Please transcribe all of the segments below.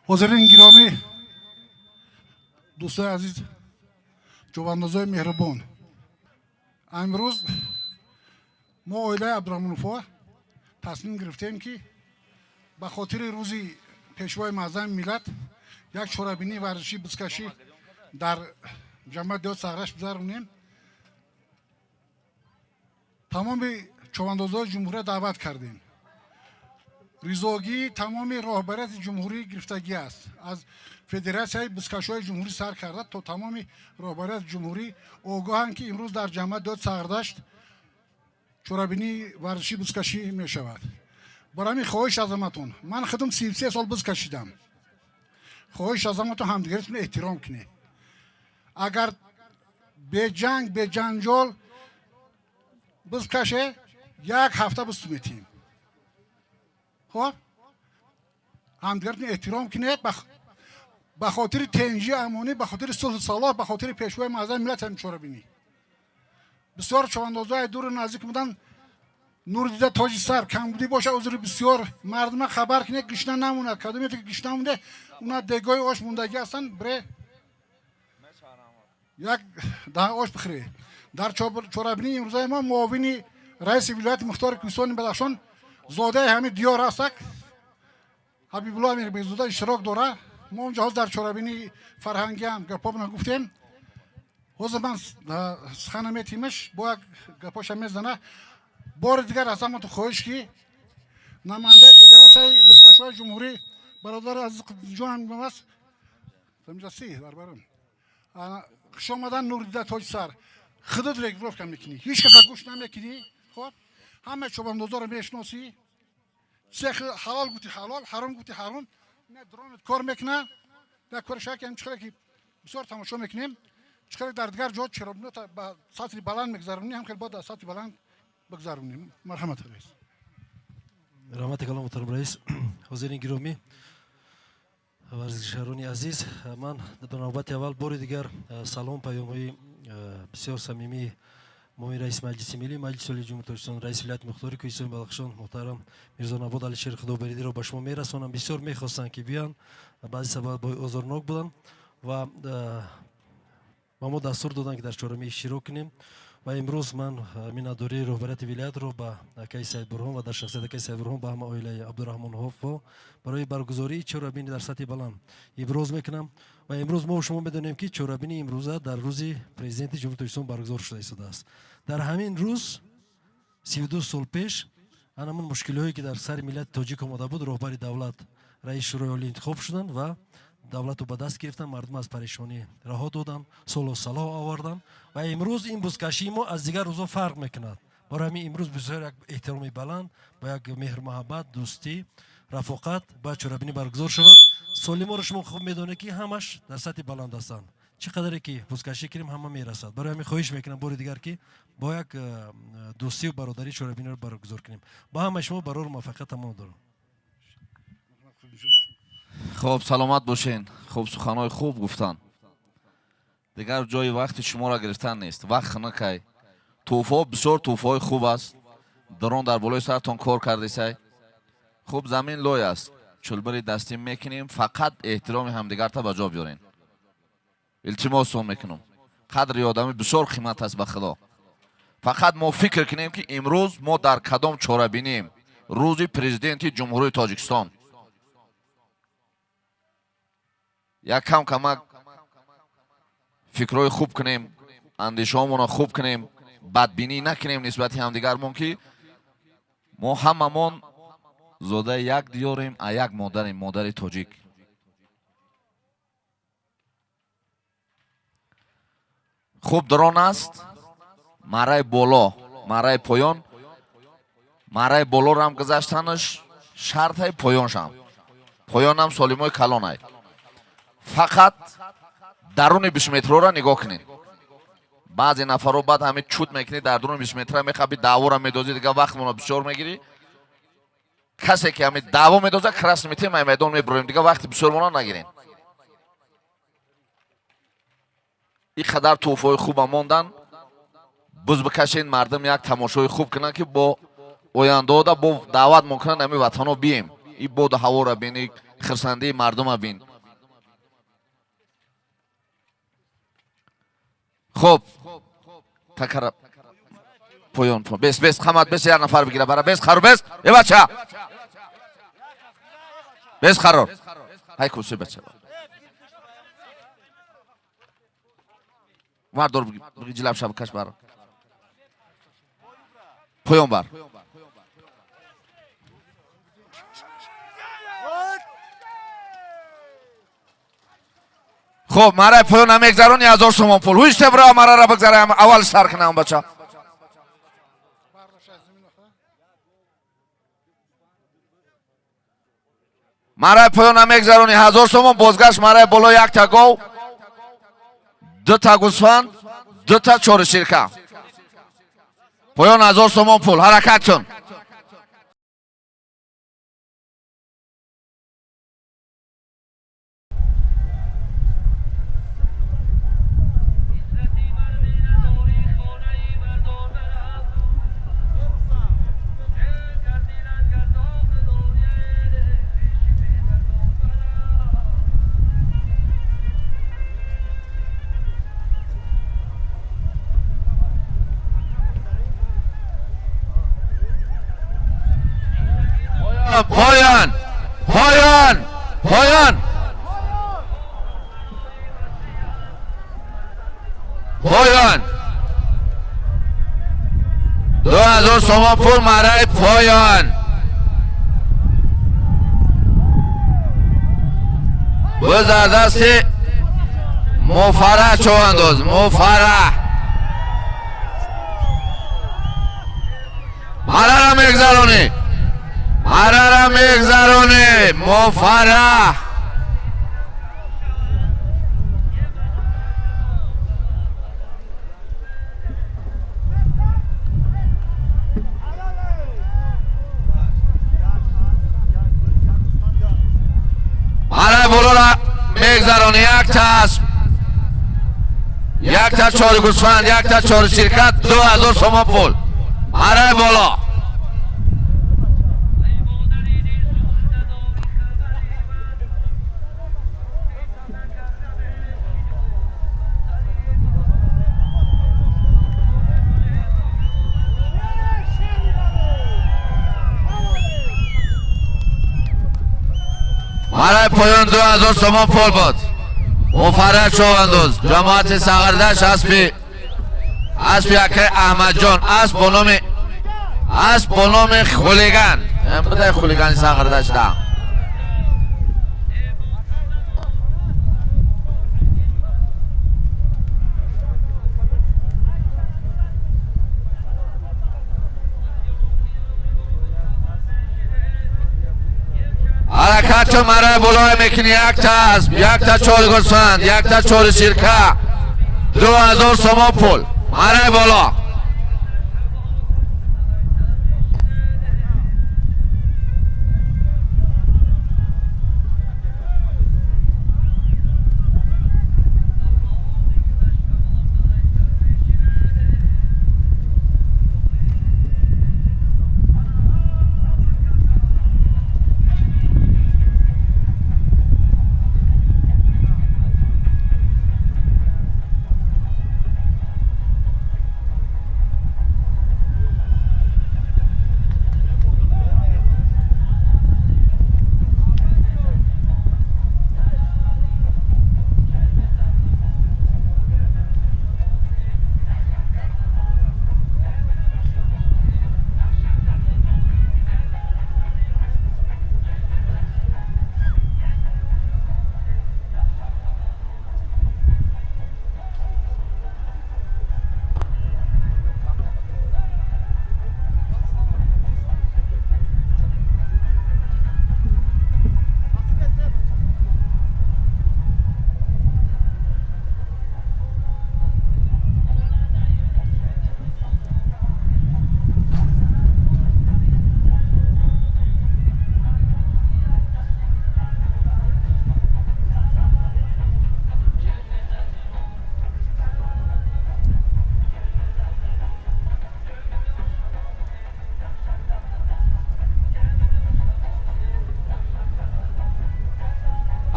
Ҳозирин гиромӣ, дӯстои азиз, ҷовандозои меҳрубон, имрӯз мо, оилаи Абдураҳмоновҳо, тасмим гирифтем, ки ба хотири рӯзи Пешвои Муаззами миллат як чорабинии варзишии бузкашӣ дар ҷамъияти деҳоти Сағраш гузаронем. Тамоми човандозои ҷумҳурия даъват кардем. Ризогии тамоми роҳбарияти ҷумҳурӣ гирифтагӣ аст, аз Федератсияи бузкашҳои ҷумҳурӣ сар карда то тамоми роҳбарияти ҷумҳурӣ огоҳанд, ки имрӯз дар ҷамъияти деҳоти Сағрдашт чорабинии варзишии бузкашӣ мешавад. Барои ҳамин хоҳиш аз ҳаматон, ман худам 33 сол буз кашидам, хоҳиш аз ҳаматон, ҳамдигаритон эҳтиром кунед. Агар беҷанг, беҷанҷол буз каше, як ҳафта бузту метиҳем. Хоб, ҳамдигаритон эҳтиром кунед ба хотири тенҷи, амонӣ, ба хотири сулҳу салоҳ, ба хотири Пешвои Муаззами миллат. Ҳамин чорабинӣ бисёр чавандозои дуру наздик буданд. Нур дида, тоҷи сар, камбудӣ боша, узри бисёр. Мардума хабар кунед, гишна намонад. Кадомете ки гишна монде, уна дегои ош мондагӣ ҳастанд, бире як даҳ ош бихӯре. Дар чорабинии имрӯзаи мо муовини раиси вилояти мухтори Кӯҳистони Бадахшон, зодаи ҳамин диёр ҳастак, Ҳабибулло Амирбекзода иштирок дора. Мо онҷо ҳозир дар чорабинии фарҳангиам гапҳомона гуфтем. Ҳозир ман сухана метимаш, бо як гапоша мезана. Бори дигар аз ҳаматон хоҳиш, ки намояндаи Федератсияи бузкашҳои ҷумҳурӣ, бародари азиз ҷонам аст, дар барам. Хуш омадан, нурдида, тоҷи сар. Худат регулировка мекунӣ, ҳеҷ каса гӯш намекунӣ. Хоб, ҳама чобандозоро мешиносӣ. Цех ҳалол гуфти ҳалол, ҳаром гуфти ҳаром. Не, дронат кор мекуна, дар кори шаки чихеле ки бисёр тамошо мекунем, чихеле дар дигар ҷо чорабинота ба сатҳи баланд мегузаронем, ҳам хел бояд дар сатҳи баланд бигузаронем. Марҳамат, раис. Раҳмати калом, муҳтарам раис. Ҳозирин гиромӣ, варзишгарони азиз, ман ба навбати аввал бори дигар салом, паёмҳои бисёр самимии муовини раиси Маҷлиси Миллӣ, Маҷлиси Олии Ҷумҳурии Тоҷикистон, раиси вилояти мухтори Кӯҳистони Бадахшон муҳтарам Мирзонабод Алишер Худобердиро ба шумо мерасонам. Бисёр мехостанд, ки биёянд, баъзи сабабҳои озорнок буданд ва ба мо дастур доданд, ки дар чорабинӣ иштирок кунем. Ва имрӯз ман миннатдории роҳбарияти вилоятро ба акаи Саидбурҳон ва дар шахсияти акаи Саидбурҳон ба ҳама оилаи Абдураҳмонҳофо барои баргузории чорабинӣ дар сатҳи баланд иброз мекунам. Ва имрӯз мо шумо медонем, ки чорабинии имрӯза дар рӯзи Президенти Ҷумҳурии Тоҷикистон баргузор шуда истодааст. Дар ҳамин рӯз, 32 сол пеш, анамун мушкилиҳое, ки дар сари миллати тоҷик омода буд, роҳбари давлат, раиси Шӯрои Олӣ интихоб шуданд ва давлатро ба даст гирифтанд, мардум аз парешонӣ раҳо доданд, сулҳу салоҳ оварданд. Ва имрӯз ин бузкашии мо аз дигар рӯзҳо фарқ мекунад. Барои ҳамин имрӯз бисёр як эҳтироми баланд, бо як меҳру муҳаббат, дӯстӣ, рафоқат бояд чорабинӣ баргузор шавад. Солиморо шумо хуб медонед, ки ҳамаш дар сатҳи баланд ҳастанд. Чӣ қадаре ки бузкашӣ кунем, ҳама мерасад. Барои ҳамин хоҳиш мекунам бори дигар, ки бо як дӯстию бародарӣ чорабиниро баргузор кунем. Ба ҳамаи шумо барору муваффақият таманно дорам. Хоб, саломат бошен. Хуб, суханҳои хуб гуфтанд. Дигар ҷои вақти шуморо гирифтан нест, вақт хунукай. Тӯҳфаҳо бисёр тӯҳфаҳои хуб аст. Дрон дар болои сартон кор кардесай. Хуб, замин лой аст, чулбири дастӣ мекунем. Фақат эҳтироми ҳамдигарта ба ҷо биёрен, илтимосон мекунам. Қадри одамӣ бисёр қимат аст, ба Худо. Фақат мо фикр кунем, ки имрӯз мо дар кадом чорабинем: рӯзи Президенти Ҷумҳурии Тоҷикистон. Як кам камак фикрҳои хуб кунем, андешаҳомонро хуб кунем, бадбинӣ накунем нисбати ҳамдигармон, ки мо ҳамамон зодаи як диёрем, а як модарем, модари тоҷик. Хуб, дрон аст. Мараи боло, мараи поён, мараи болорам гузаштанаш шартай, поёншам, поёнам солимои калонай. Фақат даруни бистметрора нигоҳ кунед. Баъзе нафарҳо баъд ҳамин чут мекунӣ, дар дуруни бистметра мехаби, даъвора медозӣ, дигар вақтмонро бисёр мегирӣ. Касе ки ҳамин даъво медоза, красный метем, ай майдон мебуроем, дигар вақти бисёрмона нагирем. Ин қадар тӯҳфаҳои хуба мондан, буз бикашен, мардум як тамошои хуб кунанд, ки бо ояндаода бо даъват мон кунанд, ҳамин ватанҳо бием. И боду ҳаворо бин, и хирсандии мардума бин. Хуб, такара поён. Бес, бес, қамат, бес, як нафар бигира бара, бес, хару, бес, э бача. Бес қарор. Ҳай курсӣ бача. Вардор ҷилаб шаб каш бар. Поён бар. Хуб, марай поён намегзарони 1000 сомон пул. Ҳуш тебра марара бигзарам, аввал сар кунам бача. Марай поён намегзарони 1000 сомон, бозгашт марай боло якта гов, дута гӯсфанд, дута чори ширка. Поён 1000 сомон пул. Ҳаракат кун. Поён! Поён! Поён! Поён! 2000 сомон пул марай поён! Бизар дасти Муфарраҳ чӯандоз, Муфарраҳ! Марара мегзаронӣ! Марара мегзаронӣ! Муфарраҳ! Марай болора мегзаронӣ якта асп, якта чори гӯсфанд, якта чори ширкат, 2000 сомон пул. Марай боло. Марай поён 2000 сомон пул буд. Муфарраҳ чӯандоз, ҷамоати Сағардаш, аспи акаи Аҳмадҷон, асп бо номи Хулиган. Бидай хулигани Сағардаш да. Ҳаракат марай болоя мекунӣ якта асп, якта чори гӯсфанд, якта чори ширка, 2000 сомон пул. Марай боло.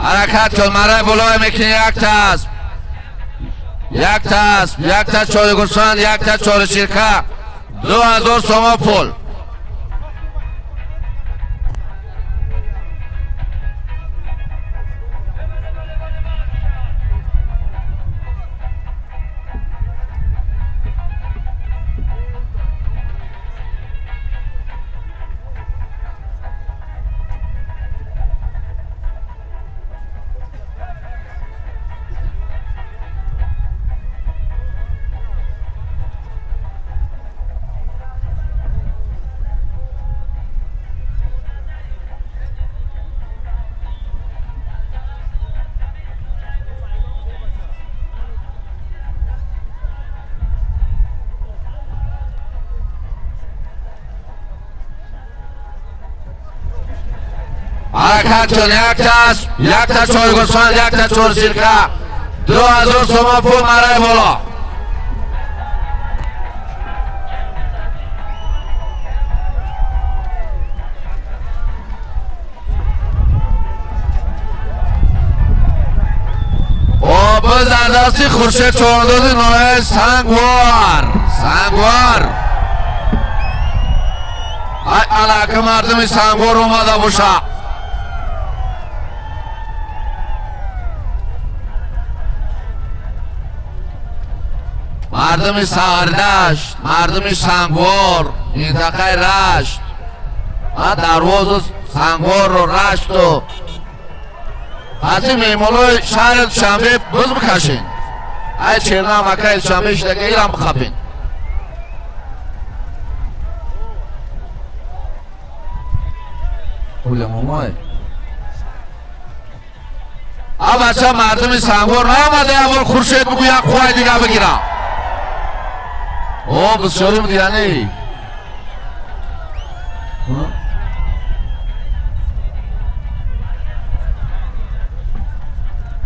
Ҳаракат кун, мараи болое мекунӣ якта асп. Якта асп, якта чори гӯсфанд, якта чори ширка. 2000 сомон пул. Ҳаракат кун, якта асп, якта чори гӯсфанд, якта чори ширка. 2000 сомон пул мараи боло. Обиз дар дасти Хуршед чорандози ноҳияи Сангвор. Сангвор. Ай алака мардуми Сангвор омада боша. Мардуми Сардашт, мардуми Сангвор, минтақаи Рашт. Дарвозу Сангвору Рашту. Аз ин меҳмонҳои шаҳри Душанбе буз бикашен. Ай черна макаи Душанбе шидака ирам бихапен. Уламомай. А бача мардуми Сангвор наомада як бор Хуршед бугӯ як қувваи дига бигирам. О, бисёрим дигани.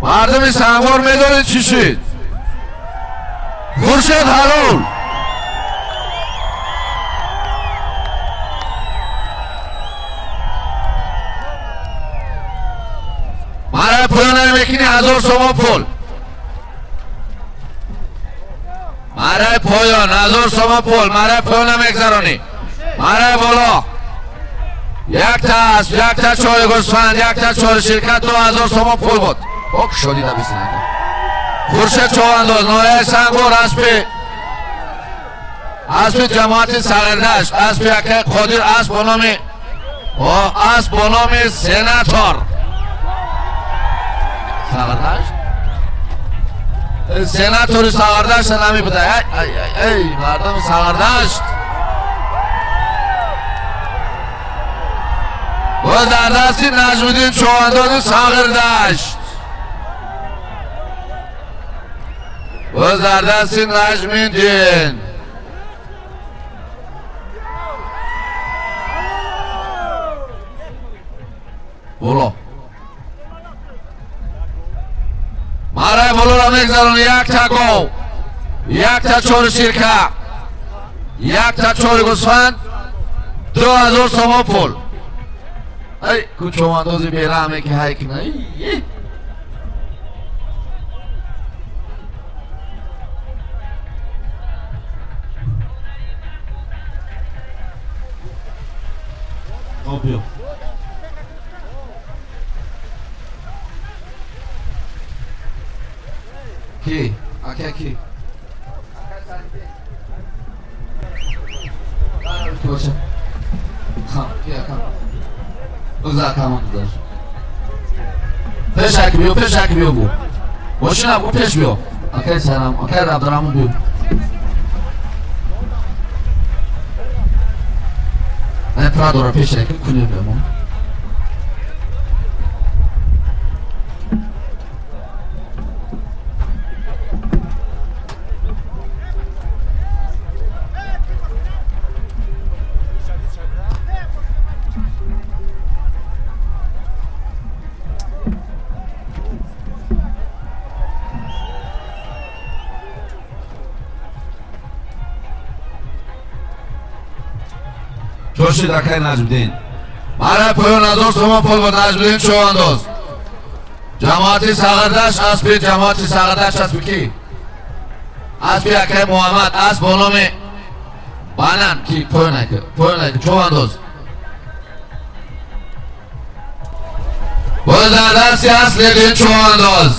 Мардуми Сангвор медонед чӣ шуд? Хуршед ҳалол. Мараи поён намекунӣ 1000 сомон пул. Мараи поён 1000 сомон пул, мараи поён намегзаронӣ. Мараи боло. Якта асп, якта чори гӯсфанд, якта чори ширка 2000 сомон пул буд. Ок шоди набисинада. Хуршед Човандоз, ноҳияи Сангвор, аспи ҷамоати Сағирдашт, аспи акаи Қодир, асп бо номи асп бо номи Сенатор. Сағирдашт? Сенатори Сағирдашт намебуда. Ай, ай, ай, мардуми Сағирдашт. Боз дар дасти Наҷмиддин Човандози Сағирдашт. Боз дар дасти Наҷмиддин. Боло. Мараи болоро мегзаронӣ якта гов, якта чори ширка, якта чори гӯсфанд, 2000 сомон пул. Ай, ку човандози бераҳме ки ҳай кина. Обиё. Ки? Ака ки? Боша. Ха, ки ака? Бигзар камон гузашт. Пешак биё, пешак биё бу. Мошина бу пеш биё. Акай салам, акай Абдурахмон биё. Не прадора пешак кунем бемо. Чошид акай Наҷмиддин. Мара поён 1000 сомон пул буд Наҷмиддин Човандоз. Ҷамоати Сағирдашт аспи ҷамоати Сағирдашт аспи ки? Аспи акай Муҳаммад асп бо номи Банан ки поён айка човандоз. Боз дар дасти Аслиддин човандоз.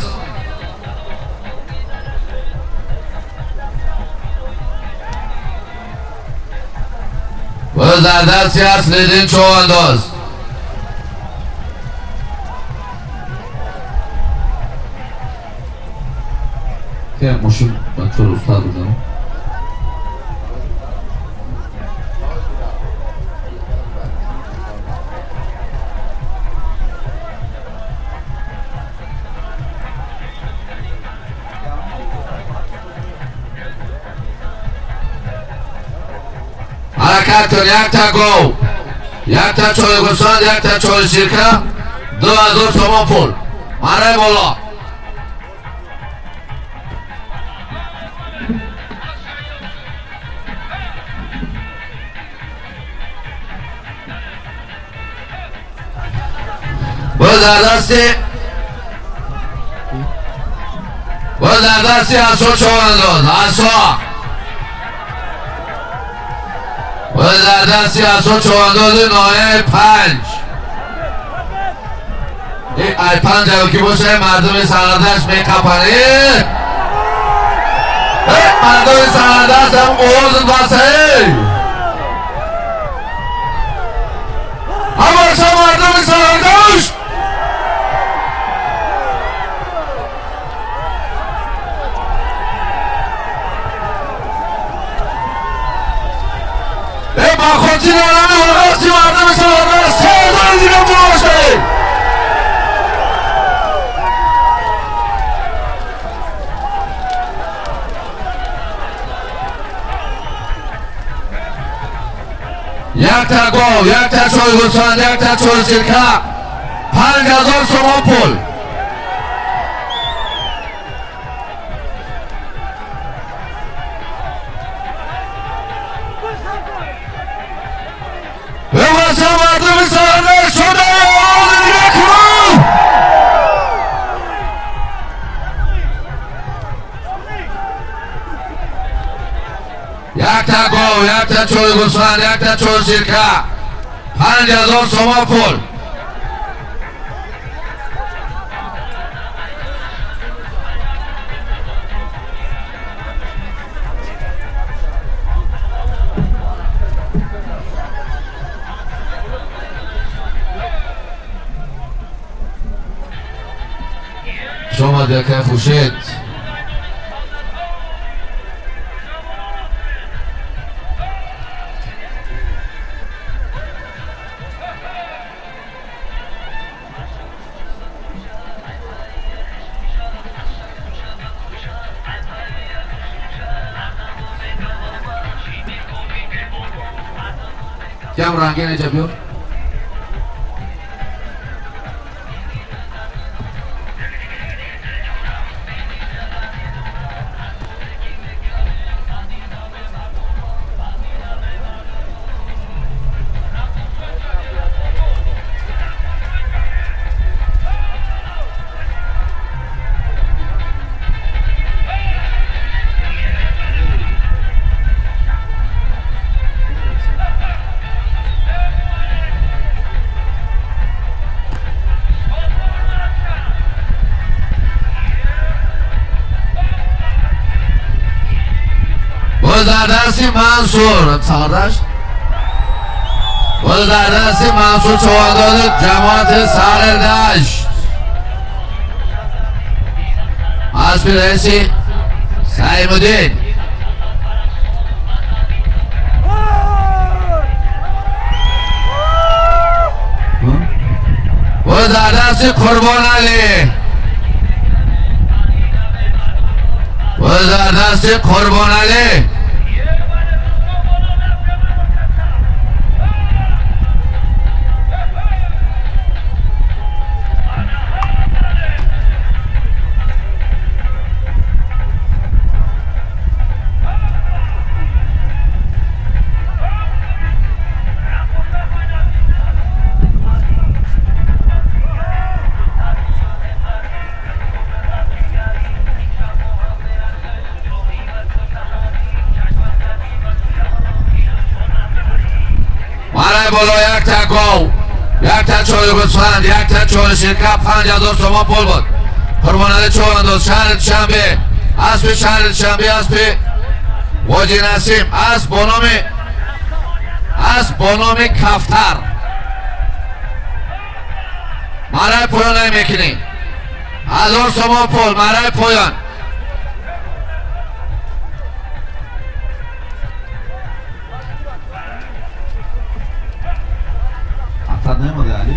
Боз дар дасти Аслиддин човандоз. Ке мошин бачаро устад бизанам. Ҳаракат кун, якта гов, якта чойи гӯсфанд, якта чойи сирка, 2000 сомон пул. Марай боло. Боз дар дасти Асо човандоз, Асо. Боз дар дасти Асо човандози ноҳияи 5. Ин ай 5 ки боша мардуми Сағирдашт меқапанӣ. Мардуми Сағирдашт ҳам овоз басе. Ҳамаша мардуми Сағирдашт. Ба хотири алами оғози мардуми Сағирдашт 4000 дига бошед. Якта гов, якта чойи гӯсфанд, якта чойи сирка, 5000 сомон пул. Мардуми Сағирдашт шуда овози дига кунун. Якта гов, якта чойи гӯсфанд, якта чойи сирка, 5000 сомон пул. Шумо дакай Хуршед. Кам рангин ҷабиёр? дар дасти Мансур Сағирдашт. Боз дар дасти Мансур човандози ҷамоати Сағирдашт. Аспи раиси Саимуддин. Боз дар дасти Қурбоналӣ. Боз дар дасти Қурбоналӣ. якта гов, якта чойи гӯсфанд, якта чойи ширка, 5000 сомон пул буд. Қурбонали Човандоз, шаҳри Душанбе, аспи шаҳри Душанбе, аспи Воҷи Насим, асп бо номи Кафтар. Мараи поён намекунӣ. 1000 сомон пул, мараи поён. Атад намода Али?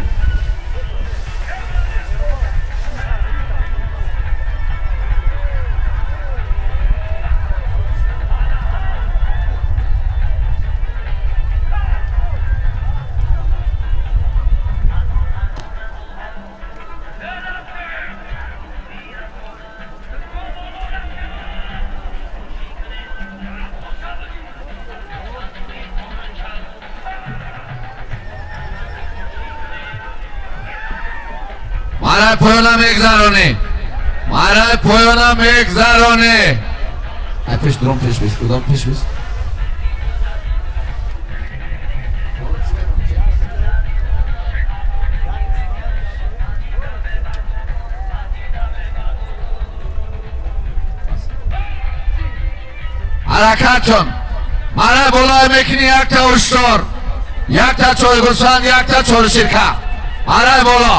Мараи поёна мегзаронӣ. Мараи поёна мегзаронӣ. Ай пеш дуром пеш бис, дуром пеш бис. Ҳаракат кун. Мараи болоя мекунӣ якта уштор, якта чойи гӯсфанд, якта чойи ширка. Мараи боло.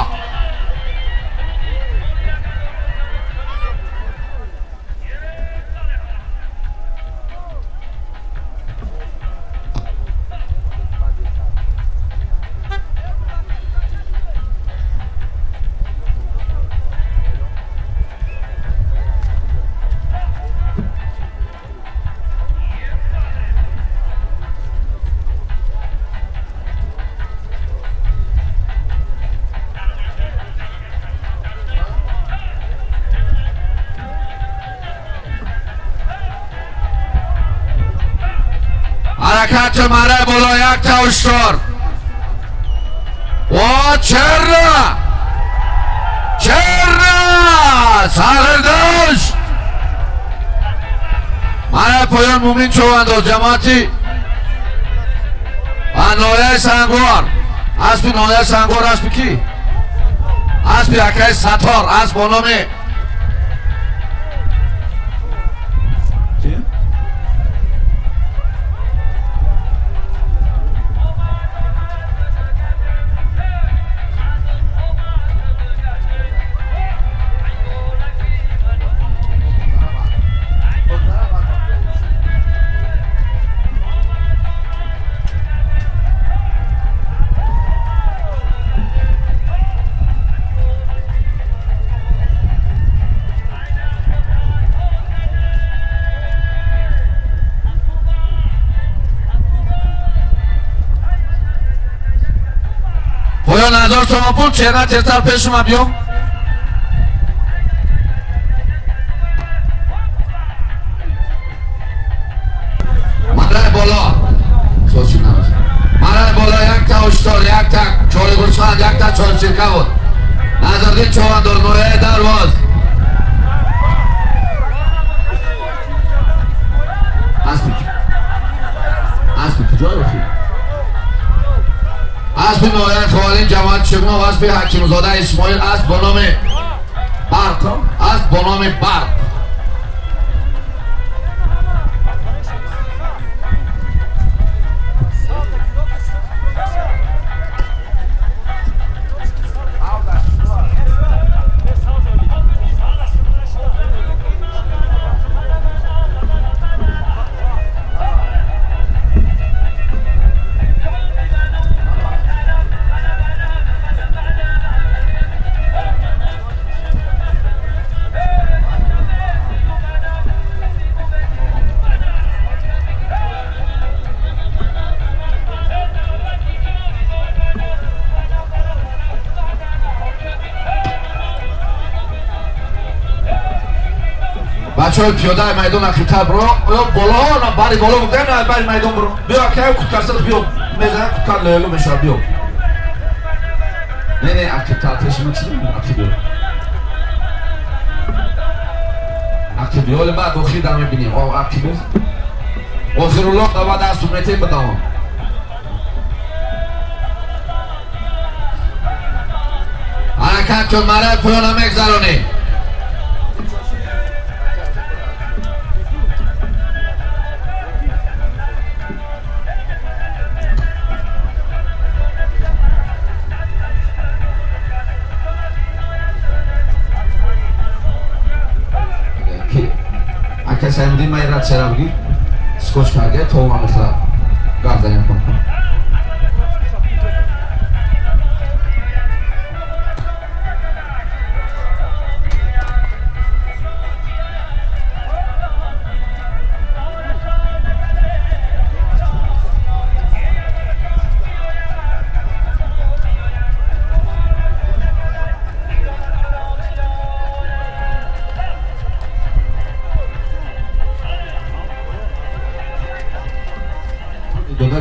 Ҳаракат мараи боло якта уштор. О, черна! Черна! Сағирдош! Мараи поён Мумин Човандоз, ҷамоати ва ноҳияи Сангвор. Аспи ноҳияи Сангвор аспи кӣ? Аспи акаи Сатор, асп бо номи поён 1000 сомон пул. Черна тезтар пешума биё. Мараи боло. Мараи боло якта уштор, якта чойи гӯсфанд, якта чойи ширка буд. Назардин Човандоз, ноҳияи Дарвоз. Аспи куҷое охи? Аспи ноҳияи Ховалин, ҷамоати Шигнов, аспи Ҳакимзода Исмоил, асп бо номи Барқ, асп бо номи Барқ. Бачаҳои пиёдаи майдон ақибтар биро, ё боло, на бари боло гуфтем, на бари майдон биро. Биё акай куткарсад биё. Мезанам куткар лоялу мешавад биё. Не, не, ақибтар пеши ман чиз ақиб биё. Ақиб биё, ҳоле баъд охир дар мебинем. О, ақиб биё. Охируллоҳ дава дасту метем ба давом. Ҳаракат кун, мараи поёна мегзаронӣ. Ака Саймуддин ман рад чера бигир. Скотч карда то ман мехра. Гап занем кун.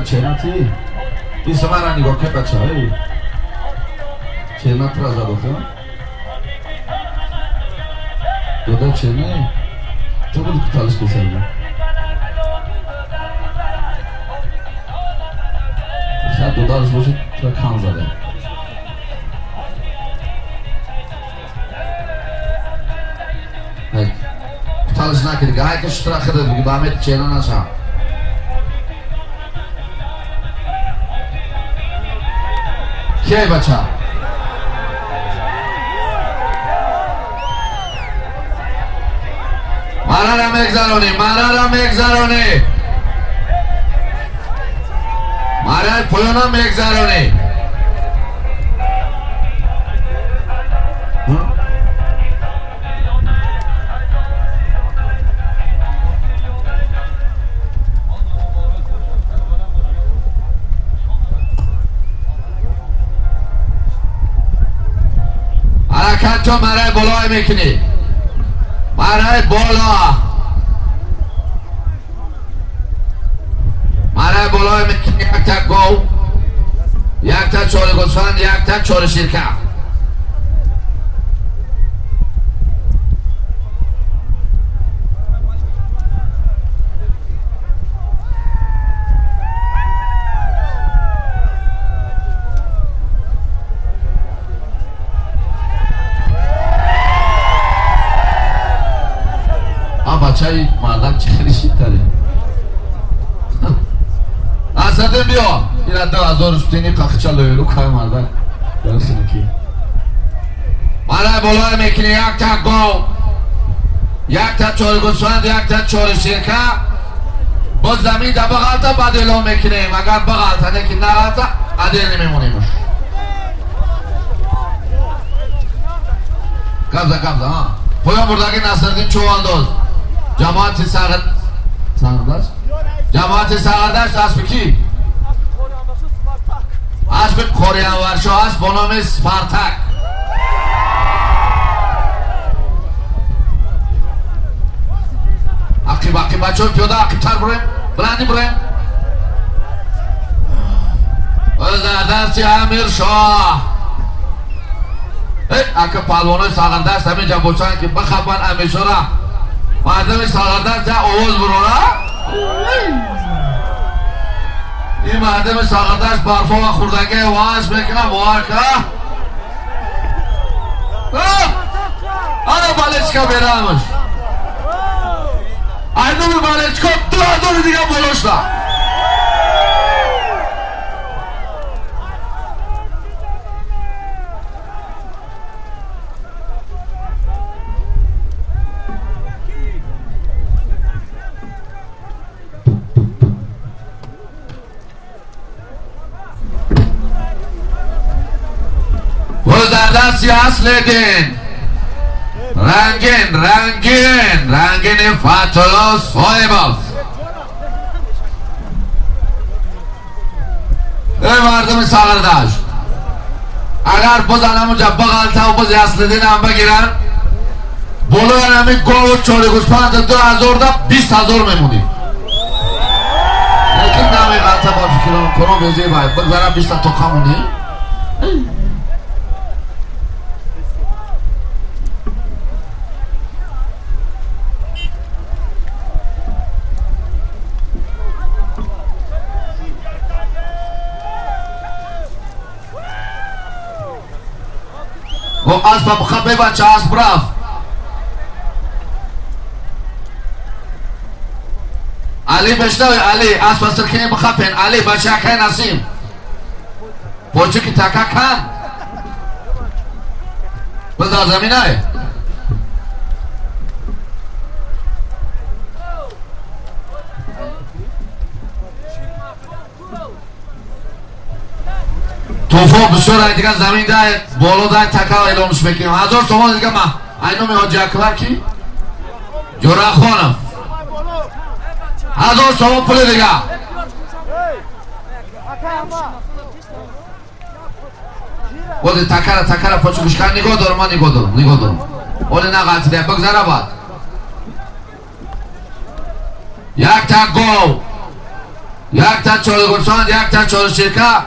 Ченати? Ин самара нигоҳ ке бача, эй. Ченат ра задохе? Дода чене? Ту буд куталиш кесарда. Шояд додараш бошад, тура кам зада. Куталиш накард, гай ки шутра хирд, биги ба ҳамет чена наша. Кей бача? Марара мегзаронӣ, марара мегзаронӣ. Мараи поёна мегзаронӣ. ҳаракат то мараи болое мекунӣ. Мараи боло. Мараи болое мекунӣ якта гов, якта чори гӯсфанд, якта чори ширка. Бачаи мардак чӣ хеле шидтаре. Асадин биё. Ина 2000 сутини қахча лойру кай мардак. Дарсинки. Мараи болое мекунӣ якта гов, якта чори гӯсфанд, якта чори ширка. Боз замин да бағалта баъд эълон мекунем. Агар бағалта не ки нағалта, адел намемонемш. Габза, габза, ҳа. Поён бурдаги Насриддин Чувандоз. Ҷамоати Сағирдашт? Ҷамоати Сағирдашт аспи кӣ? Аспи Қори Анваршоҳ аст бо номи Спартак. Ақиб, ақиб, бачаҳо пиёда ақибтар бурем, баландӣ бурем. Дар дасти Амиршоҳ. Ака паҳлвонои Сағирдашт ҳамин ҷа бошанд ки бихапанд Амиршоҳра. Мардами Сағирдашт ҷа овоз бурора. Ин мардами Сағирдашт барфо ва хурдаге ваш мекунад, бовар кара. Ана балечка берамаш. Айнуми балечко 2000 дига боло шуда. Дасти Аслиддин. Рангин, рангин, рангини Фатулло Соҳибов. Эй мардуми Сағирдашт, агар бозан ҳамунҷа бағалтаву бози Аслиддинам бигиранд, болои ҳамин гову чори гӯспанд 2000 да 20,000 мемонӣ. Лекин намеғалта ба фикрам корон везе бай, бигзара 20 то камонӣ. О асп бихапе бача асп рафт. Али бишнавӣ Али асп сиркини бихапен Али бача акай Насим. Почуки така кан. Бизар заминай. Туфо бисёр ай дигар замин дай боло дай така эълонш мекунем. 1000 сомон дига ма айноми ҳоҷи Акбар ки? Ҷурахонов. 1000 сомон пули дига. Оли такара такара почукш кан нигоҳ дорам ман нигоҳ дорам нигоҳ дорам. Оли нағалтида бигзара бад. Якта гов, якта чоргурсон, якта чорширка,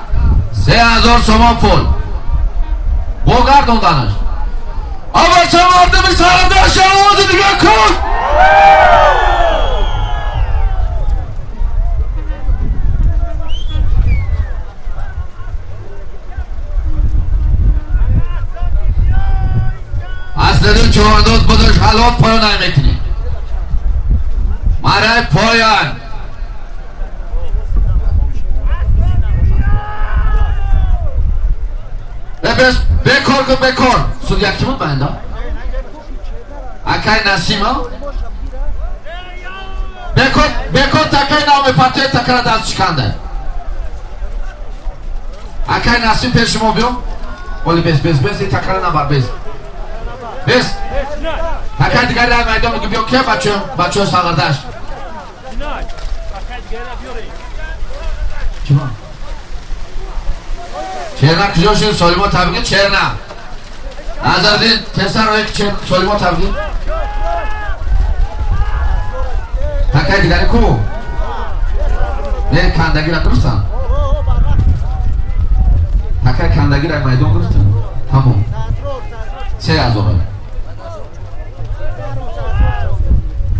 3000 сомон пул. Бо гардонданаш. Абача мардуми сардаша овози дига кун. Аслидин чорандоз будаш ҳалол поён мекунӣ. Марай поён. Бес бекор кун бекор. Судья ки буд банда? Акай Насима? Бекор бекор такай номи патои такара даст шиканда. Акай Насим пеши мо биё. Оли бес бес бес такара набар бес. Бес. Такай дигари ай майдон мегӯ биё ке бачо бачо сағардаш. Чима? Черна куҷо шуд? Солимо табрик Черна. Назардин тесар рӯи ки Солимо табрик. Такай дигари ку? Не кандагира гирифтан. Такай кандагира майдон гирифтан. Тамом. 3000.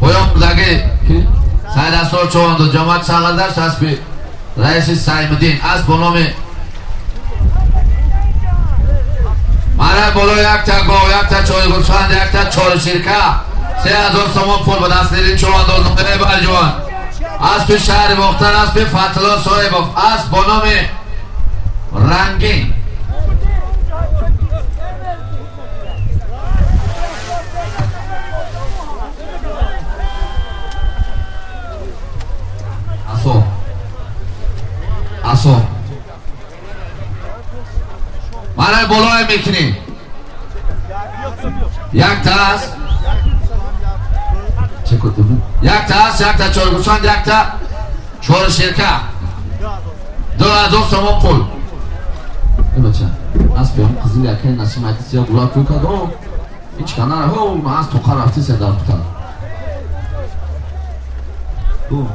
Поён будаги ки? Сайд Асрор Човандоз ҷамоат Сағардашт аспи раиси Саймуддин асп бо номи Мара боло якта гов, якта чори гӯсфанд, якта чори ширка. 3000 сомон пул ба даст Лилин Човандоз нуқтаи Балҷувон. Аспи шаҳри Бохтар, аспи Фатило Соҳибов, асп бо номи Рангин. Асо. Асо. Мара болое мекунӣ. Якта аст. Чӣ кутуб? Якта аст, якта чори гӯсфанд, якта чори ширка. 2000 сомон пул. Э бача, аспи ҳам қизил якай Насим айти сия гула кӯй кард. О, ҳеч канара, ҳо, ман аз тоқа рафти се дар путар. Ду.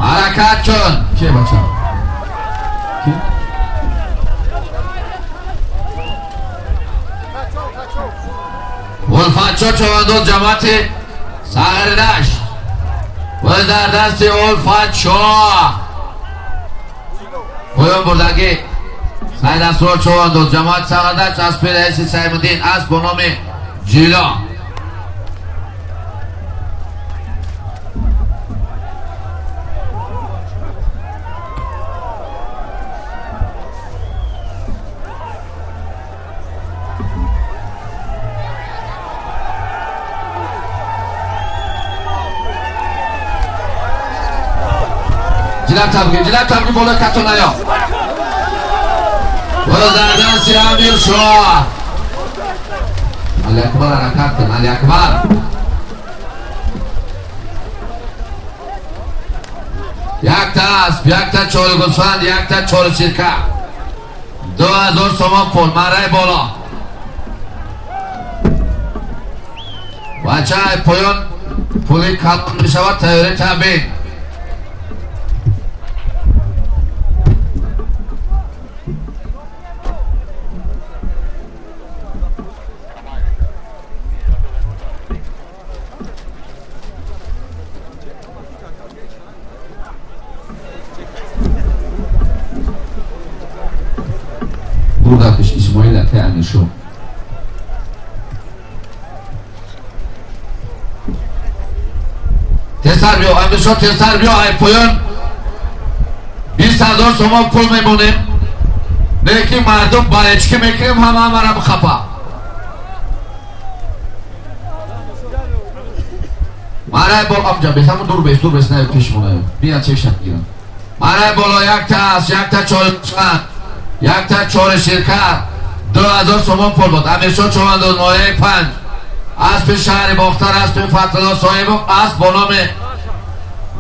Ҳаракат кун. Ки бача? Ки? Улфатчо Човандоз ҷамоати Сағирдашт. Ва дар дасти Улфатчо. Поён бурдагӣ Сайд Асрор Човандоз ҷамоати Сағирдашт аспи раиси Саймуддин асп бо номи Ҷило. Ҷилаб табрик, ҷилаб табрик болои катонаё. Боз дар дасти Амиршоҳ. Али Акбар ҳаракат кун, Али Акбар. Якта асп, якта чори гӯсфанд, якта чори ширка. 2000 сомон пул, мараи боло. Бача поён пули калон мешавад, тайёрӣ табин. Бурдакиш Исмоил акай Амиршо. Тезтар биё, Амиршо, тезтар биё, ай поён 20 000 сомон пул мемонем. Не ки мардум баречки мекунем, ҳама ҳамара бихапа. Марай бол амҷа бес, ҳамун дур бес, дур бес, на пеш монаю. Бия чешат гирам. Марай боло якта аст, якта чорчан, якта чори ширкат, 2000 сомон пул буд. Амиршо Човандоз, ноҳияи 5. Аспи шаҳри Бохтар, аспи Фатҳулло Соҳибов, асп бо номи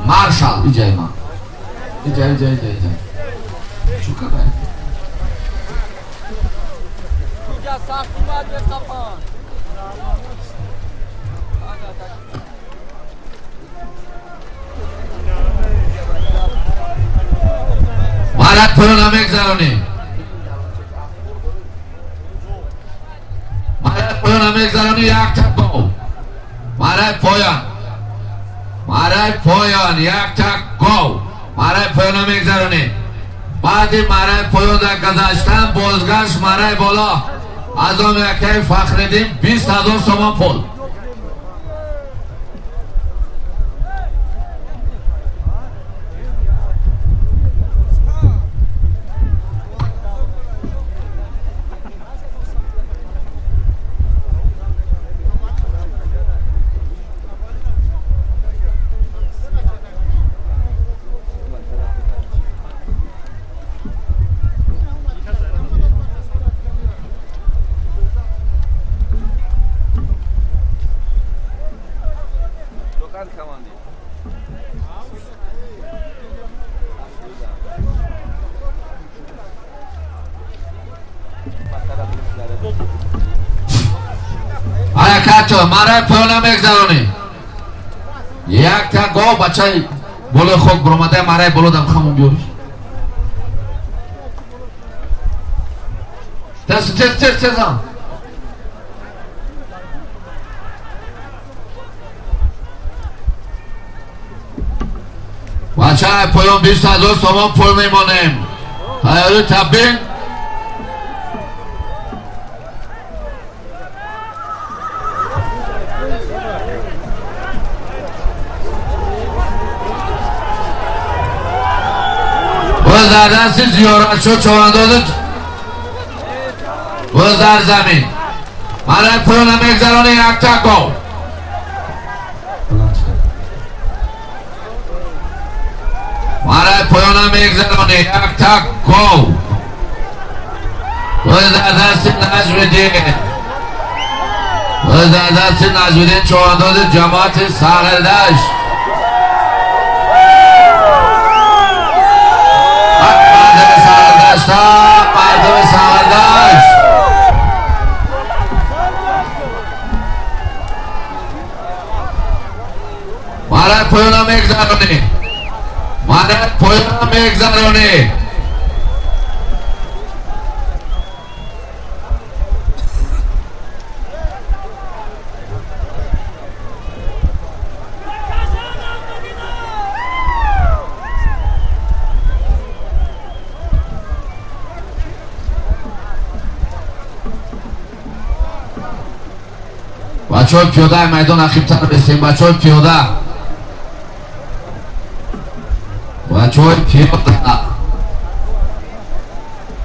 Маршал. Иҷаи ман. Иҷа, иҷа, иҷа, иҷа. Чӯ кадай? Марат поён намегзаронӣ. Марат поён намегзаронӣ, якта гов. Марай поён. Марай поён, якта гов. Марай поён намегзаронӣ. Баъди марай поён дар гузаштан бозгашт марай боло. Аз он якаи Фахриддин 20 000 сомон пул. Ҳаракат марай поён намегзаронӣ. Якта гов бачаи болои хок буромада, марай боло дам хамон биёриш. Тез, тез, тез, тез ам. Бачаи поён 20 000 сомон пул мемонем. Тайёрӣ табин. Боз дар дасти зиёратшо човандози боз дар замин. Марай поён намегзаронӣ, якта гов. Марай поён намегзаронӣ, якта гов. Боз дар дасти Наҷмиддин. Боз дар дасти Наҷмиддин човандози ҷамоати Сағирдашт. Мардуми Сағирдашта, мардуми Сағирдашт. Марай поён намегзаронӣ. Марай поён намегзаронӣ. Бачаҳои пиёдаи майдон ақибтар бестем, бачаҳои пиёда. Бачаҳои пиёда.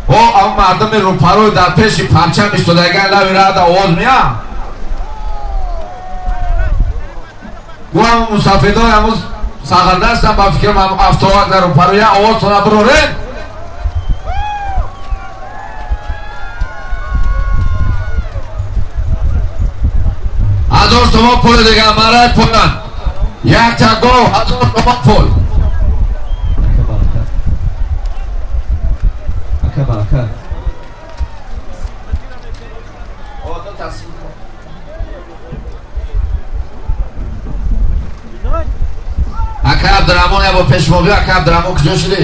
О, ам мардуми рӯпарӯй дар пеши парчам истодаган лави рада овоз мея. Гӯ мусафидои ҳамуз Сағирдастам, ба фикрам ҳам автовак дар рӯпарӯя овозтона бироред. 1000 сомон пули дигар, марай поён. Якта гов, 1000 сомон пул. Ака, ака. Абдураҳмон я бо пешмо биё. Акай Абдураҳмон, куҷо шудӣ?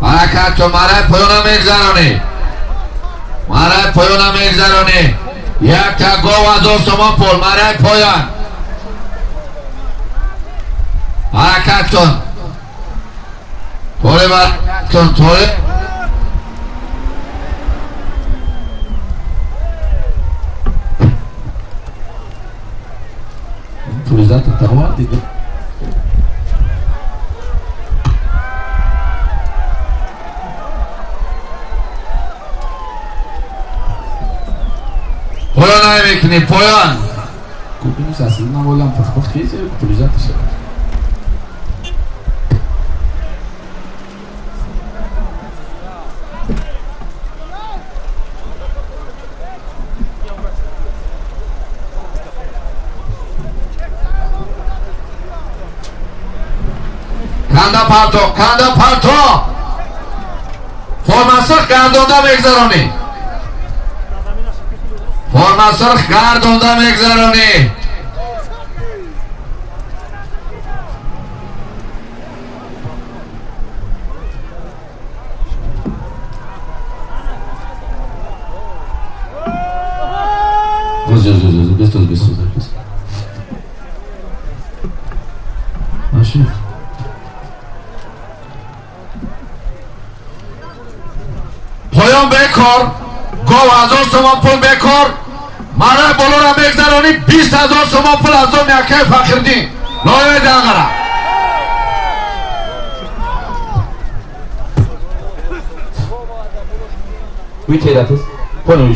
Ҳаракат кун, мараи поёна мегзаронӣ, мараи поёна мегзаронӣ. Якта гов, 1000 сомон пул, мараи поён. Ҳаракат кун, толиб, ҳаракат кун, толиб. Президент тавар дига. Поён намекунӣ, поён. Купинус аслӣ наволам пахход хези президент шавад. Канда парто, канда парто. Форма сурх гардонда мегзаронӣ. Форма сурх гардонда мегзаронӣ. Бестоз, бестоз, бестоз. Машин. Поён бекор, гов, 1000 сомон пул бекор, мараи болоро мегзаронӣ, 20 000 сомон пул аз он якаи Фахриддин, ноҳияи Данғара. Уйтератиз. Понял,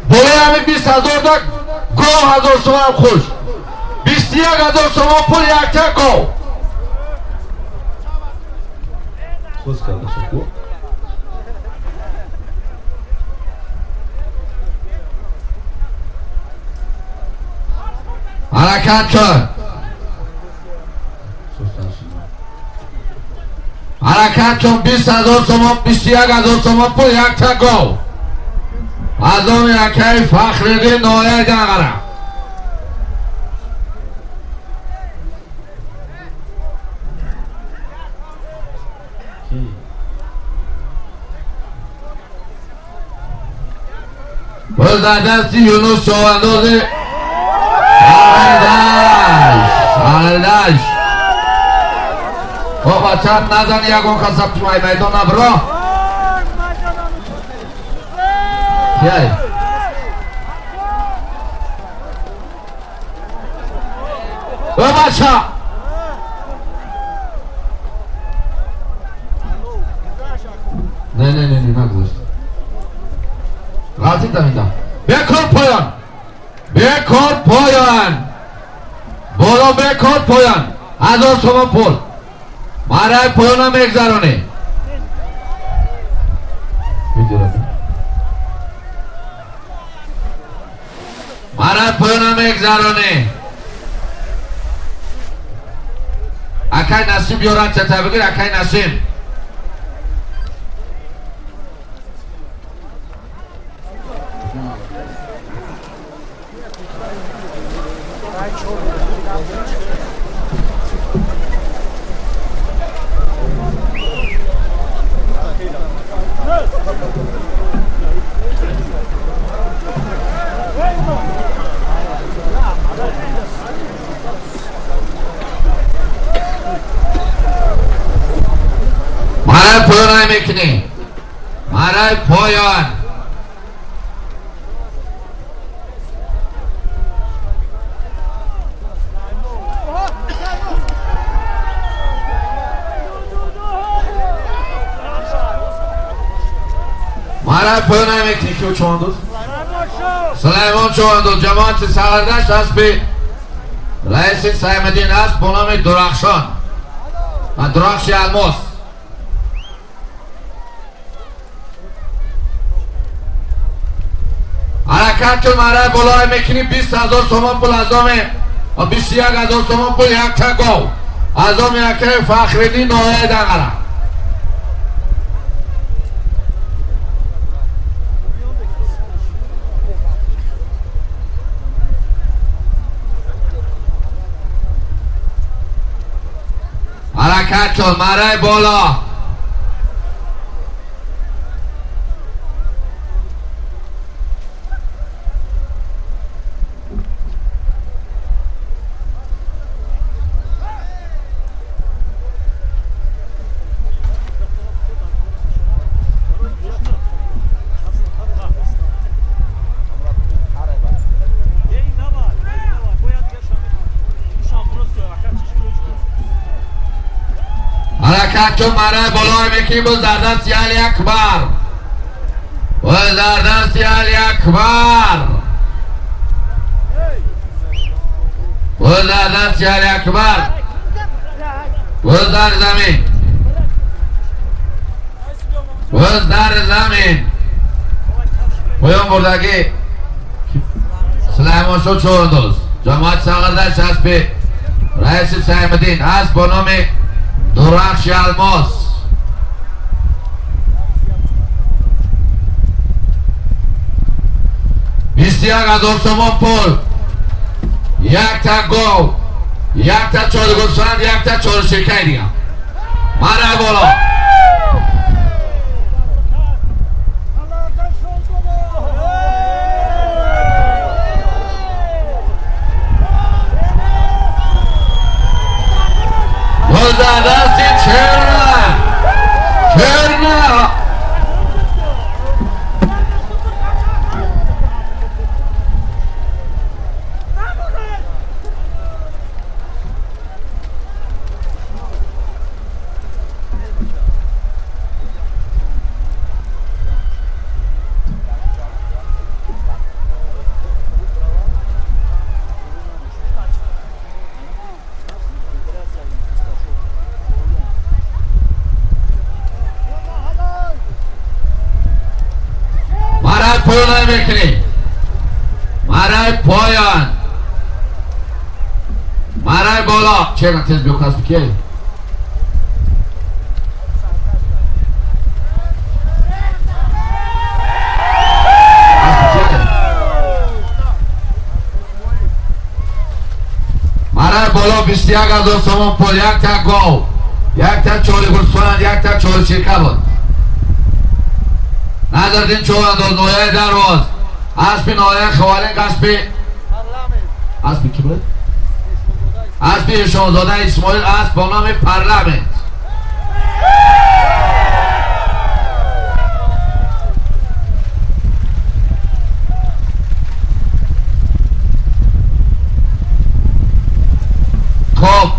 Болои ҳамин 20 000 да гов, 1000 сомон хуш. 21 000 сомон пул, якта гов. Соз карда шуд. Ҳаракат кун. Ҳаракат кун, 20 000 сомон, 21 000 сомон пул, якта гов. Аз он якаи Фахриддин, ноҳияи Данғара. Боз дар дасти Юнус Човандози Алдаш. О, бача, назани ягон каса пушмай майдон набро. Кияй? О, бача! Не, не, не, не, нагузашт. Ғалтид дамида. Бекор поён. Бекор поён. Боло бекор поён. 1000 сомон пул. Мараи поёна мегзаронӣ. Мараи поёна мегзаронӣ. Акай Насим биёрад чата бигир, акай Насим. Мараи поёна мекунӣ. Мараи поён. Мараи поён намекунӣ ки чувандоз? Сулаймон чувандоз ҷамоати Сағирдашт аспи раиси Саймиддин аст бо номи Дурахшон. Дурахши Алмос. Ҳаракат кун мараи болоро мекунӣ 20 000 сомон пул аз номи 21 000 сомон пул якта гов аз номи акаи Фахриддин ноҳияи Данғара. Ҳаракат кун мараи боло. ҳаракат кун мараи болои мекунӣ боз дар дасти Али Акбар. Боз дар дасти Али Акбар. Боз дар дасти Али Акбар. Боз дар замин. Боз дар замин. Поён бурдагӣ Сулаймоншо чувандоз. Ҷамоати Сағирдашт аспи раиси Саймиддин аст бо номи Дурахши Алмос. 21 000 сомон пул, якта гов, якта чори гӯсфанд, якта чори ширкаи дига. Мараи боло. Боз дар дасти Черна. Черна. Мараи поён намекунӣ. Мараи поён. Мараи боло. Черна тез биё касби кияй? Мараи боло 21 000 сомон пул, якта гов, якта чори гӯсфанд, якта чори ширка буд. Назардин чувандоз ноҳияи Дарвоз аспи ноҳияи Ховалинг аспи ки буд? Аспи Ишонзода Исмоил аст бо номи Парламент. Хоб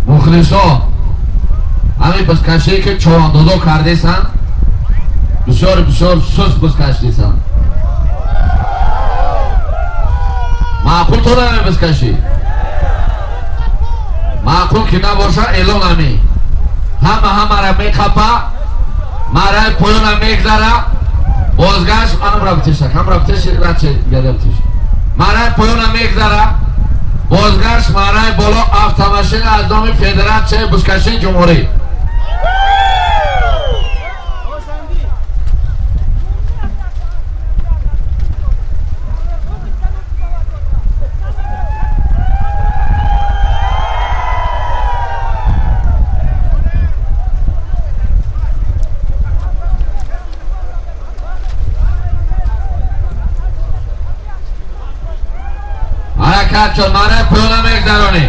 мухлисо, ҳамин бузкашие ки чувандозо кардесанд, бисёр бисёр суст бузкашидесанд. Маъқул то ҳамин бузкашӣ? Маъқул ки набоша эълон ҳамин. Ҳама ҳамара меқапа, мараи поёна мегзара, бозгашт анам рафтешак, ҳам рафтеш раче гадафтеш. Мараи поёна мегзара, бозгашт мараи боло автомашина аз номи Федератсияи бузкашии ҷумҳурӣ. Ҳаракат шуд, мараи поёна мегзаронӣ.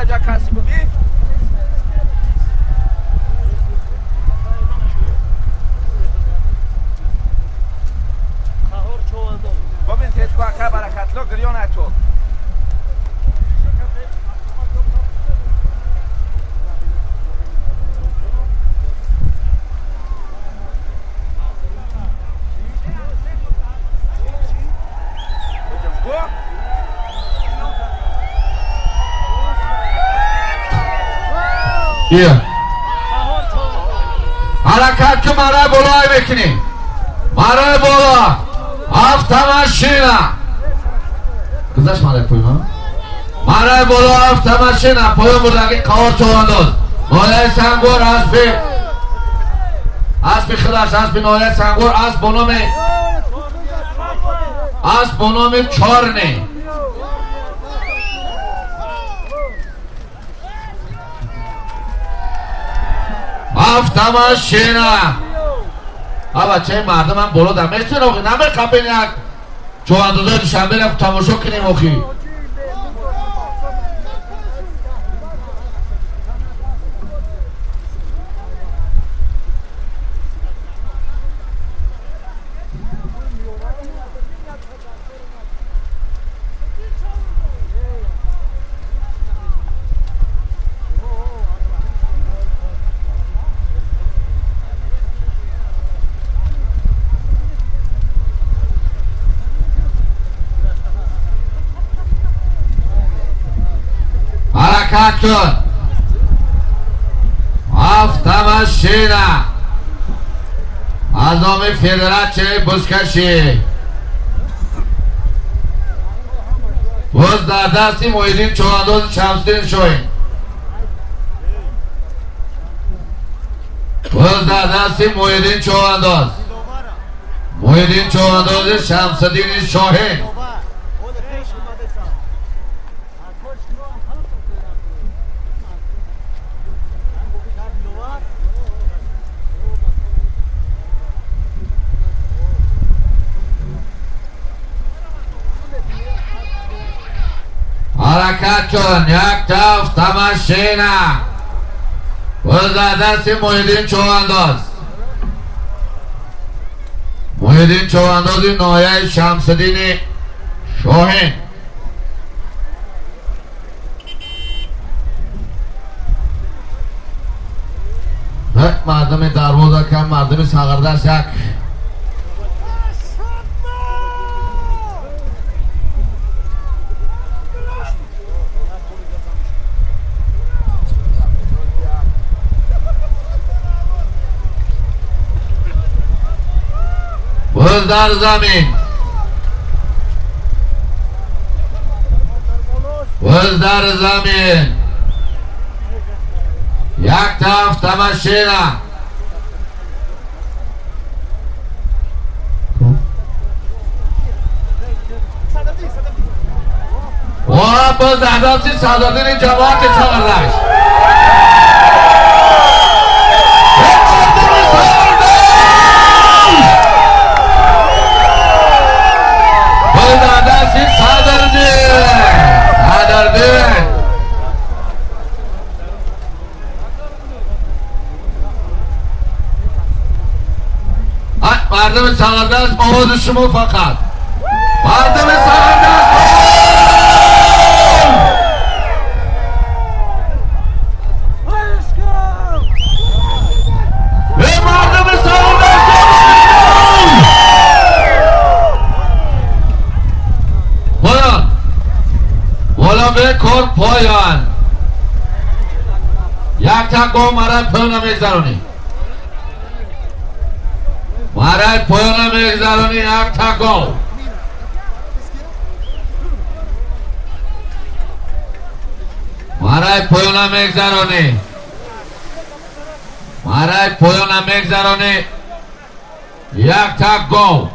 ҷа каси буди. ببین تیز کن که برکت لا گریان تو. حرکت که مرای بالا بکنی مرای بالا автомашина گذشت مرای پایین مرای بالا автомашина پایین بردگی قوار چوانداز نایه سنگور اسب خودش اسب نایه سنگور اسب بنام اسب بنام چارنه автомашина. А бачаи мардум ҳам боло дар месӯн охи намехапен як чӯвандозои душанбе ра тамошо кунем охи. حرکت کن автомашина از نام فدراتсияи бузкашӣ боз дар дасти Муҳиддин Чӯвандози Шамсиддин Шоҳин боз дар дасти Муҳиддин Чӯвандоз Муҳиддин Чӯвандози Шамсиддини Шоҳин. حرکت کن یک تا автомашина باز در دست محیدین چوبانداز محیدین چوبانداز نایه شمسدین شاهین. مردم دروازه کن مردم سغردست یک باز در زمین باز در زمین یک تا автомашина و باز در دست صدردین جماعت سغردش صدردین مردم سغردست آواز شما فقط مردم سغردست مردم سغردست پایان بالا بکن پایان یک تا گام مرای پایان نمیگذرانی مرای پایان نمیگذرانی یک تا گام مرای پایان نمیگذرانی مرای پایان نمیگذرانی یک تا گام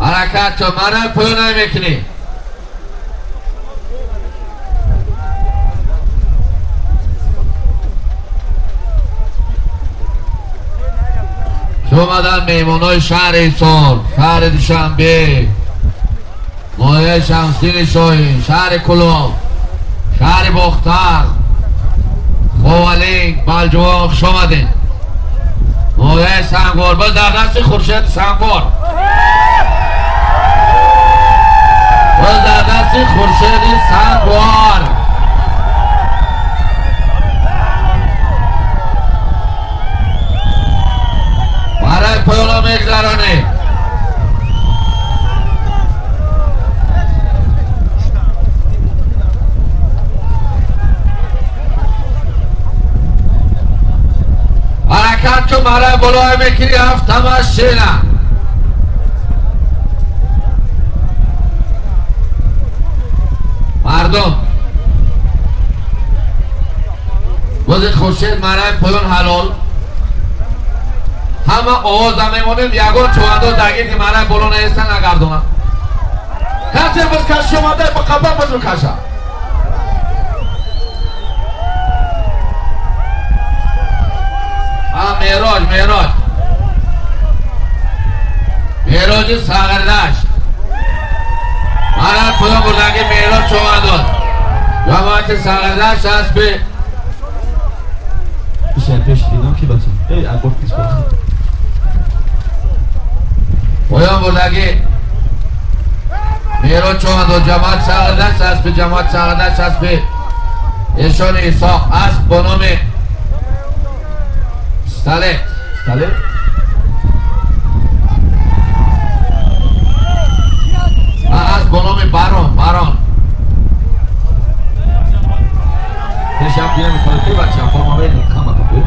Ҳаракат кун, мараи поён мекунӣ. Омадан меҳмонҳои шаҳри Ҳисор, шаҳри Душанбе, ноҳияи Шамсиддини Шоҳин, шаҳри Кӯлоб, шаҳри Бохтар, Ховалинг, Балҷувон, хуш омадед. Ноҳияи Сангвор, боз дар дасти Хуршеди Сангвор, боз дар дасти Хуршеди Сангвор. Барои поёна мегзаронем. Ҳаракат кун, барои болоя мекунӣ, ҳафтамаш шена. Мардум, бози Хуршед мараи поён ҳалол. Ҳама овоза мемонем, ягон чувандоз дар гирди мараи боло наеста нагардонад. Касе боз каши омада, ба қаба боз бикаша. Мероҷ, Мероҷ, Мероҷи Сағирдашт. Мараи поён бурдаги Мероҷ чувандоз. Ҷамоати Сағирдашт аспи Пеш дидам ки бача. Эй, агор пеш бача. Поён бурдаги Мероҷ чувандоз, ҷамоати Сағирдашт аспи, ҷамоати Сағирдашт аспи Эшони Исоқ, асп бо номи Сталет. Сталет? Асп бо номи Барон, Барон. Пешам дидам мехоҳад ки бача формаи кама кабу.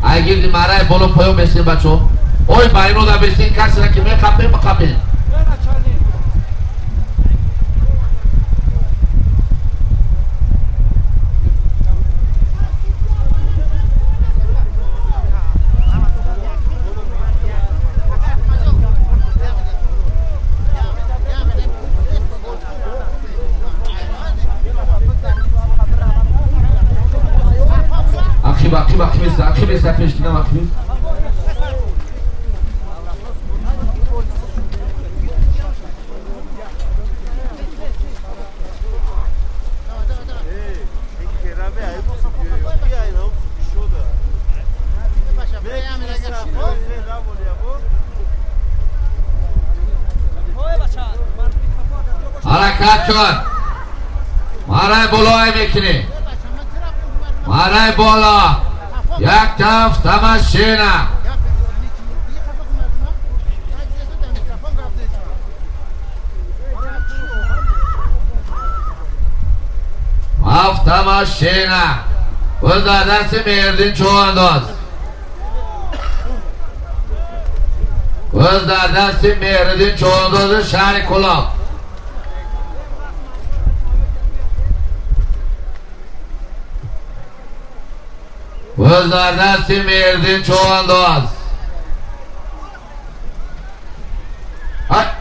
Ай гирди мараи боло поён бесин бачо. Ой, байно да бесин, касера ки мехапем, бихапем. Ақиб, ақиб, ақиб, ақиб, ақиб, пеш дидам, ақиб. Ҳаракат кун. Мараи болоя мекунӣ. Мараи боло. Як таф тамашина. Ҳафт тамашина. Боз дар дасти Меҳриддин чувандоз. Боз дар дасти Меҳриддин чувандози шаҳри Кӯлоб. Боз дар дасти Меҳриддин чувандоз.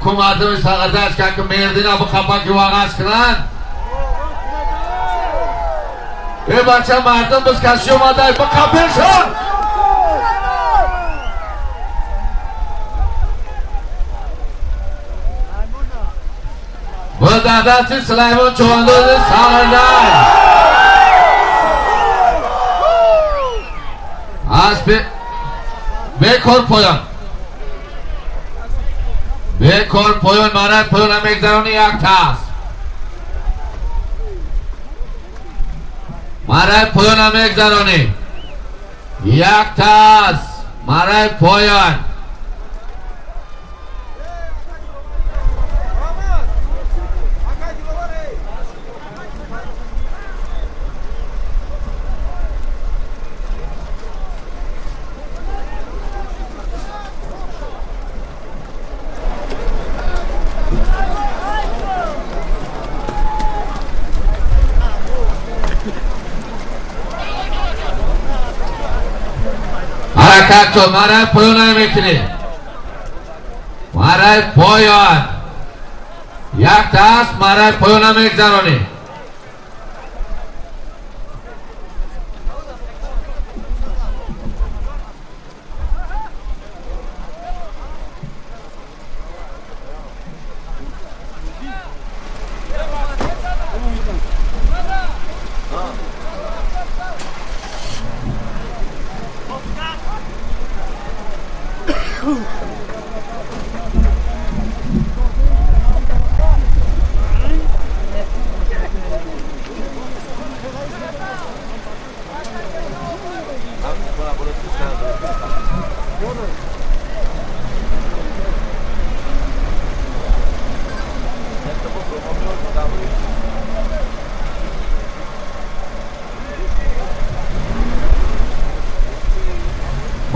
Ку мардуми Сағирдашт ки Меҳриддин абу қапаки вағаз кунанд. Э бача, мардум биз каши омадай, биқапешон. Боз дар дасти Сулаймон чувандози Сағирдашт. Аспи бекор поён. Бекор поён, мараи поёна мегзарони як тас. Мараи поёна мегзаронӣ. Як тас. Мараи поён. Кун, мараи поён намекунӣ. Мараи поён. Якта аст, мараи поён намегзаронӣ.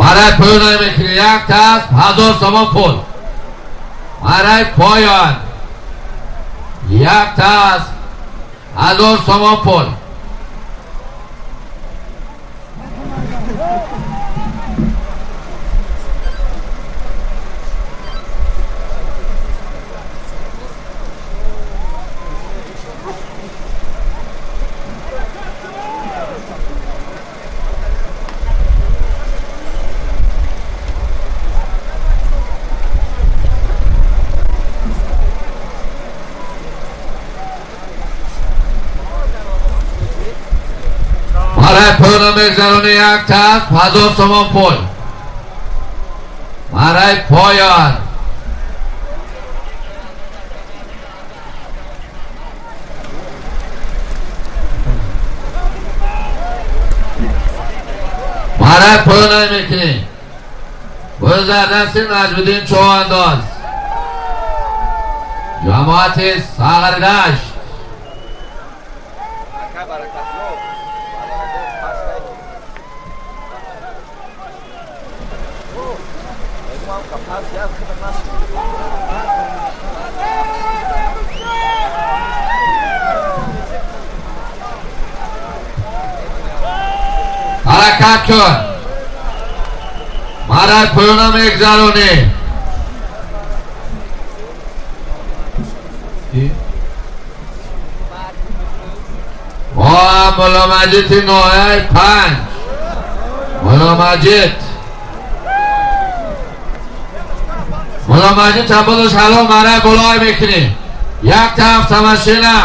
Мараи поён намекунӣ. Як тасб 1000 сомон пул. Мараи поён. Як тасб 1000 сомон пул. Мараи поён намегзаронӣ. Як тасб 1000 сомон пул. Мараи поён. Мараи поён намекунӣ. Боз дар дасти Наҷмиддин Чӯҳандоз. Ҷамоати Сағридашт. Ҳаракат кун. Мараи поён намегзаронӣ. Мо Мулло Маҷиди ноҳияи 5. Мулло Маҷид. Мулло Маҷид табодуш ҳалол мараи болой мекунӣ. Якта автомашина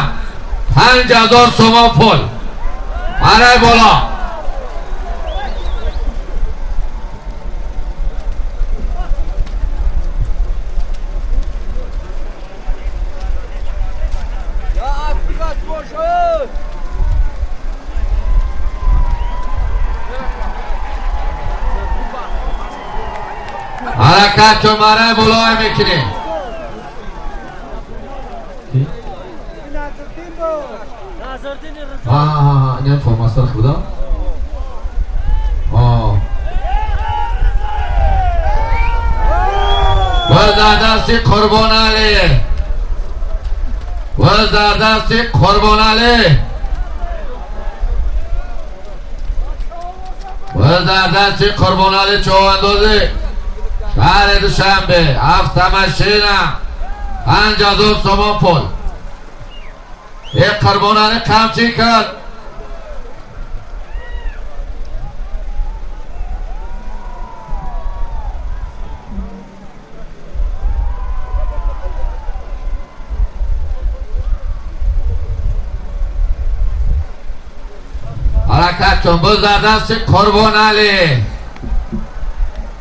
5000 сомон пул. Мараи боло. Ҳаракат кун, мараи болой мекунӣ. Ин формастар худо. Боз дар дасти Қурбоналӣ. Боз дар дасти Қурбоналӣ. Боз дар дасти Қурбоналӣ Чӯҳандозӣ. Шаҳри Душанбе, автомашина 5000 сомон пул. Э Қурбоналӣ қамчӣ кард. Ҳаракат кун, боз дар дасти Қурбоналӣ.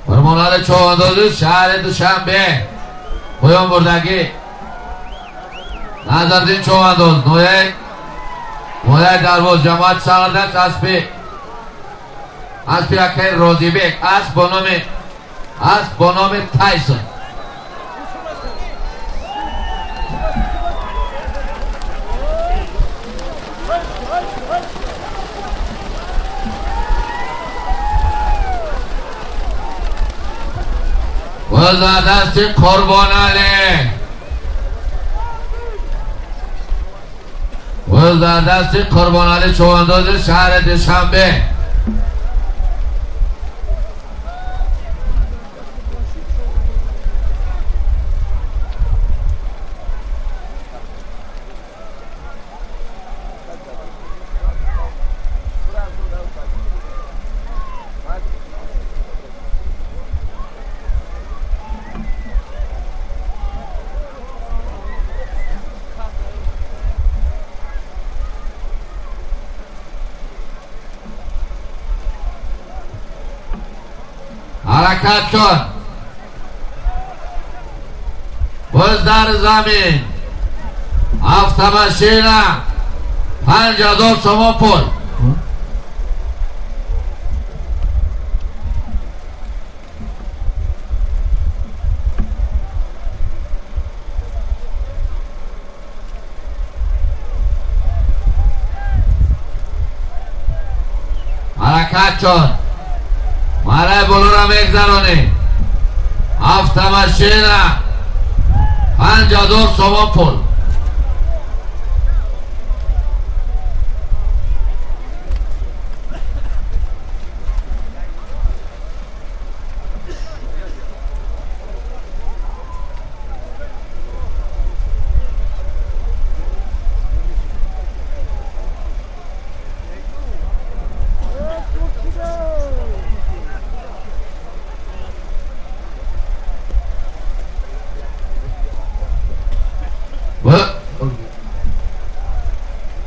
Қурбоналӣ Чӯҳандозӣ, шаҳри Душанбе. Поён бурдагӣ. Назардин Чӯҳандоз, ноҳияи Дарвоз, ҷамоати Сағридашт, аспи акаи Розибек, асп бо номи Тайсон. Боз дар дасти Қурбоналӣ. Боз дар дасти Қурбоналӣ Чӯҳандози шаҳри Душанбе. Ҳаракат кун. Боз дар замин. Автомашина 5000 сомон пул. Ҳаракат кун. Марай болоро мегзаронӣ. Автомашина 5000 сомон пул.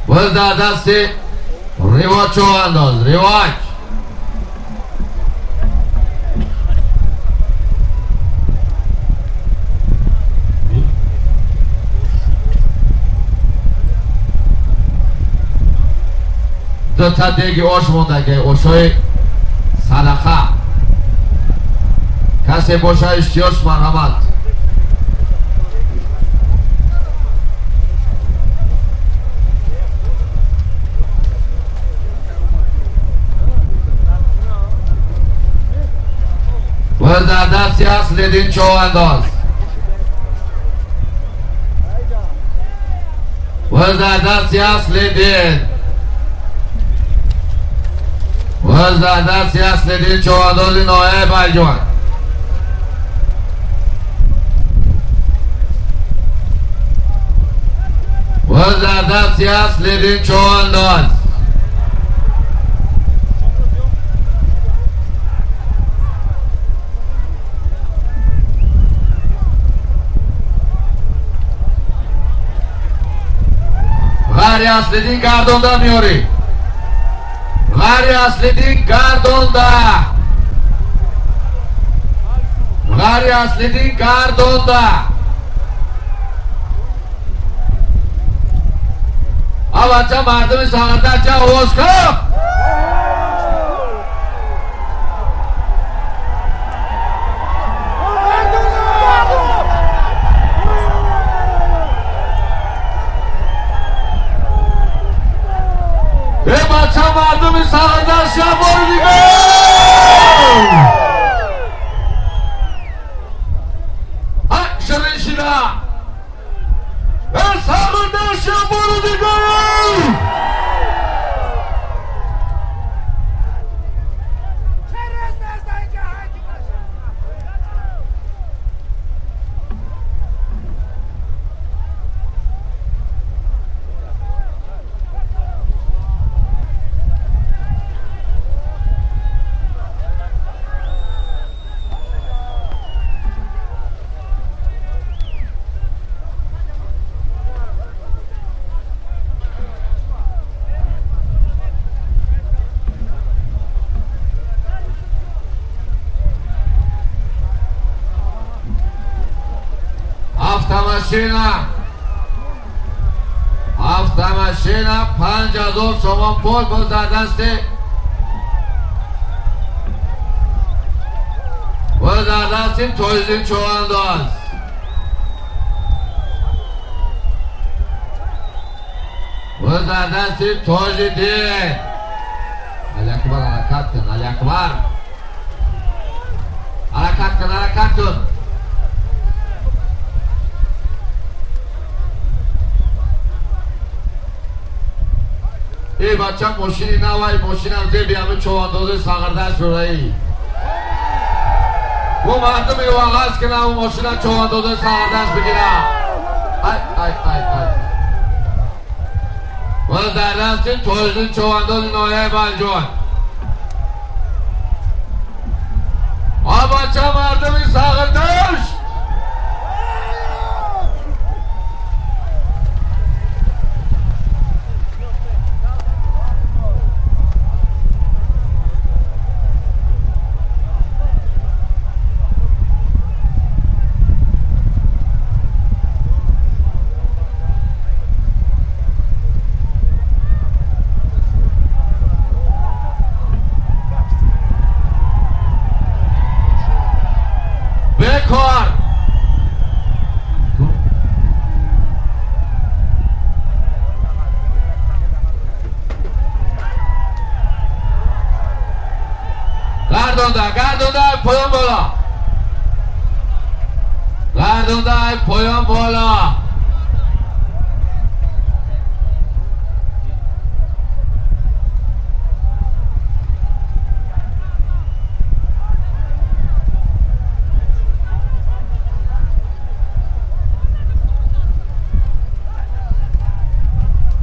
Боз дар дасти ривоҷ чӯвандоз, ривоҷ. Дута деги ош мондаги, ошои садақа. Касе боша иштиёш, марҳамат. Боз дар дасти Аслиддин чӯвандоз. Боз дар дасти Аслиддин. Боз дар дасти Аслиддин чӯвандози ноҳияи Балҷувон. Боз дар дасти Аслиддин чӯвандоз. Ғайри Аслиддин гардонда меорӣ. Ғайри Аслиддин гардонда. Ғайри Аслиддин гардонда. Авача мардуми Сағирдашт овоз кун. Бача мардуми Сағирдашт бори дигар. Ширин шида. Сағирдашт бори дигар. Автомашина 5000 сомон пул. Боз дар дасти, боз дар дасти Тоҷиддин чӯвандоз. Боз дар дасти Тоҷиддин. Алиакбар, ҳаракат кун, Алиакбар. Ҳаракат кун, ҳаракат кун. Эй бача, мошини навай, мошинам зеби ҳами чӯвандози Сағирдашт шудаӣ. Бу мардуми вағаз кунам, мошина чӯвандози Сағирдашт бигира. Ай, ай, ай, ай. Боз дар дасти Тоҷиддин чӯвандози ноҳияи Балҷувон. Бача мардуми Сағирдашт. Поён боло. Гардонда поён боло.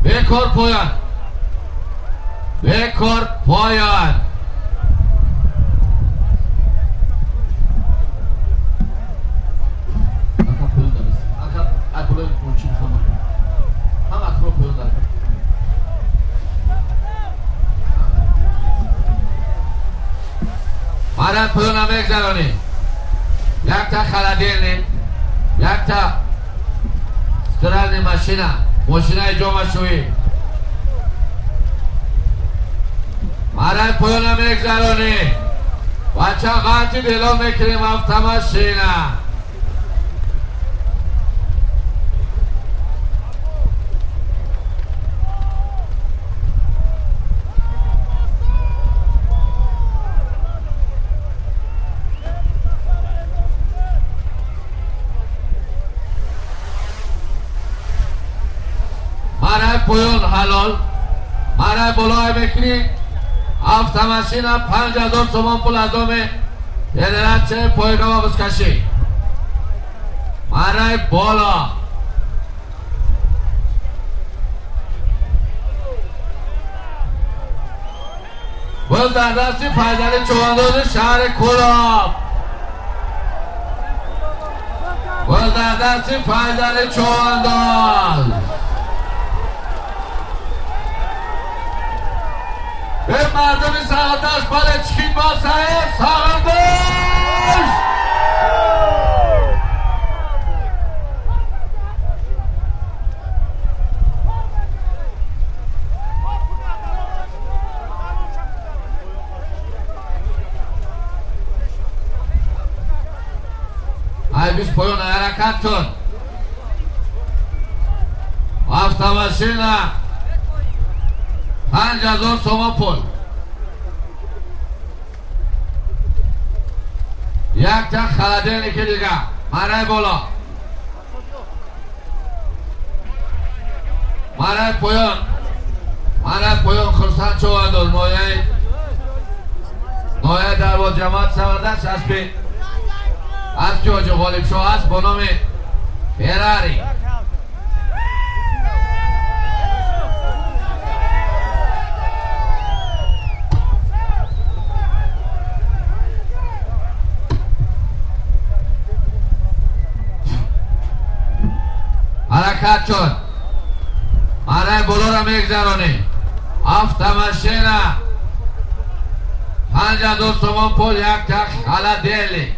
Бекор поён. Бекор поён. Ака поён дарас. Ака акулой мунчин хама. Ҳам акро поён дар. Мара поён мегзаронӣ. Якта холодильник, якта стиральная машина, мошинаи ҷомашӯӣ. Марай поёна мегзаронӣ. Бача ғати белон мекунем автомашина. Марай поён ҳалол. Марай болоя мекунӣ. Автомашина 5000 сомон пул аз доми федератсияи пойгоҳ бузкашӣ. Марай боло. Боз дар дасти Файзали Чувандози шаҳри Кӯлоб. Боз дар дасти Файзали Чувандоз. به مردم سعادت بالا چکین با ساغم باش. ای بیش پایان حرکت کن. автомашина 5000 сомон пул. Якта холодильники дига. Марай боло. Марай поён. Марай поён хурсанд шаванд. Нояи дарвоз ҷамоат савардаш аспи аспи ҳоҷи Ғолибшоҳ аст бо номи Феррари. Ҳаракат шуд. Марай болоро мегзаронӣ. Автомашина 5000 сомон пул, якта холодильник.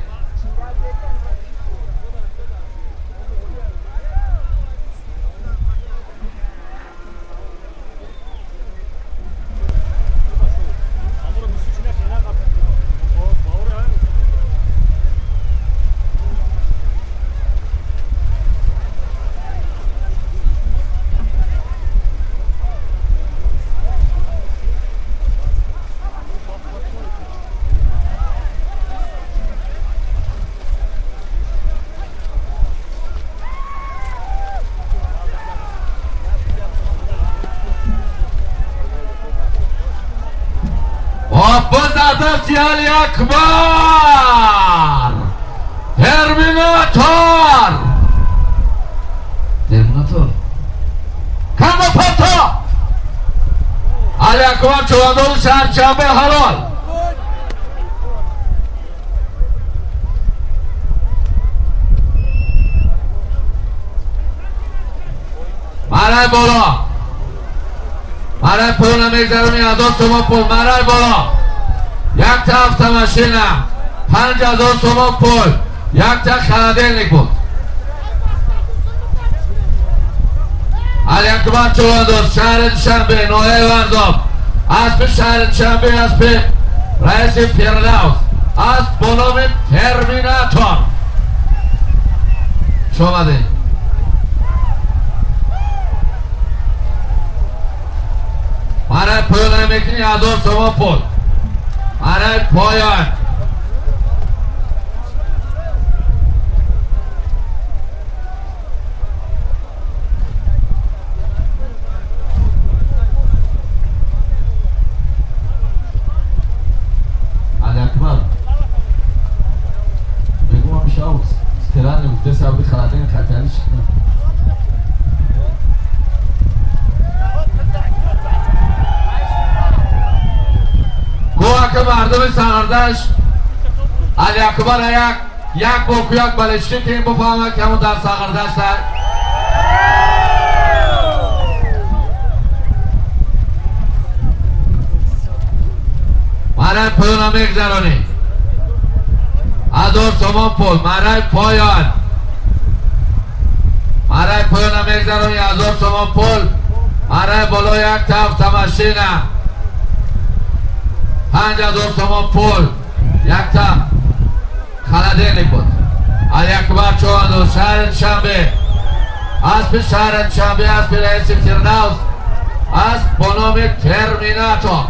Али Акбар! Терминатор! Терминатор! Кама пато! Али Акбар чувандози шаҳри Душанбе ҳалол! Марай боло! Марай поёна мегзаронӣ 1000 сомон пул. Марай боло! Якта автомашина 5000 сомон пул, якта холодильник буд. Али Акбар Чувандоз шаҳри Душанбе, ноҳияи Варзоб. Аспи шаҳри Душанбе, аспи раиси Фирдавс, асп бо номи Терминатор. Хуш омадед. Марай поёна мекунӣ 1000 сомон пул. Марай поён. Генеральный гуфте сабри халадин хатяли шикна. Гӯака мардуми Сағардашт Алиакбара як як бо кӯяк балешки ки буфаҳмад ки ҳамон дар Сағардашт аст. Мараи поёна мегзаронӣ. 1000 сомон пул. Мараи поён. Мараи поёна мегзаронӣ 1000 сомон пул. Мараи боло як та автомашина. 5000 сомон пул. Як та холодильник буд. Алиакбар Чоандоз шаҳри Душанбе. Аспи шаҳри Душанбе, аспи раиси Фирдавс, асп бо номи Терминатор.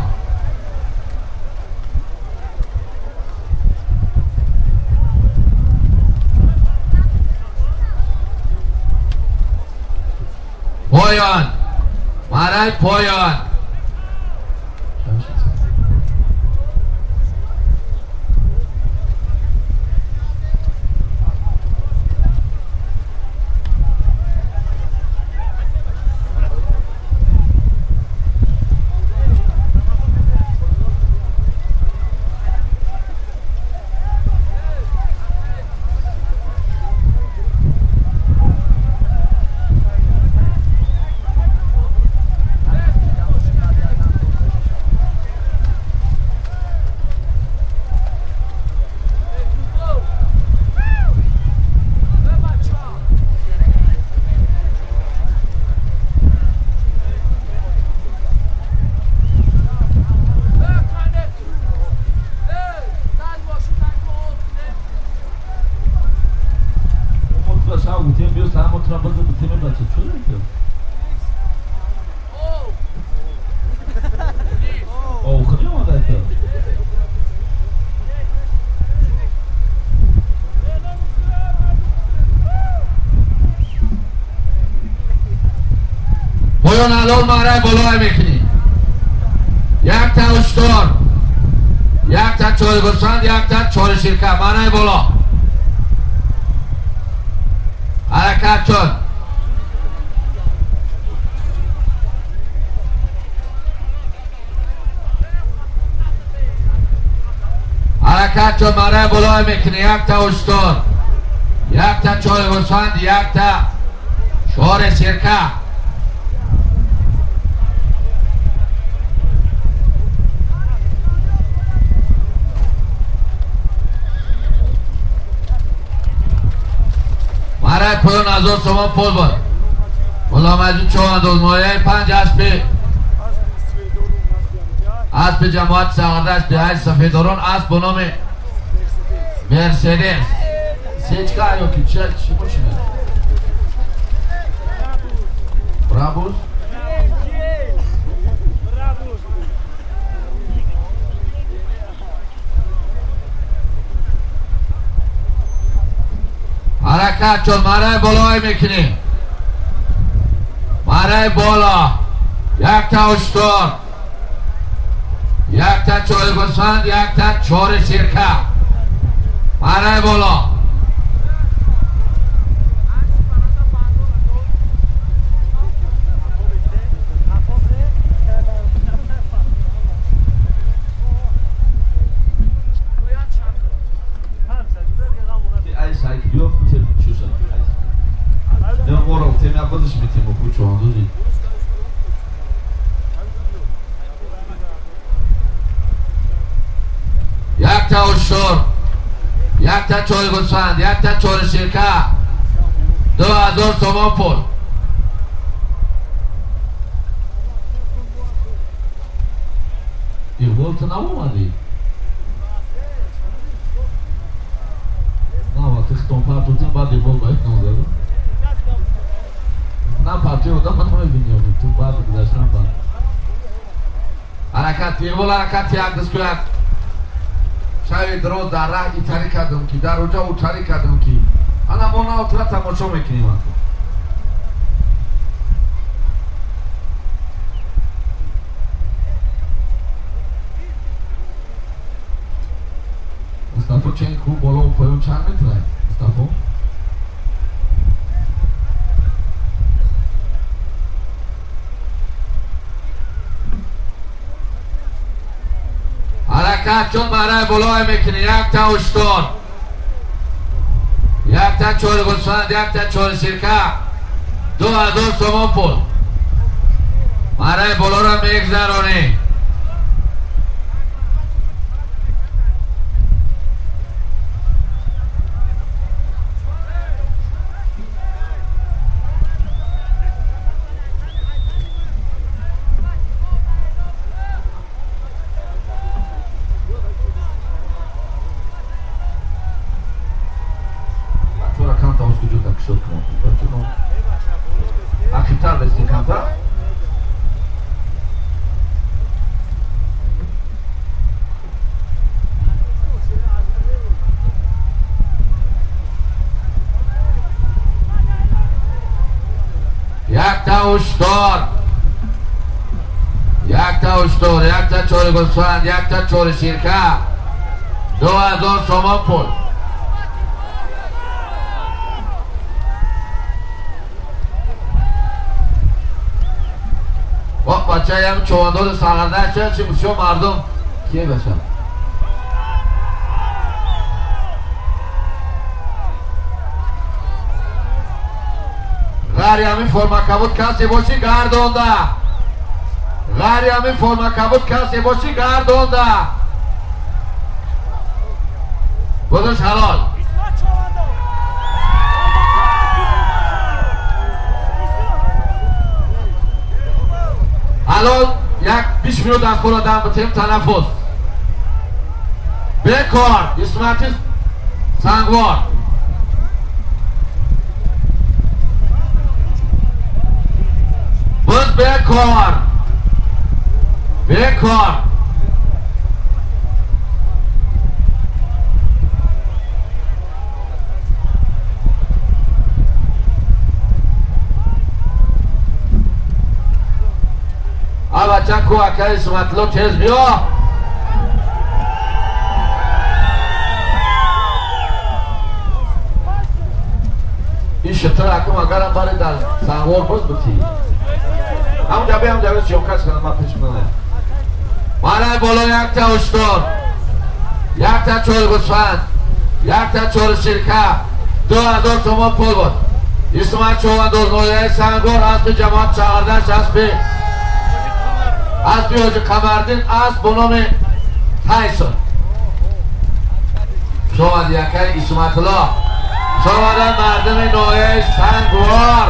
Поён. Мараи поён. Поён алон мараи болое мекунӣ. Як та уштор, як та чори гӯсфанд, як та чори ширка. Мараи боло. Ҳаракат шуд. Ҳаракат шуд. Мараи болое мекунӣ. Як та уштор, як та чори гӯсфанд, як та чори ширка. Мараи поён 1000 сомон пул буд. Мулло Маҷид Чоандоз мояи 5 аспи ҷамоати Сағардашт деҳаи Сафедорон асп бо номи Мерседес. Сечка ё ки чӣ мошина? Брабус? Ҳаракат шуд. Мараи болое мекунӣ. Мараи боло. Як та уштор, як та чори гӯсфанд, як та чори ширка. Мараи боло. Як та уштор, як та чори гӯсфанд, як та чори ширка. 2000 сомон пул. Иқбол ту наомадӣ? На, вақти хитон партотем, баъд Иқбол ба хитон зада. На партои одам ман намебинем, ту баъд гузаштан баъд. Ҳаракат, Иқбол ҳаракат як дастку як. Шаби дроз дар раҳ итарӣ кардам ки, дар оҷа утарӣ кардам ки. Ана мо на утра тамошо мекунем. Мустафо чен ку боло поён чанд метр? Мустафо? Ҳаракат чун барои болой мекунӣ. Якта уштон, якта чори гӯсфанд, якта чори ширка, 2000 сомон пул. Барои болоро мегзаронӣ. Якта уштор, якта уштор, якта чори гӯсфанд, якта чори ширка, 2000 сомон пул. Бачаям човандози сағарда чи бисёр мардум кие бача? Ғайри ҳамин формакабуд касе бошӣ гардонда. Ғайри ҳамин формакабуд касе бошӣ гардонда. Гузош ҳалол. Ҳалол як 20 минут аз хӯра дам битем танаффус. Бекор Исмати Сангвор. Боз бекор. Бекор. Бача ку акаи Исматулло тез биё. Ин шитр акум агарам бари дар Сангвор боз бутӣ. Ҳамун ҷаби, ҳамун ҷаби съёмкаш кардам, ман пеш менам. Барои боло якта уштор, якта чори гӯсфанд, якта чори ширка, 2000 сомон пул буд. Исмат Човандоз ноҳияи Сангвор, аспи ҷамоат Чағардаш, аспи Ҳоҷи Қамардин, асп бо номи Тайсон. Шомад якаи Исматулло. Шомадан мардуми ноҳияи Сангвор.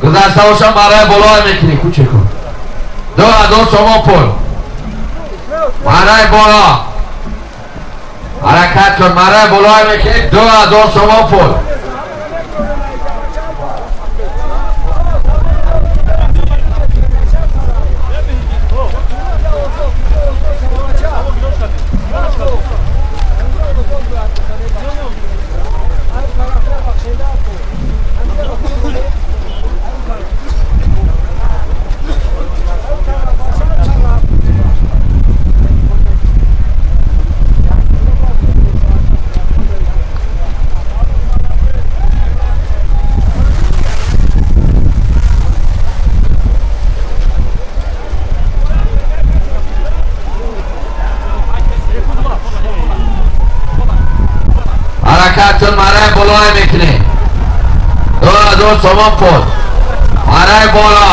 Гузашта бошам барои болой мекунӣ куче кун. 2000 сомон пул. Барои боло. Ҳаракат кун, барои болой мекунӣ 2000 сомон пул. ҳаракатон марай болой мекунӣ. 2000 сомон пул. Марай боло.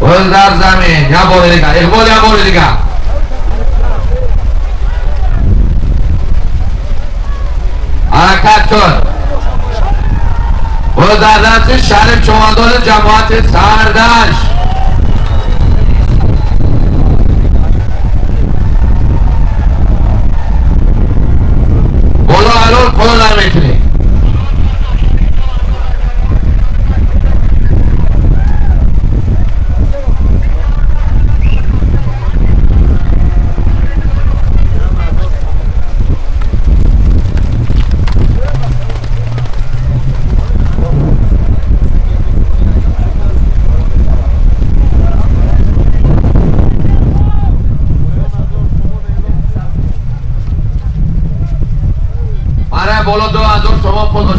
Боз дар замин. Як бори дигар. Иқбол як бори дигар. Ҳаракат кун. Боз дар дасти Шариф Човандози ҷамоати Сардаш. Боло ҳалол пул намекунӣ.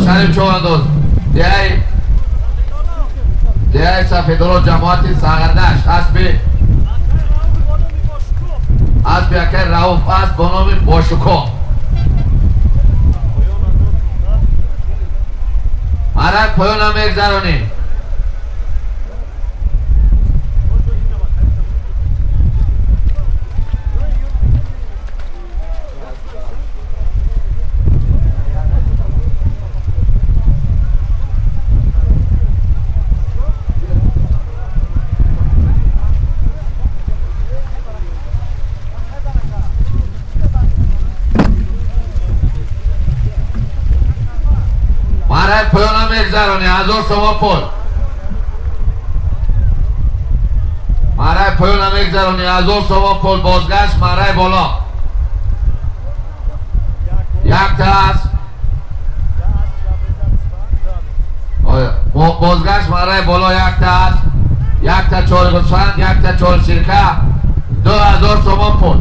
Шариф Човандоз деҳаи Сафедоло ҷамоати Сағардашт аспи акай Рауф аст бо номи Бошукоҳ. Марак поёна мегзаронем. Марак поёна мегзаронӣ 1000 сомон пул. Марак поёна мегзаронӣ 1000 сомон пул. Бозгашт марай боло. Якта аст. Бозгашт марай боло якта аст. Якта чори гӯсфанд, якта чори ширка. 2000 сомон пул.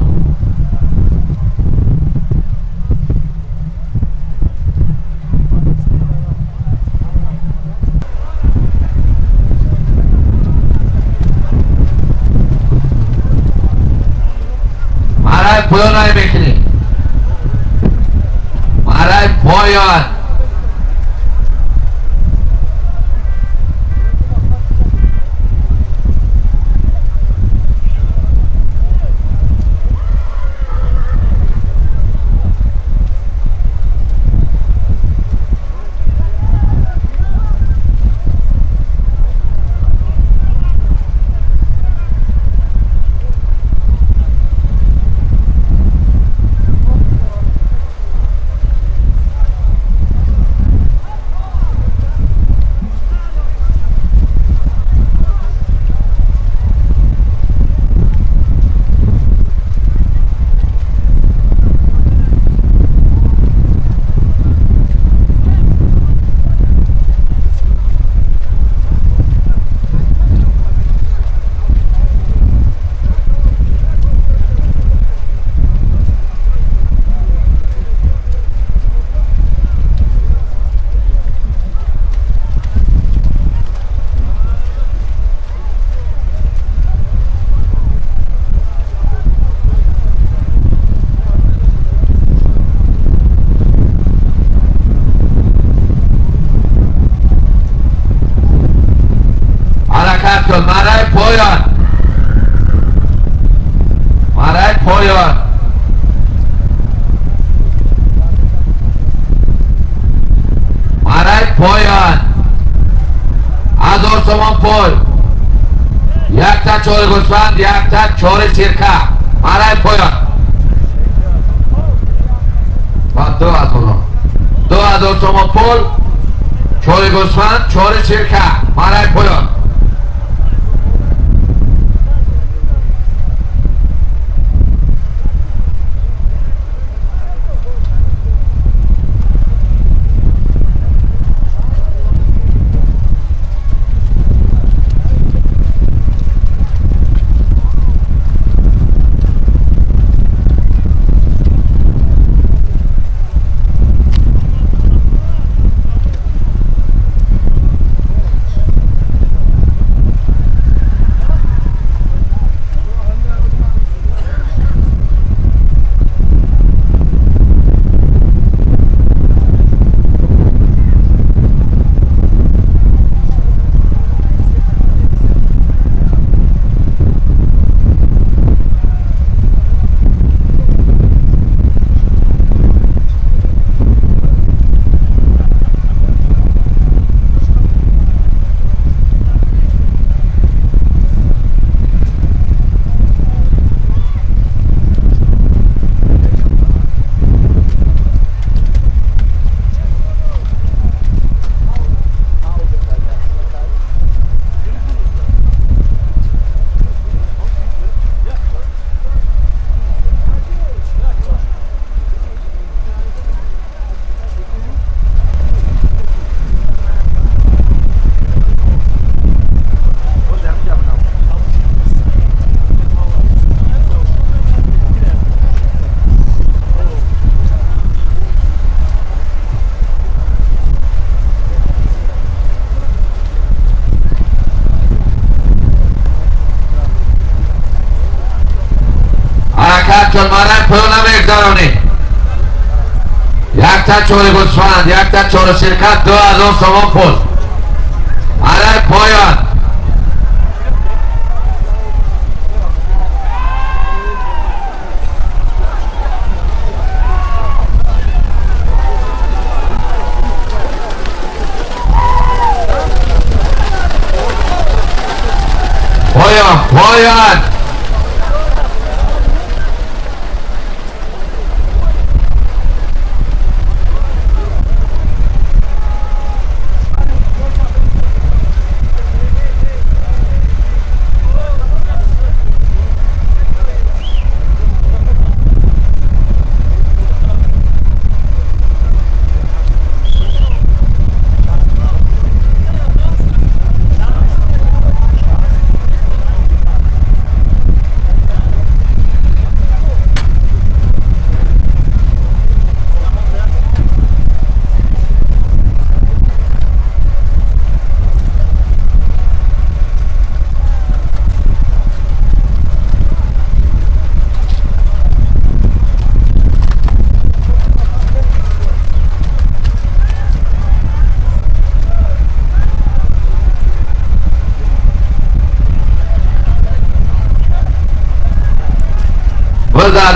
Марай поён мекунӣ. Марай поён. Марай поён. Марай поён. Марай поён. 1000 сомон пул. Якта чори гӯсфанд, якта чори ширка. Марай поён. Ва 2000. 2000 сомон пул. Чори гӯсфанд, чори ширка. Марай поён. Ҳаракат кун, мараи поён намегзаронӣ. Якта чори гӯсфанд, якта чори ширкат, 2000 сомон пул. Мараи поён. Поён, поён.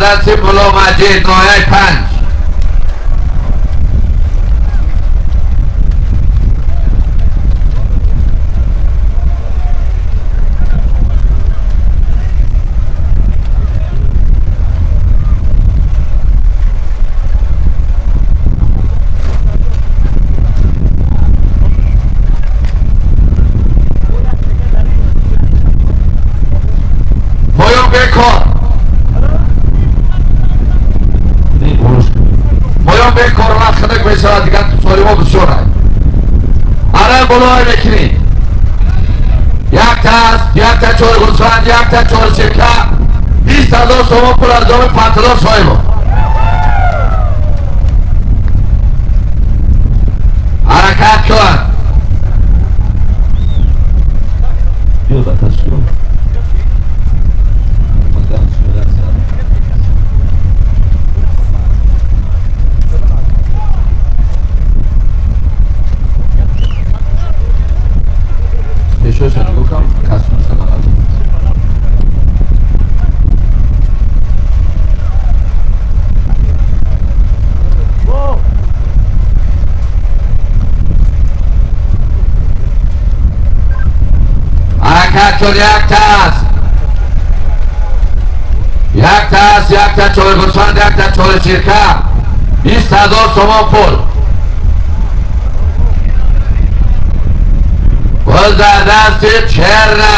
دست ملا مجید ناحیه 5. پایان بکن. پایان بکن وقت خنک میشود دیگر تو سالی ما بسیار هست. آره بلوهای میکنی. یک تا است، یک تا چهار گوسفند، یک تا چهار شرکه، 20,000 سومان پول از جام 5000 صاحب. حرکت کن. یک تاست، یک تاست، یک تا چهار گوسفند، یک تا چهار شرکه، 20,000 سومان پول. باز در دست چرنه،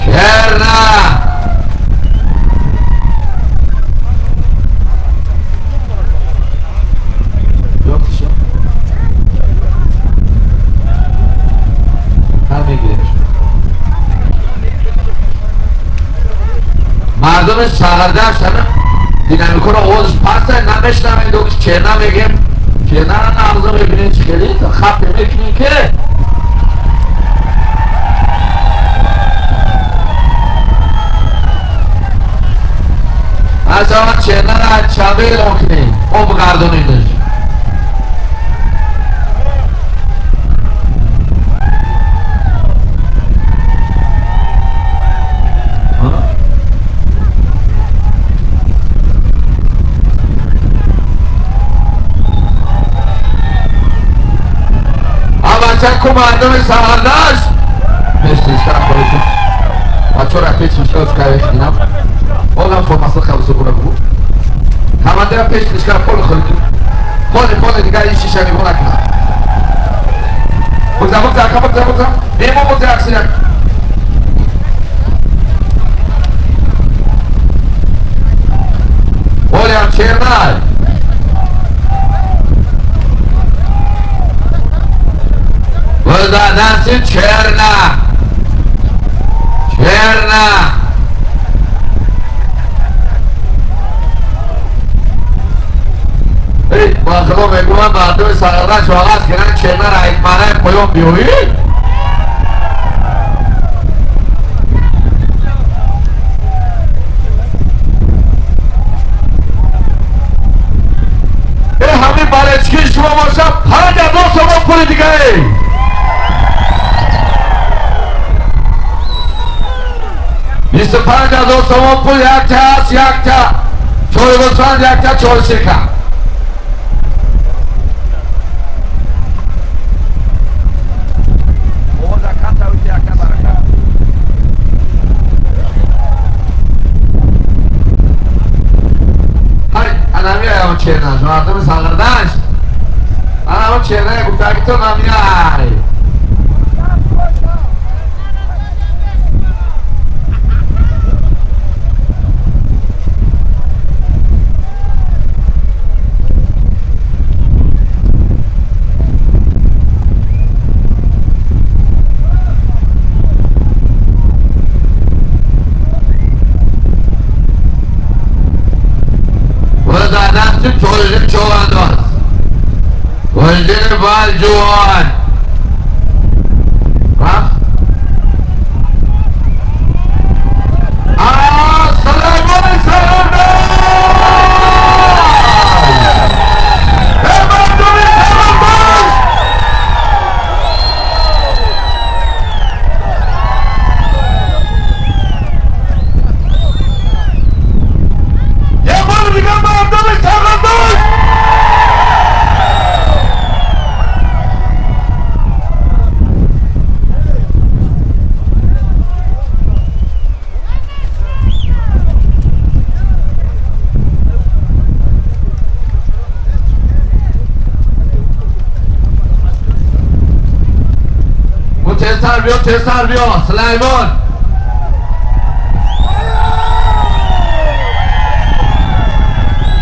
چرنه. مردم سردشت همه دینامیکو رو آوازش پس نمیشنوید و چرنه میگیم، چرنه رو نغزه میبینید خیلی خط میکنید که از آن چرنه رو از شنبه اعلام کنید آب گردانیدش. کو مردم سردشت مرسی خودتون بچه ها رفت پیش از که دیدم آدم فرماسا خلاص کنه بگو کمانده پیش نشکر پول خودتون پول پول دیگه این شیشه نگاه نکنم. بگذار بگذار بگذار بگذار نیمو بگذار اکسیدن. Олям Чернай. Дасти черна, черна. با خدا میگم مردم سردشت آغاز کردن چرنه را یک معنی پایان بیایید. дигаре 25,000 сомон пул якта аст, якта чори гӯсфанд, якта чори сирка. Анамиаям чернаш, мардуми сағирдаш. Анам чернае гуфтаги то намиай. Гулдин Балҷувон рафт. Сулаймони Сағирдаш! Мардуми Сағирдаш! Як бори дигар мардуми Сағирдаш! تستر بیا، تستر بیا سلیمان.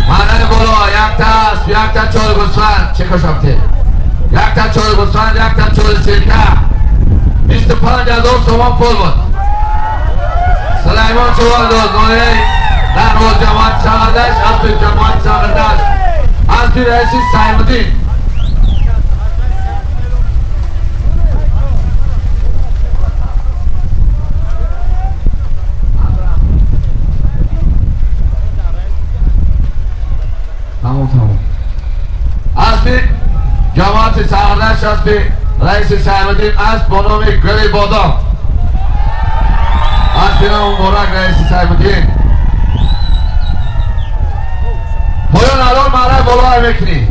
منه بالا یک تا اسب، یک تا چهار گوسفند. چه کشم یک تا چهار گوسفند، یک تا چهار سرکه. 25,000 سومان پول بود. سلیمان چوال دوز در روز جماعت ساغردش، اسب جماعت ساغردش، اسب رئیسی سایمدین. تمام. اسب جماعت ساغردش، اسب رئیس سایمدین، اسب با نام گلی بادام. اسب نام مبارک رئیس سایمدین. پایان الان مرای بالا میکنی.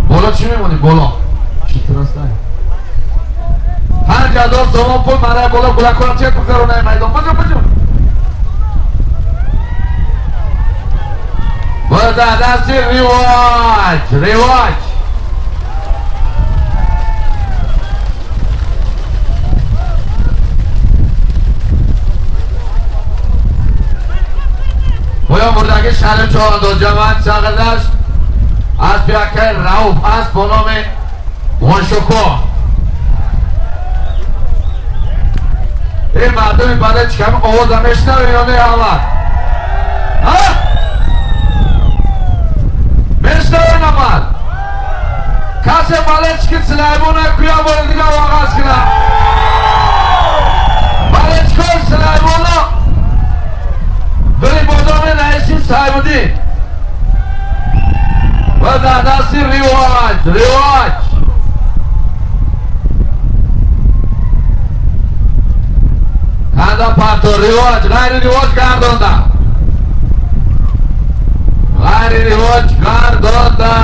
بالا چی میمونی؟ بالا چی ترسته؟ 5,000 سومان پول مرای بالا گلکارم چه گذرونه میدان. بجو بجو. بزن دستی رواج رواج. پویا مردگی شهر چهار جماعت ساغردش، اسب یکه رؤوف، اسب با نام وانشوکو. این مردم برای چکم آواز هم میشنوه یا نه احمد؟ ها؟ میشنوه احمد؟ کسی برای چکی سلیمانه کویا بار دیگه آغاز کنه. برای چکار سلیمانه بری بادام رئیسی سایمدین و در دستی رواج رواج. کنده پرتو رواج، غیر رواج گردانده، غیر رواج گردانده.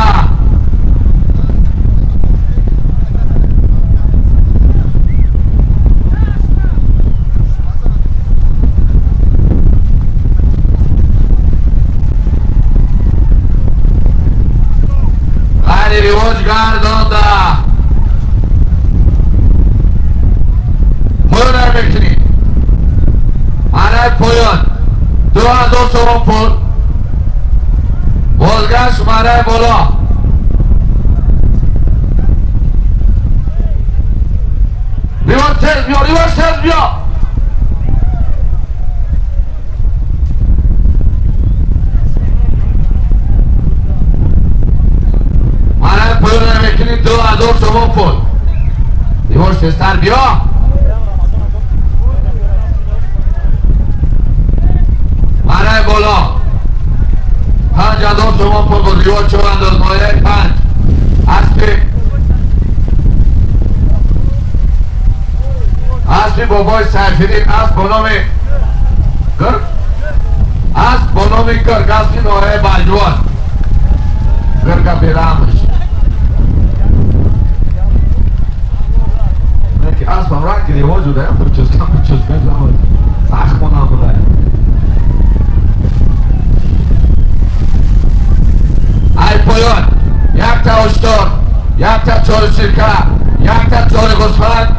غیر رواج گردانده. پایان میکنی مرای پایان 2,000 سومان پول. بازگشت مرای بالا. ریواج تیز بیا، ریواج تیز بیا. مرای پایان میکنی 2,000 سومان پول. ریواج تیزتر بیا. مرای بالا 5000 сомон пул буд. Риво чорандоз ноҳияи панҷ. Аспи бобои Сайфиддин, асп бо номи Гург, асп бо номи Гург, аспи ноҳияи Балҷувон. Гурга бераҳмаш. Ки аспам ранг ривоҷ буда, прическа прическа сахмонам буда. Ай поён якта уштор, якта чори ширка, якта чори гӯсфанд,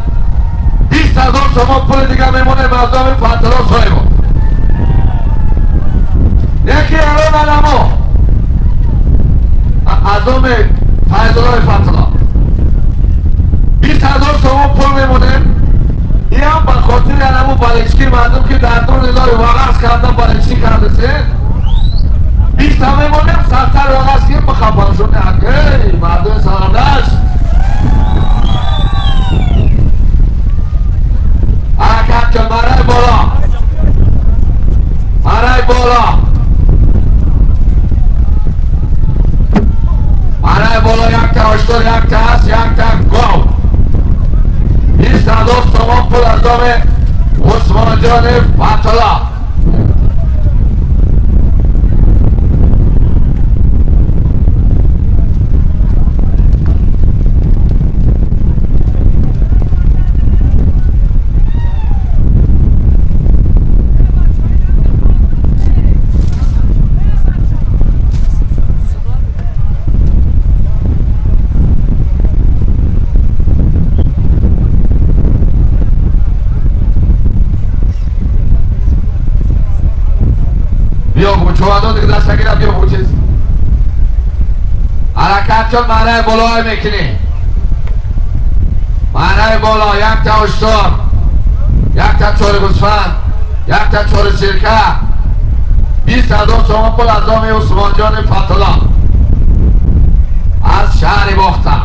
20 000 сомон пули дига мемонем аз номи Фатило соҳибо. Яке алон аламо аз номи Файзуллои Фатило 20 000 сомон пул мемонем. Иам ба хотири аламу балечки мардум ки дар дуни лои вағаз кардан балечки кардасен, 20 та мемонем, сартар вағаз ким бихапаншони акей мардуми сардаш. Ҳаракат кун, барои боло, барои боло, барои боло. Якта уштур, якта асп, якта гов. 20 000 сомон пул аз номи Усмонҷони Фатулло. Биё чувандоз гузаштагира, биё чиз ҳаракат чун маънаи болое мекунӣ. Маънаи боло якта уштор, якта чори гӯсфанд, якта чори ширка, 20 000 сомон пул аз номи Усмонҷони Фатулло аз шаҳри Бохта.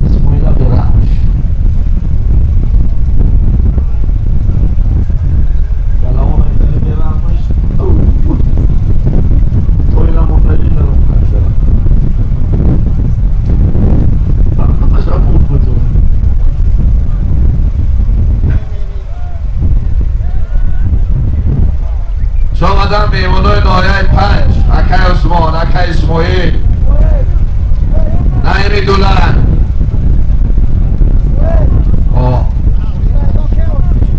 Исмоила бераҳмш. Омадан меҳмонои ноҳияи панҷ, акай Усмон, акай Исмоил, Наими Дулан.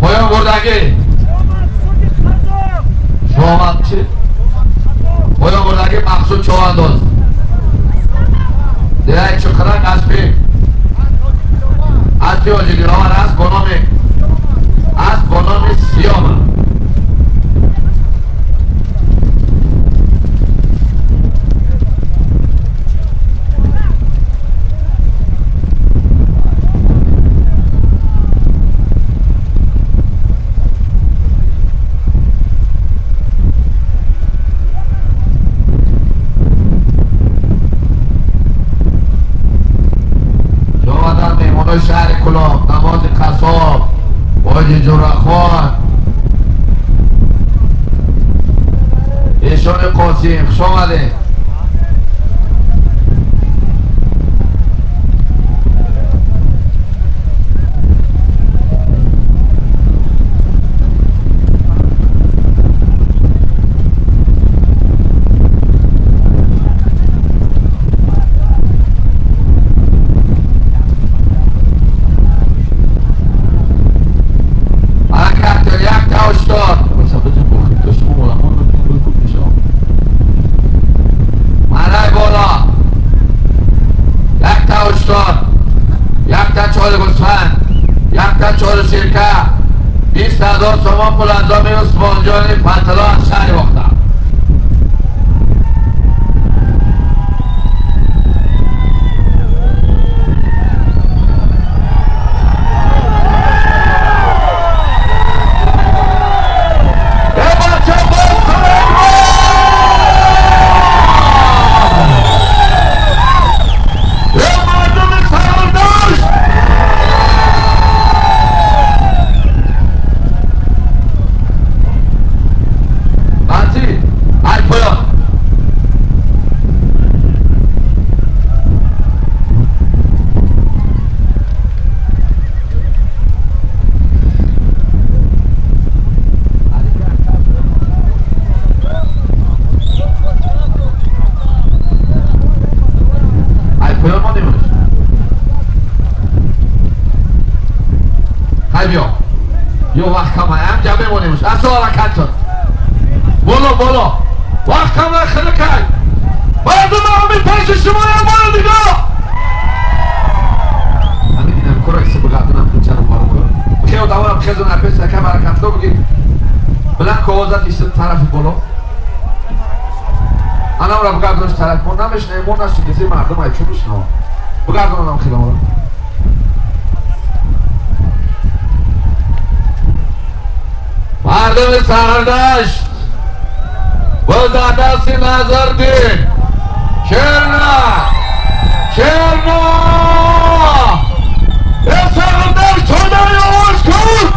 Поён бурдагӣ шомад чи? Поён бурдагӣ Мақсуд Човандоз. Дираи чуқирак аспи ҳоҷи Диловар, асп бо номи Сиёма. Омадан меҳмонои шаҳри Кулоб, намози қассоб, ҳоҷи Ҷурахон, эшони Қосим, хуш омадед. Ҳаракат кун, якта уштор. Маънаи боло якта уштор, якта чори гӯсфанд, якта чори ширка, 20 000 сомон пул аз номи Усмонҷони Фатило аз шаҳри Бохта. Э, бача, боз Сулеймон! Э, мардуми сардошт! Ё вақт кама, ҳам ҷа мемонемш. Асо ҳаракат шуд. Боло, боло. Вақт кама, хинукай. Мардум ҳами пеши шумо як бори дига. Ҳамин динамикоро киси бигардонам кучаро баро кун. Хел даварам хезу напес якам ҳаракатро бигир. Баланд ковозат истод тарафи боло. Анамра бигардонш тараф мо намешнавем, мо нашунидем, мардум ай чӣ мешнавад. Бигардонам хеломро. Мардуми Сардашт боз дасти Назардин Черна Черна Сардашт чодари овоз кун.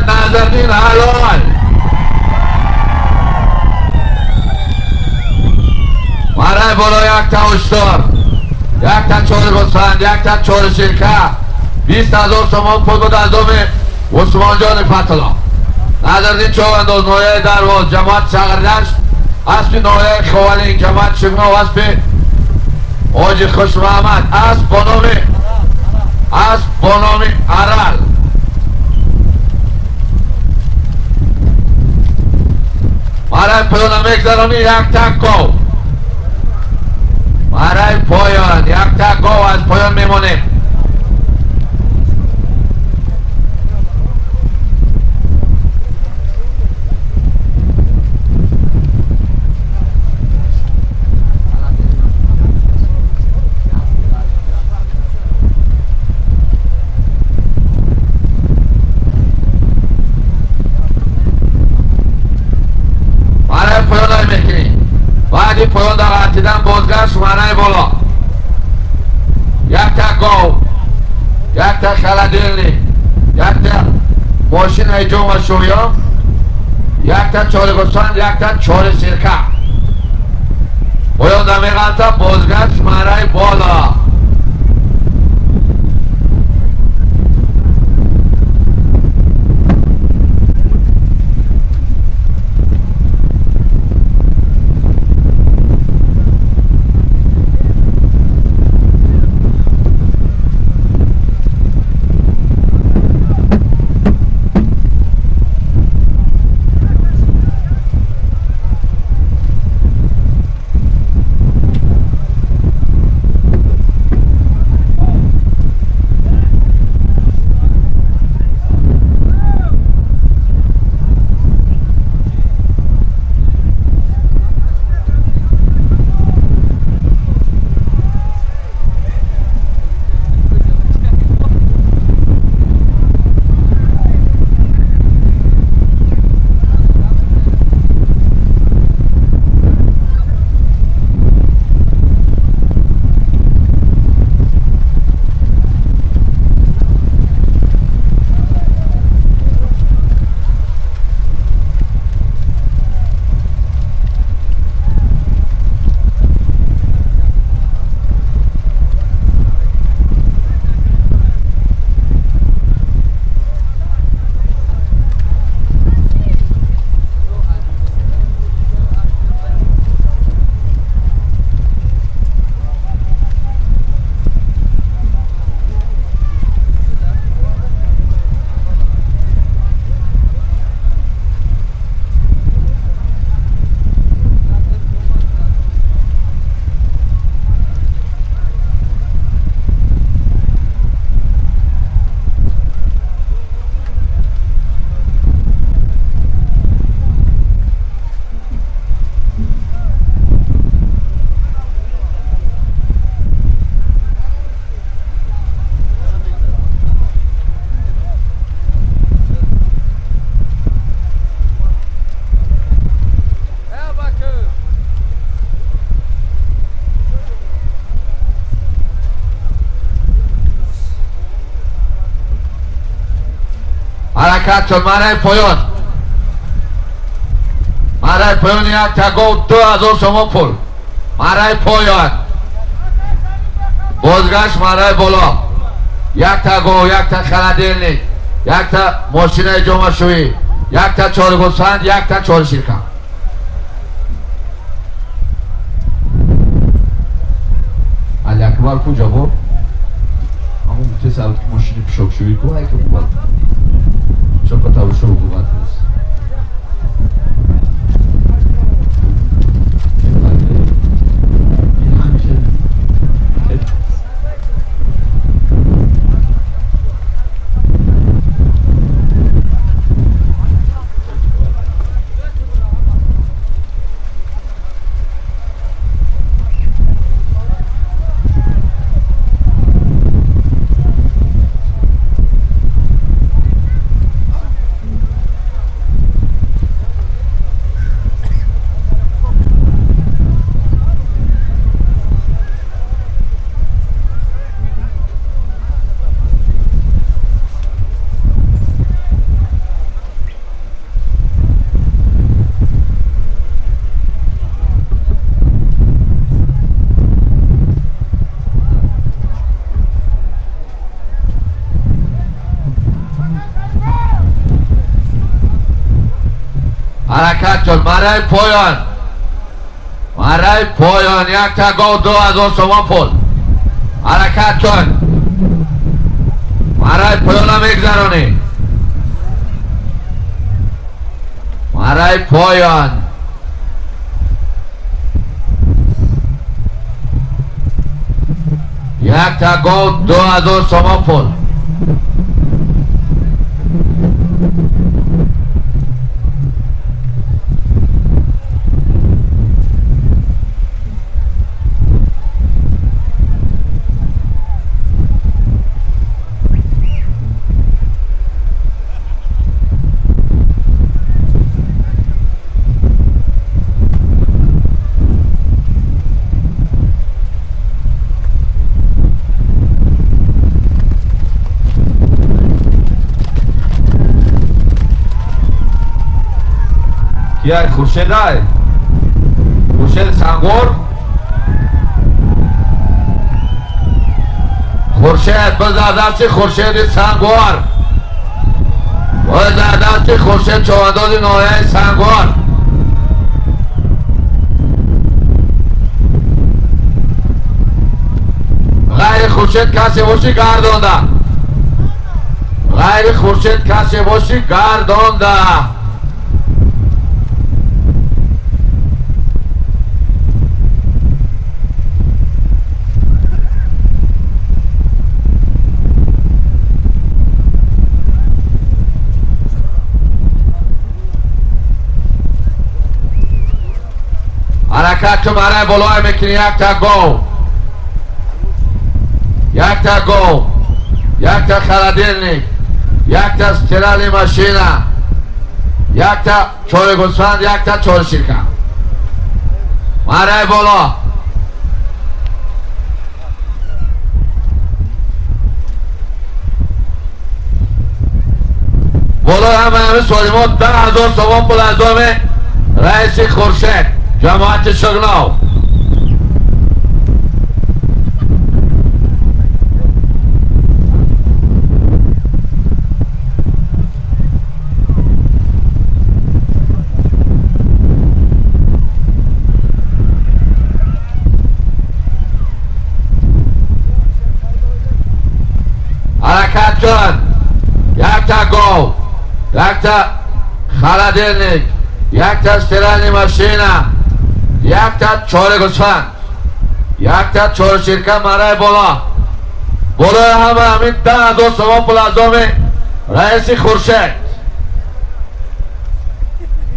Назардин ҳалол. Марай боло якта ҳушдор, якта чори гӯсфанд, якта чори ширка, 20,000 сомон пул буд аз доми Усмонҷони Фатулло. Назардин Човандоз ноҳияи Дарвоз, ҷамоат Шаҳрдашт, аспи ноҳияи Ховалин, ҷамоат Шигнов, аспи Ҳоҷи Хушмуҳаммад, асп бо номи Арал. Барои поёна мегзаронӣ як так гов. Барои поён як так гов аз поён мемонем. Баъди поён дағартидан бозгашт манаи боло. Якта гов, якта холодильник, якта мошинаи ҷома шӯё, якта чори гӯсфанд, якта чори сирка. Поён дамеғалта бозгашт манаи боло. Ҳаракат шуд манаи поён. Манаи поён як та гов 2000 сомон пул. Мараи поён. Бозгашт мараи боло. Якта гов, якта холодильник, якта мошинаи ҷомашӯӣ, якта чори гӯсфанд, якта чори ширка. Али Акбар куҷа буд? Ҳамон гуфте сабт ки мошини пӯшокшӯӣ ку ай ки бувад. Чопа тавшо бувад. Ҳаракат шуд. Мараи поён. Мараи поён. Якта гов 2000 сомон пул. Ҳаракат кун. Мараи поёна мегзаронӣ. Мараи поён. Якта гов 2000 сомон пул. Кияй Хуршедай? Хуршед Сангор? Хуршед, бизар дасти Хуршеди Сангор. Бизар дасти Хуршед човандози ноҳияи Сангор. Ғайри Хуршед касе бошӣ гардонда. Ғайри Хуршед касе бошӣ гардонда. Ҳаракат ки мараи болоя мекунӣ якта гов. Якта гов, якта холодильник, якта стиральная машина, якта чори гӯсфанд, якта чори ширка. Мараи боло. Болои ҳама ҳамин солимо 10000 сомон пул аз доми раиси Хуршед. Ҷамоати Шугнов. Ҳаракат кун. Якта гов, якта холодильник, якта стиральная машина, якта чори гӯсфанд, якта чори ширка мараи боло. Болои ҳама ҳамин 10000 сомон пул аз доми раиси Хуршед.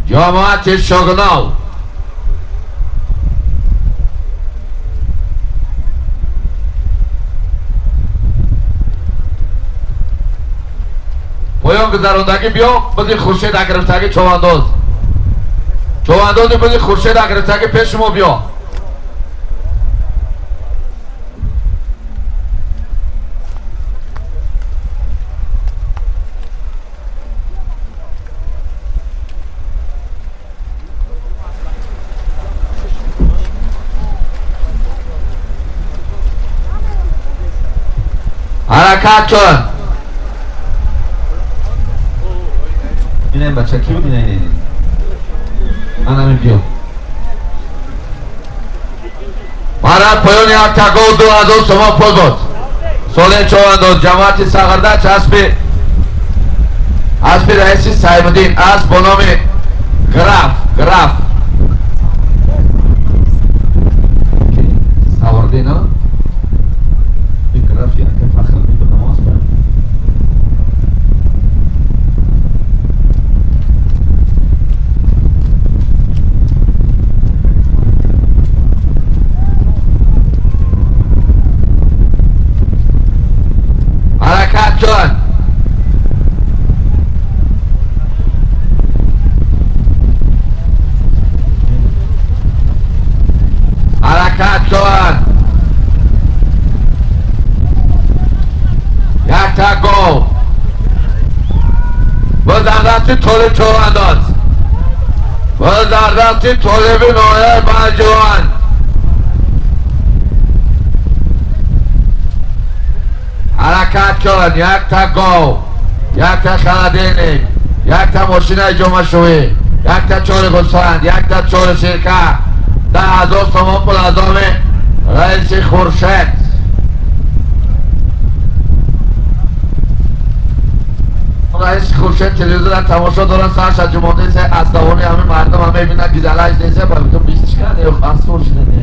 Ҷамоати Шугнов. Поён гузарондагӣ биё бизи Хуршед агирифтагӣ човандоз. Човандози бизи Хуршед агирифтагӣ пеши мо биё. Ҳаракат кун. Инам бача ки буд? Ина. Манам биё. Мара поёни як тагов 2000 сомон пул буд. Соли чорандоз ҷамоати Сағирдашт аспи раиси Саймуддин асп бо номи Граф Савардин, а? Ин граф яка Фахриддин ба намоз ба. Ҳаракат кун. Ҳаракат кун. Як та гов. Боз дар дасти Толиб чорандоз. Боз дар дасти Толиби ноҳияи Балҷувон. Ҳаракат кун. Як та гов, як та холодильник, як та мошинаи ҷомашӯӣ, як та чори гӯсфанд, як та чори сирка, 10000 сомон пул аз номи раиси Хуршед. Раиси Хуршед телевизора тамошо дорад, сарша ҷумонеса аз давони ҳамин мардум ҳам мебинад, гизалаш неса, ба гуфтам бистишка не, асур шуда не.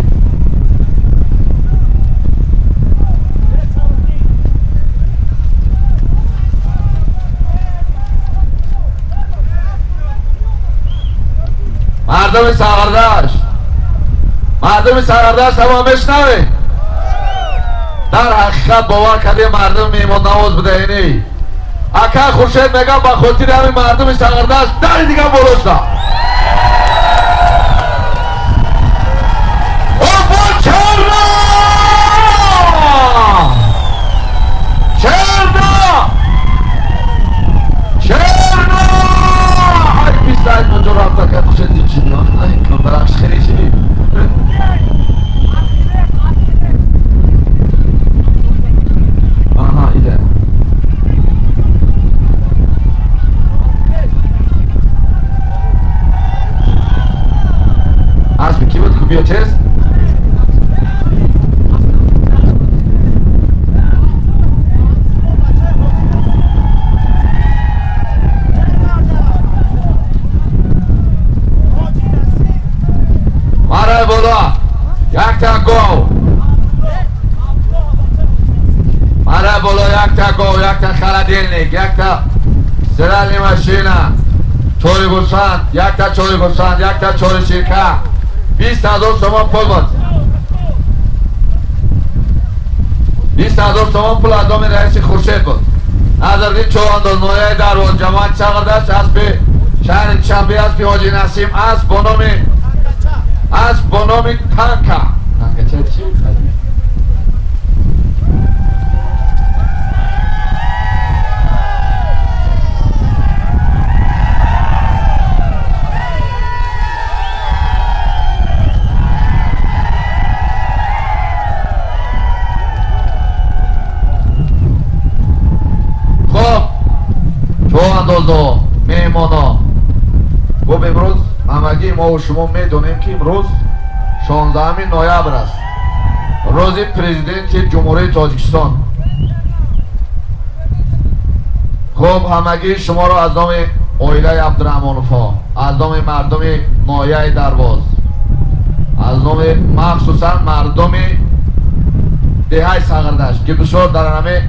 Мардуми Сағирдашт, мардуми Сағирдашт ҳама мешнавед? Дар ҳақиқат бовар кардем мардум меҳмоннавоз буда ини. Ака Хуршед мегам ба хотири ҳамин мардуми Сағирдашт дари дигар боло шуда. Обо черно! Черно! Черно! Ай, писать, муҷо рафта, ка Хуршед дид шуд. Ай, камбарахш хеле шид. Аҳа, ида. Аспи ки буд? Ку биё тез? Марай боло. Як та гов. Марай боло як та гов, як та холодильник, як та стиральная машина, чори гӯсфанд, як та чори гӯсфанд, як та чори сирка. 20000 сомон пул буд. 20000 сомон пул аз номи раиси Хуршед буд. Назардин Чорандоз ноҳияи Дарвоз ҷамоати Сағирдашт аспи шаҳри Душанбе аспи Ҳоҷи Насим асп бо номи Танка. Танка чӣ? Хоб, чорандозо, меҳмоно, хуб, имрӯз ҳамагии мо шумо медонем, ки имрӯз 16 ноябр аст, рӯзи президенти Ҷумҳурии Тоҷикистон. Хуб, ҳамагии шуморо аз номи оилаи Абдураҳмоновҳо, аз номи мардуми ноҳияи Дарвоз, аз номи махсусан мардуми деҳаи Сағирдашт, ки бисёр дар ҳамин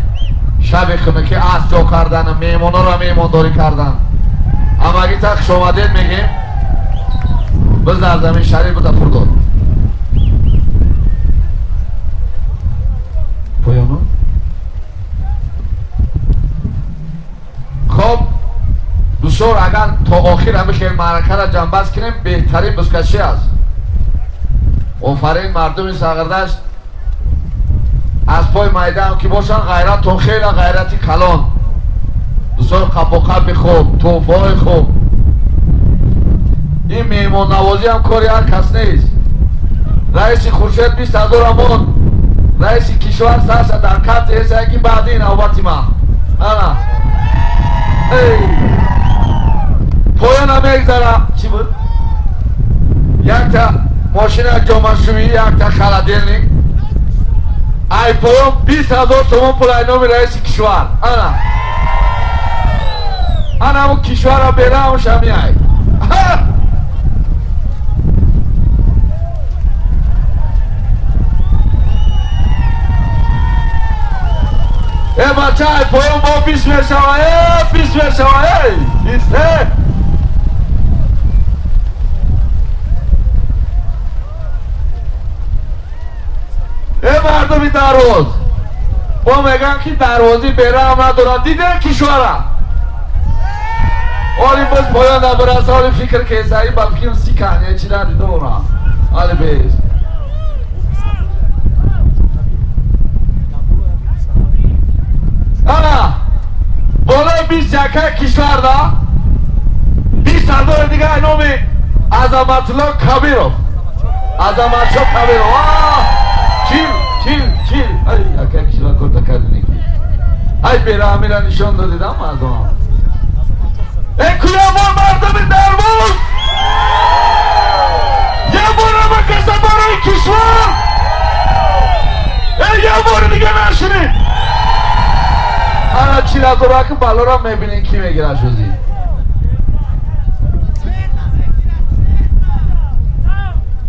шаби хунукӣ асп ҷо кардан, меҳмононро меҳмондорӣ кардан, ҳамагӣ та хушомадед мегем. Biz дар замин шариф буда пур дод. Поёну? Хоб, бисёр агар то охир ҳамин хел маъракаро ҷамъбаст кунем, беҳтарин бузкашӣ аст. Офарин мардуми Сағирдашт, аз пой майдаам ки бошанд, ғайратон хеле ғайрати калон, бисёр қапоқапи хуб, тӯҳфаҳои хуб. Ин меҳмоннавозӣ ҳам кори ҳар кас нест. Раиси Хуршед 20000 амон. Раиси кишвар сарша дар карт эса ки баъди навбати ман. Ана. Эй. Поёна мегзара. Чӣ буд? Якта мошина ҷомашӯӣ, якта холодильник. Ай поён 20 000 сомон пул ай номи раиси кишвар. Ана. Ана ҳамун кишварро бераҳм шамиай. Э бача, ай поён бо 20 мешава, э 20 мешава, эй 20, э. Э мардуми Дарвоз, бо мегӯянд ки дарвозӣ бераҳм надорад. Дидем кишвара. Оли боз поён набараса, оли фикр кесаи балким сикане чи надидора. Оли бес. Ана, болои 21 кишварда 20 000 дига номи Азаматулло Кабиров. Азаматшо Кабиров. Чил, чил, чил. Ай, ака кишвар корта кардини ки. Ай бераҳмира нишон додидам мардум. Эй куёбон мардуми Дарвоз! Як бора бакаса барои кишвар! Эй як бори дига нашунид! Ана 40 000 аки балора мебинем ки мегирад шузи.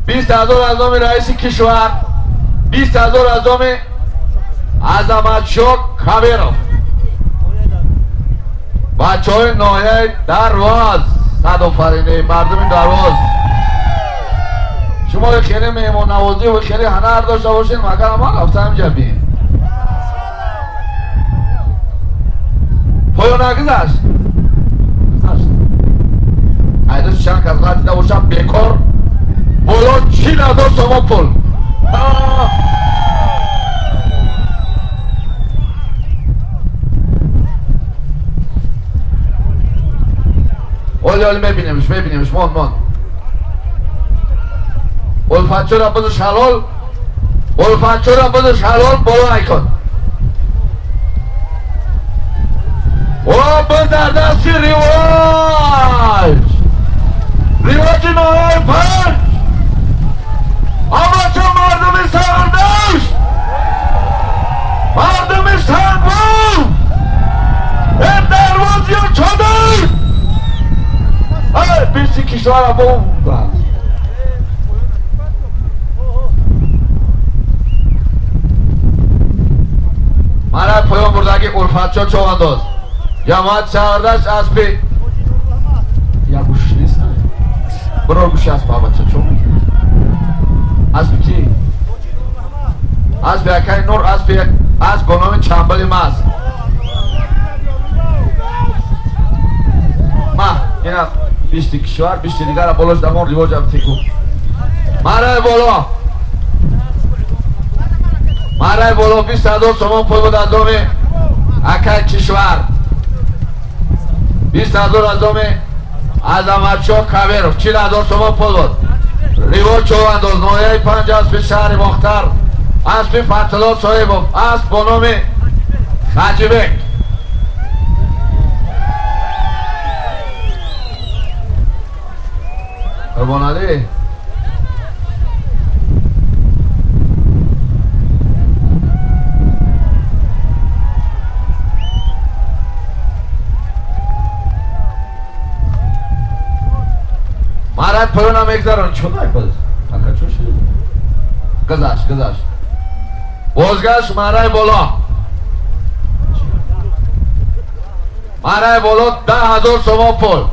20 000 аз номи раиси кишвар, 20 000 аз номи Азаматшо Кабиров. Бачаҳои ноҳияи Дарвоз, садофарини мардуми Дарвоз. Шумо хеле меҳмоннавозӣ ва хеле ҳунар дошта бошед, магар ман рафтам ҷабин. Поён нагузашт. Гузашт. Айдос чанд кас ғалат дида бошам бекор. Боло 40 000 сомон пул. Оли оли мебинемш, мебинемш, мон, мон. Улфатчора бузуш ҳалол, улфатчора бузуш ҳалол, боло айкон. О, боз дар дасти ривоҷ. Ривоҷи ноҳияи панҷ. Амачо мардуми Сардашт, мардуми Сангвор, э Дарвозиё чодир. Ай, бисти кишвара бомба. Мара поён бурдаги Улфатшо човандоз. Ҷамоат Сардашт аспи. Я гӯш нест. Биро гӯш асп бача чо. Аспи ки? Аспи акай Нур, аспи асп бо номи Чамбали маст. Ма, ина бисти кишвар, бисти дигара болош дамон ривоҷам теку. Марай боло. Марай боло 20 000 сомон пул буд аз номи акай кишвар. 20 000 аз номи Азаматшо Кабиров, 40 000 сомон пул буд. Ривоҷ човандоз, ноҳияи панҷ, аспи шаҳри Бохтар, аспи Фатҳулло Соҳибов, асп бо номи Хаҷибек. Қурбоналӣ. Марат поёна мегзарон. Чо боз? Ака чо шуд? Гузашт, гузашт. Бозгашт марай боло. Марай боло 10 000 сомон пул.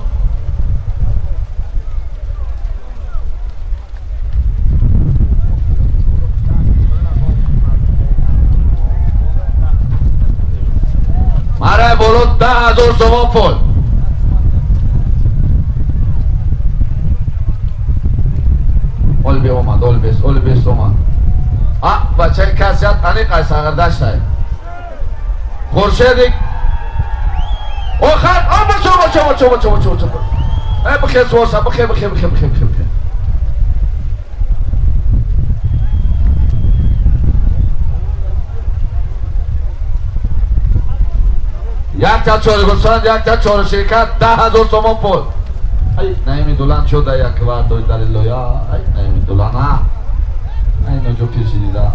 Марай боло 10 000 сомон пул. Оли бе омад, оли бес, оли бес омад. А, бачаи касият аниқ ай сағирдаштай. Хуршедик. Охар, о бачо, бачо, бачо, бачо, бачо, бачо. Э, бихер суоша, бихер, бихер, бихер, бихер, бихер, бихер. Як та чори гусфанд, як та чори ширкат, 10 000 сомон пул. Ай, Наими Дулан шуда як вардой далилоя. Ай, Наими Дулан, а. Ай, ноҷо пеши дида.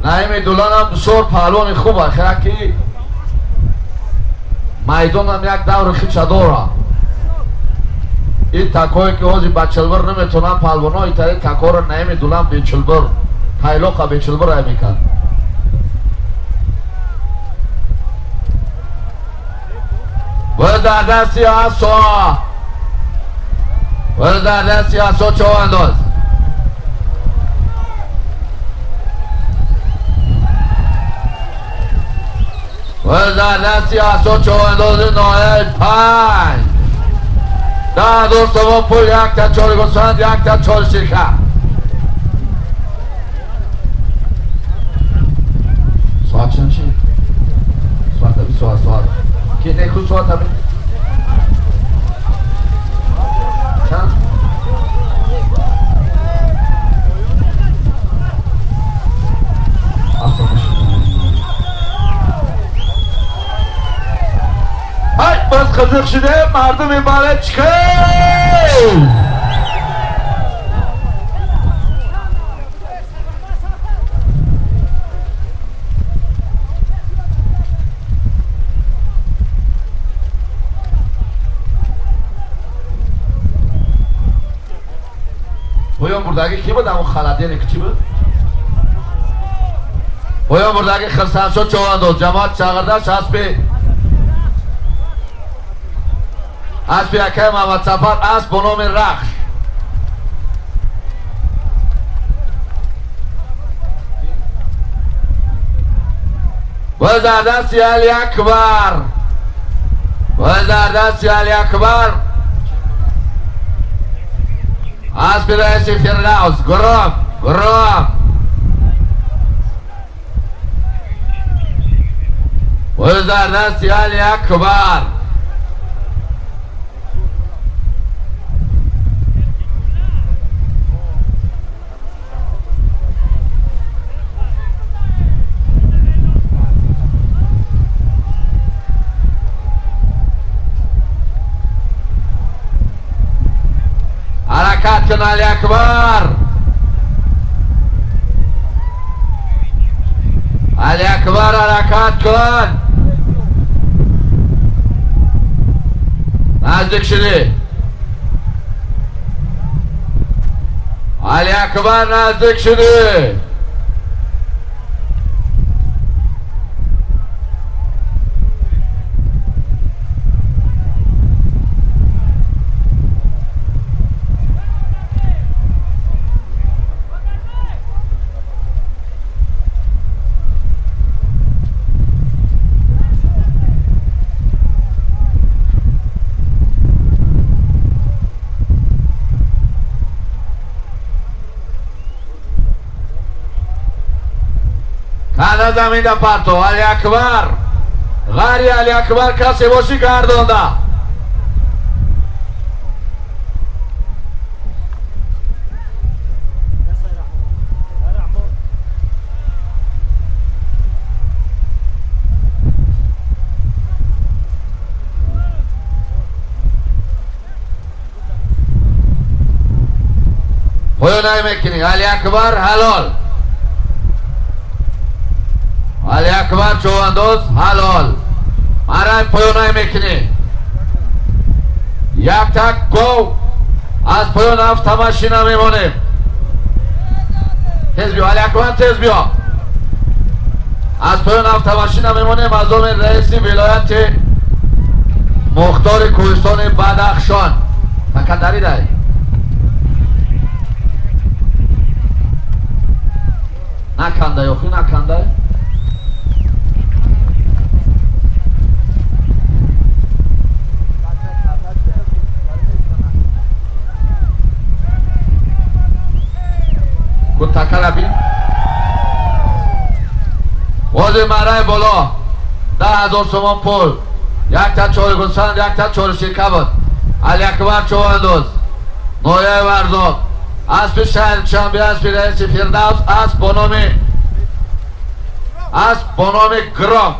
Наими Дуланам бисёр паҳлвони хуб аст, ки майдонам як даври хича дора. Ин такое ки ҳозир ба чилбир наметонанд паҳлвонҳо, итари такоро Наими Дулан бечилбир, тайлоқа бечилбир ай мекард. Боз дар дасти асо. Боз дар дасти асо човандоз. Боз дар дасти асо човандози ноҳияи 5. 10 000 сомон пул, якта чори гусфанд, якта чори ширкат. Соат чанд шид? Соат 20 соат. Ки неку соат ами? Чанд? Ай, боз қизиқ шуде, мардуми бала чиқед! Поён бурдаги ки буд? Ҳамон халадене ки чӣ буд? Поён бурдаги Хирсаншо човандоз, ҷамоат чағирдаш аспи акай Муҳаммадсафар, асп бо номи Рахш. Боз дар дасти Али Акбар. Боз дар дасти Али Акбар. Аспи раиси Фирдавс, Гуром, Гуром. Боз дар дасти Али Акбар. Ҳаракат кун, Али Акбар. Али Акбар, ҳаракат кун. Наздик шудӣ. Али Акбар, наздик шудӣ. Кана заминда парто, Али Акбар. Ғари Али Акбар касе бошӣ гардонда. Поёнай мекунӣ, Али Акбар ҳалол. Али Акбар човандоз ҳалол. Марай поёнай мекунӣ. Як так гов аз поён автомашина мемонем. Тез биё, Али Акбар, тез биё. Аз поён автомашина мемонем аз номи раиси вилояти мухтори кӯҳистони Бадахшон. Такадари дай. Накандай, охи накандай. Такараби. Бози марай боло. 10 000 сомон пул. Якта чори гусфанд, якта чори ширка буд. Али Акбар човандоз. Ноҳияи Варзоб. Аспи шаҳри Душанбе, аспи раиси Фирдавс, асп бо номи Асп бо номи Гром.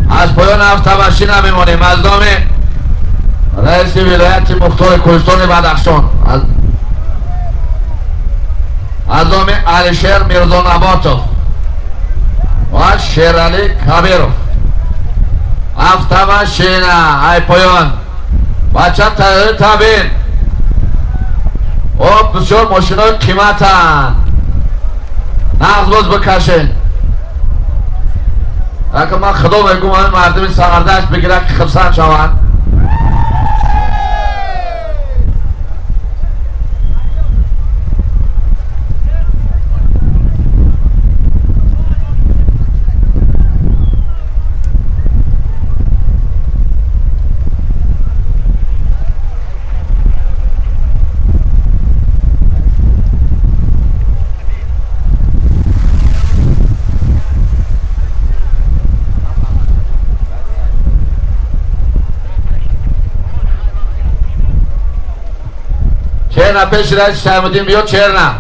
از پایان هفته میمانیم. از نام رئیس ولایت مختار کوهستان بدخشان، از نام علیشیر میرزا نباتов و شیرعلی کبیرов. هفته ماشین ای پایان بچه تبین او بسیار ماشین های قیمتن نغز باز بکشین. اگه من خدا میگم همین مردم سردشت بگیرن که خرسند شوند. چرنا پیش رئیس شهمدین بیاد. چرنا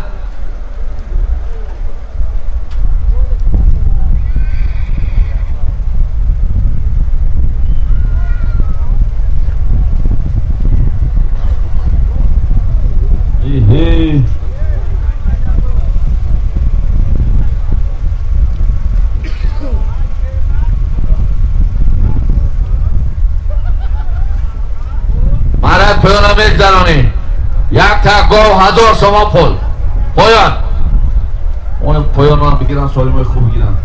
مرد پایان میگذرانی. یک تا گاو 1000 سومان پول پایان. اون پایان رو هم بگیرن، سالمای خوب بگیرن.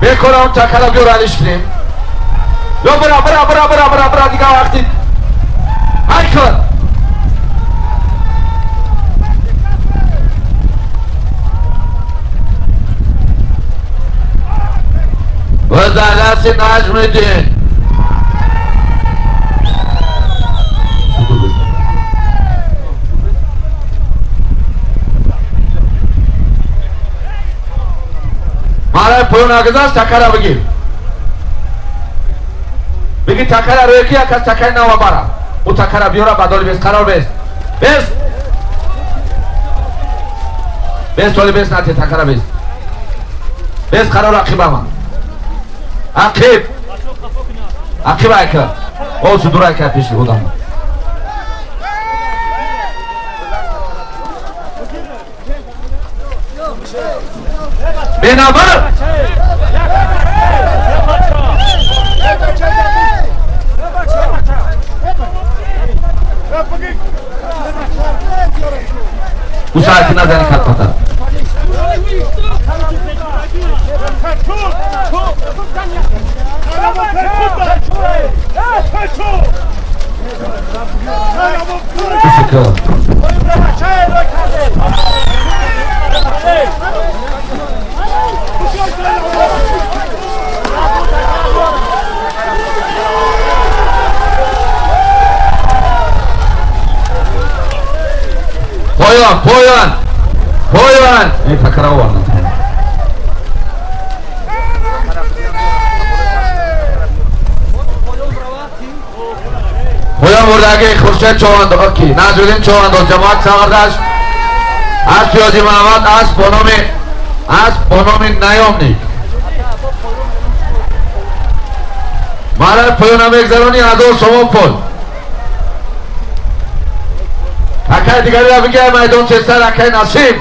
بکنم تا کلا بیورانش کنیم. یا برا برا برا برا برا برا دیگه وقتی های کن وزالت نجم الدین. مارا پایان نگذاشت تکرا بگیر. بگی تکرا روی کی کس تکرا نوا بارا. او تکرا بیورا بدل بیس قرار بیس. بیس. بیس تولی بیس نتی تکرا بیس. بیس قرار عقیب ما. عقیب. عقیب ایکا. او صدور ایکا پیش خودم. بنابر Bu saati nazarı katmadan. Поён, поён. Эй, такара овардам. Поён бурдаги Хуршед Човандоз, ки Назриддин Човандоз, ҷамоат савардаш аз Пиёзи Муҳаммад, асп бо номи Наёмник. Мара поёна мегзаронӣ, 1000 сомон пул. Акай дигариро бигир, майдон тезтар, акай Насиб.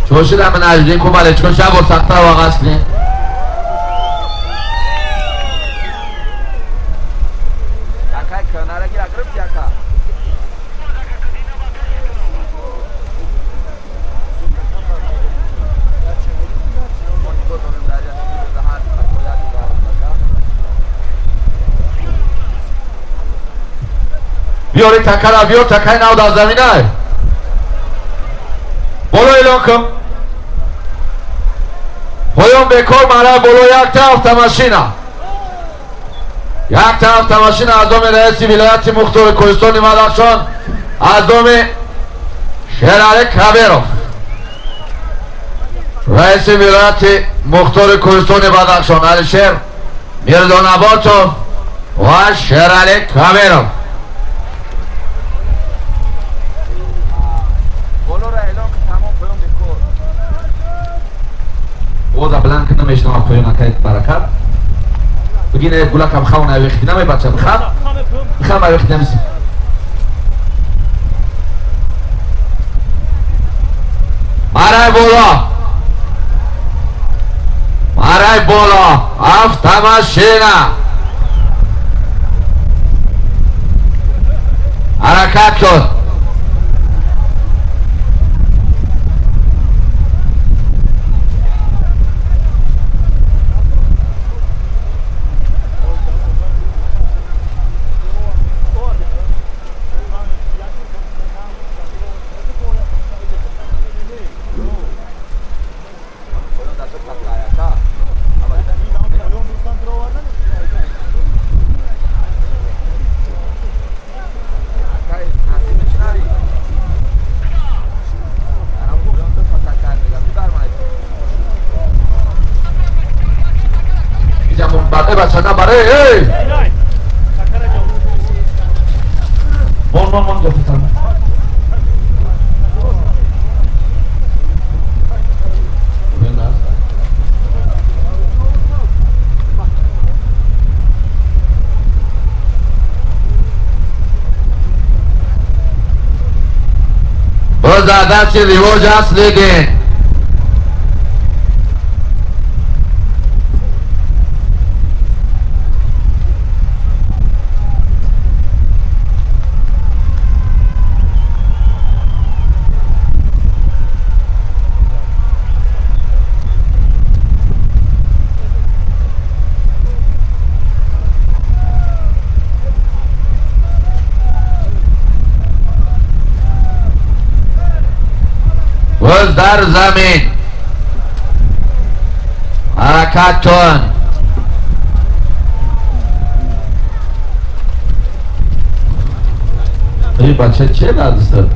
Чошидам наҷдин кумалечко шабо сахта вағас кунед. Акай канарагира гирифти, ака. Биёри такара, биёр такаи нав дар заминай. Боло эълон кун. Поён бекор, мара боло якта автомашина. Якта автомашина аз номи раиси вилояти мухтори Кӯҳистони Бадахшон, аз номи Шерали Кабиров. Раиси вилояти мухтори Кӯҳистони Бадахшон Алишер Мирзонаботов ва Шерали Кабиров. Болоро эълон кун, тамом, поён бекор. Овоза баланд кун, намешнавам поён, акай Баракат. Бигине гулакам хавна авехти наме, бача бихам. Бихам авехти намиси. Марай боло. Марай боло. Автомашина. Ҳаракат кун. Поён дар такай, ака. Акай Насиб, мешнави? Арам поён ду та такай мега, дар майдон. Иҷа баъде бача набаре, эй! Мон, мон, мон, ҷо. Боз дар дасти ривоҷ аст лидин. Боз дар замин. Ҳаракат кун. Эй, бача, че дар дастат?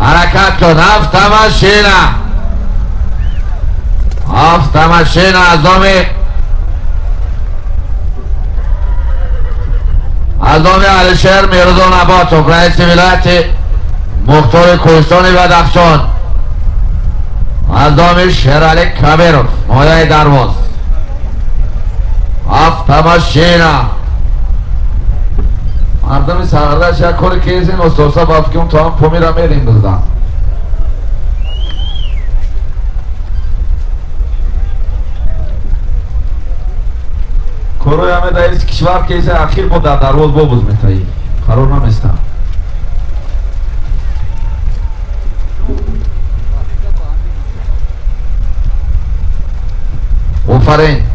Ҳаракат кун. Автомашина, автомашина аз номи Алишер Мирзонаботов, раиси вилояти мухтори Кӯҳистони Бадахшон. Мардоми Шерали Кабиров, ноҳияи Дарвоз. Автомашина. Мардоми Сағирдашт як кори кезин остоса ба фикрум то ҳам Помира мерим биздан. Корои ҳаме раиси кишвар кезин ахир бо дар Дарвоз бобуз метаӣ. Қарор наместам. Офарин.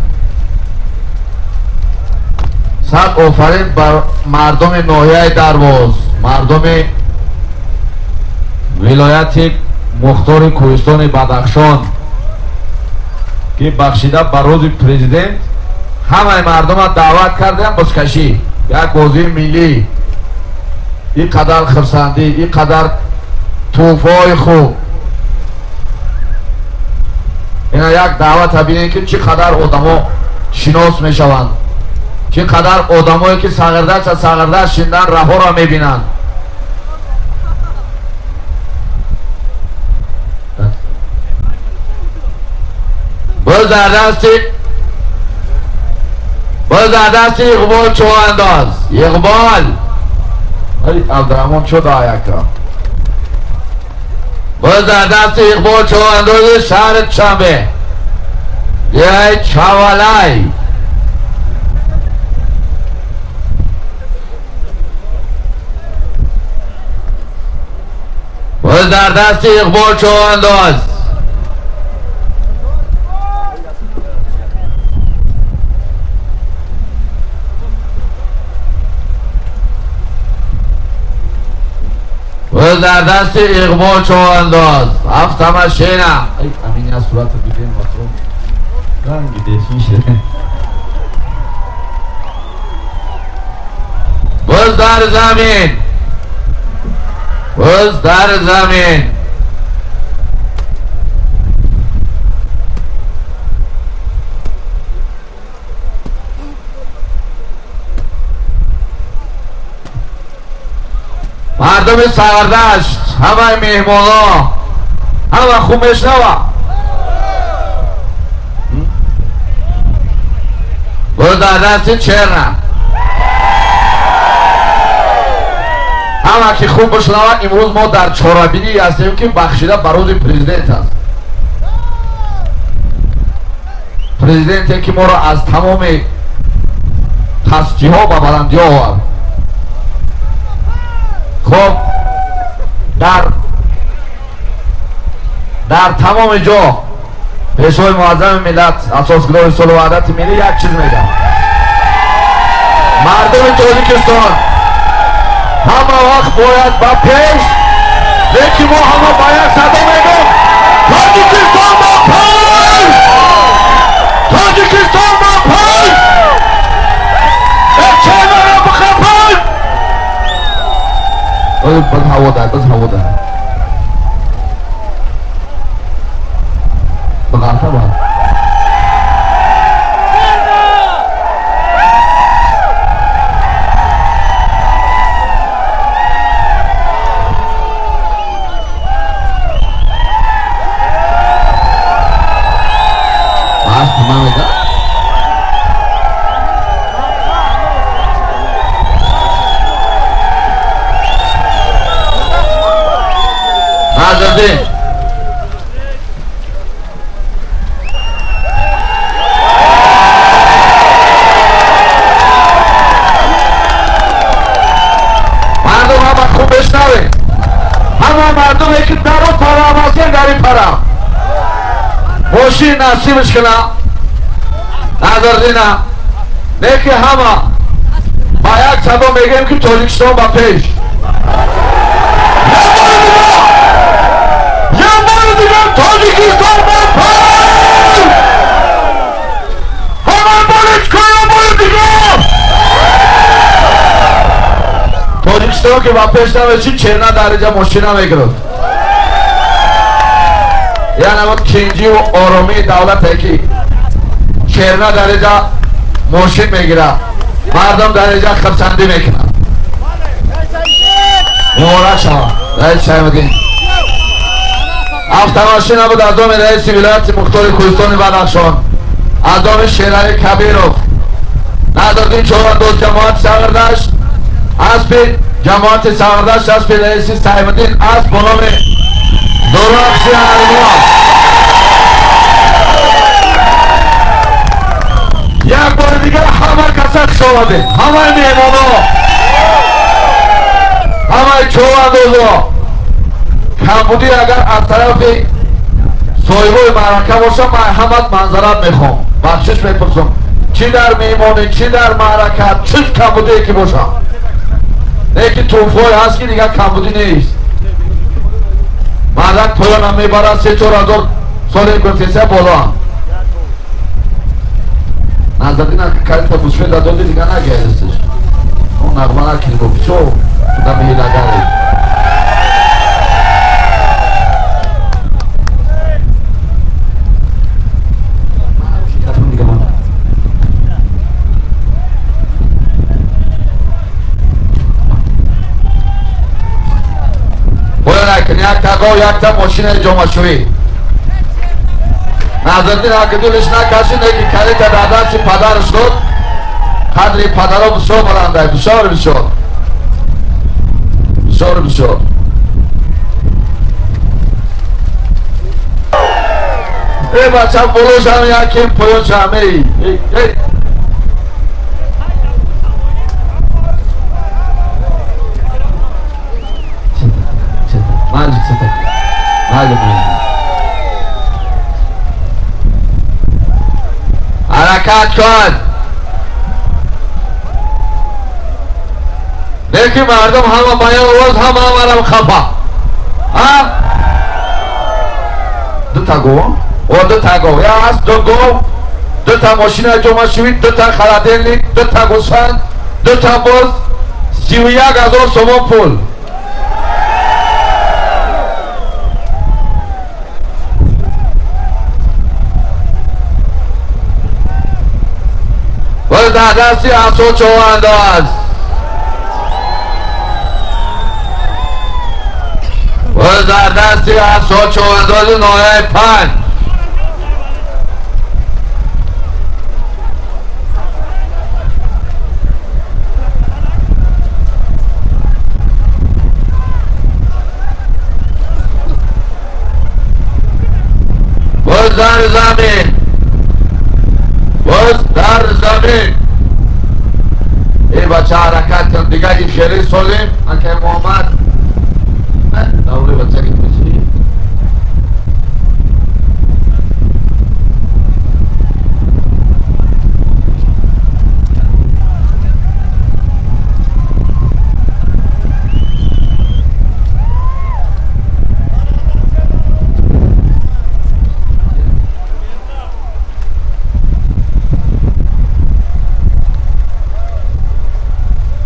Сад офарин бар мардуми ноҳияи Дарвоз, мардуми вилояти мухтори Кӯҳистони Бадахшон, ки бахшида ба рӯзи президент ҳамаи мардума даъват кардем бузкашӣ, як бозии миллӣ. Ин қадар хурсандӣ, ин қадар тӯҳфаҳои хуб. Ина як даъвата бинед, ки чӣ қадар одамо шинос мешаванд, чӣ қадар одамое ки Сағирдашт аз Сағирдашт шиндан раҳоро мебинанд. Боз дар дасти Иқбол чӯандоз. Иқбол Абдураҳмон чӯ даяка. Боз дар дасти Иқбол чӯандози шаҳри Душанбе. Яй Чавалай. Боз дар дасти Иқбол чӯандоз. Боз дар дасти Иқбол чӯандоз. Автомашина. Амин я сурата дидем батрон. Ранги дешин шиде. Боз дар замин. Боз дар замин. Мардуми Сағирдашт, ҳамаи меҳмонҳо, ҳама хуб мешнава. Боз дар дасти Черна. Ҳама ки хуб бишнава, имрӯз мо дар чорабинӣ ҳастем, ки бахшида ба рӯзи президент аст. Президенте ки моро аз тамоми пастиҳо ба баландиҳо овард. Хоб дар тамоми ҷо пешвои муаззами миллат, асосгузори сулҳу ваҳдати миллӣ як чиз мегӯяд: мардуми Тоҷикистон ҳама вақт бояд ба пеш, лекин мо ҳама ба як садо мегӯем: Тоҷикистон ба пеш! Тоҷикистон ба пеш! Эченара бихапед! Боз ҳаво дар, боз ҳаво дар. Бағалта ба. Бас мамеда. Назардин. Мардум ҳама хуб бишнавед. Ҳама мардуме ки дар он тараф ҳастед, дар ин тараф. Мошин насибш кунам. Назардина. Не ки ҳама ба як садо мегӯем, ки Тоҷикистон ба пеш. Як бори дигар Тоҷикистон ба пеш! Ҳама болечко, як бори дигар! Тоҷикистон ки ба пеш намешид, Черна дар инҷа мошина мегирифт. Яъне ҳамон тинҷиву оромии давлате ки Черна дар инҷа мошин мегирад, мардум дар инҷа хурсандӣ мекунанд. Муборак шавад. Раис Шаймуддин. Автомашина буд аз номи раиси вилояти мухтори Кӯҳистони Бадахшон, аз номи Шерали Кабиров. Назриддин Човандоз ҷамоати Сағирдашт, аспи ҷамоати Сағирдашт, аспи раиси Саймуддин, асп бо номи Дурафши Армон. Як бори дигар ҳама каса хуш омадед, ҳамаи меҳмоно, ҳамаи човандозо. Камбудӣ агар аз тарафи соҳибои маърака бошам, ман ҳамат манзарат мехоҳам, бахшиш мепурсам, чӣ дар меҳмонӣ, чӣ дар маърака, чӣ камбудие ки бошам. Лекин тӯҳфое ҳаст ки дигар камбудӣ нест. Мардак поёнам мебарад, 3-4 ҳазор соли гуфтеса болоам. Назриддин калита бусфеда доди, дигар нагардистиш. Он нағма накунӣ, бо бисёр одами ҳилагарӣ. Якта гов, якта мошина ҷомашӯӣ. Назриддин акидулиш накашид, лекин калита дар дасти падараш дод. Қадри падаро бисёр баландай, бисёр бисёр, бисёр бисёр. Эй бача, болошам яким, поёншам, эй, эй, эй. Ҳаракат кун. Лекин мардум ҳама ба як овоз, ҳама ҳамарам хафа. Ҳа? Ду та гов? О, ду та гов. Я ҳаст ду гов, ду та мошина ҷомашӯӣ, ду та холодильник, ду та гӯсфанд, ду та боз, 31 ҳазор сомон пул. Боз дар дасти асо човандоз. Боз дар дасти асо човандози ноҳияи 5. Боз дар замин. Боз дар замин. Эй бача, ҳаракат кун, дигар ин хеле солим. Акай Муҳаммад. Даври бача ки мешӣ.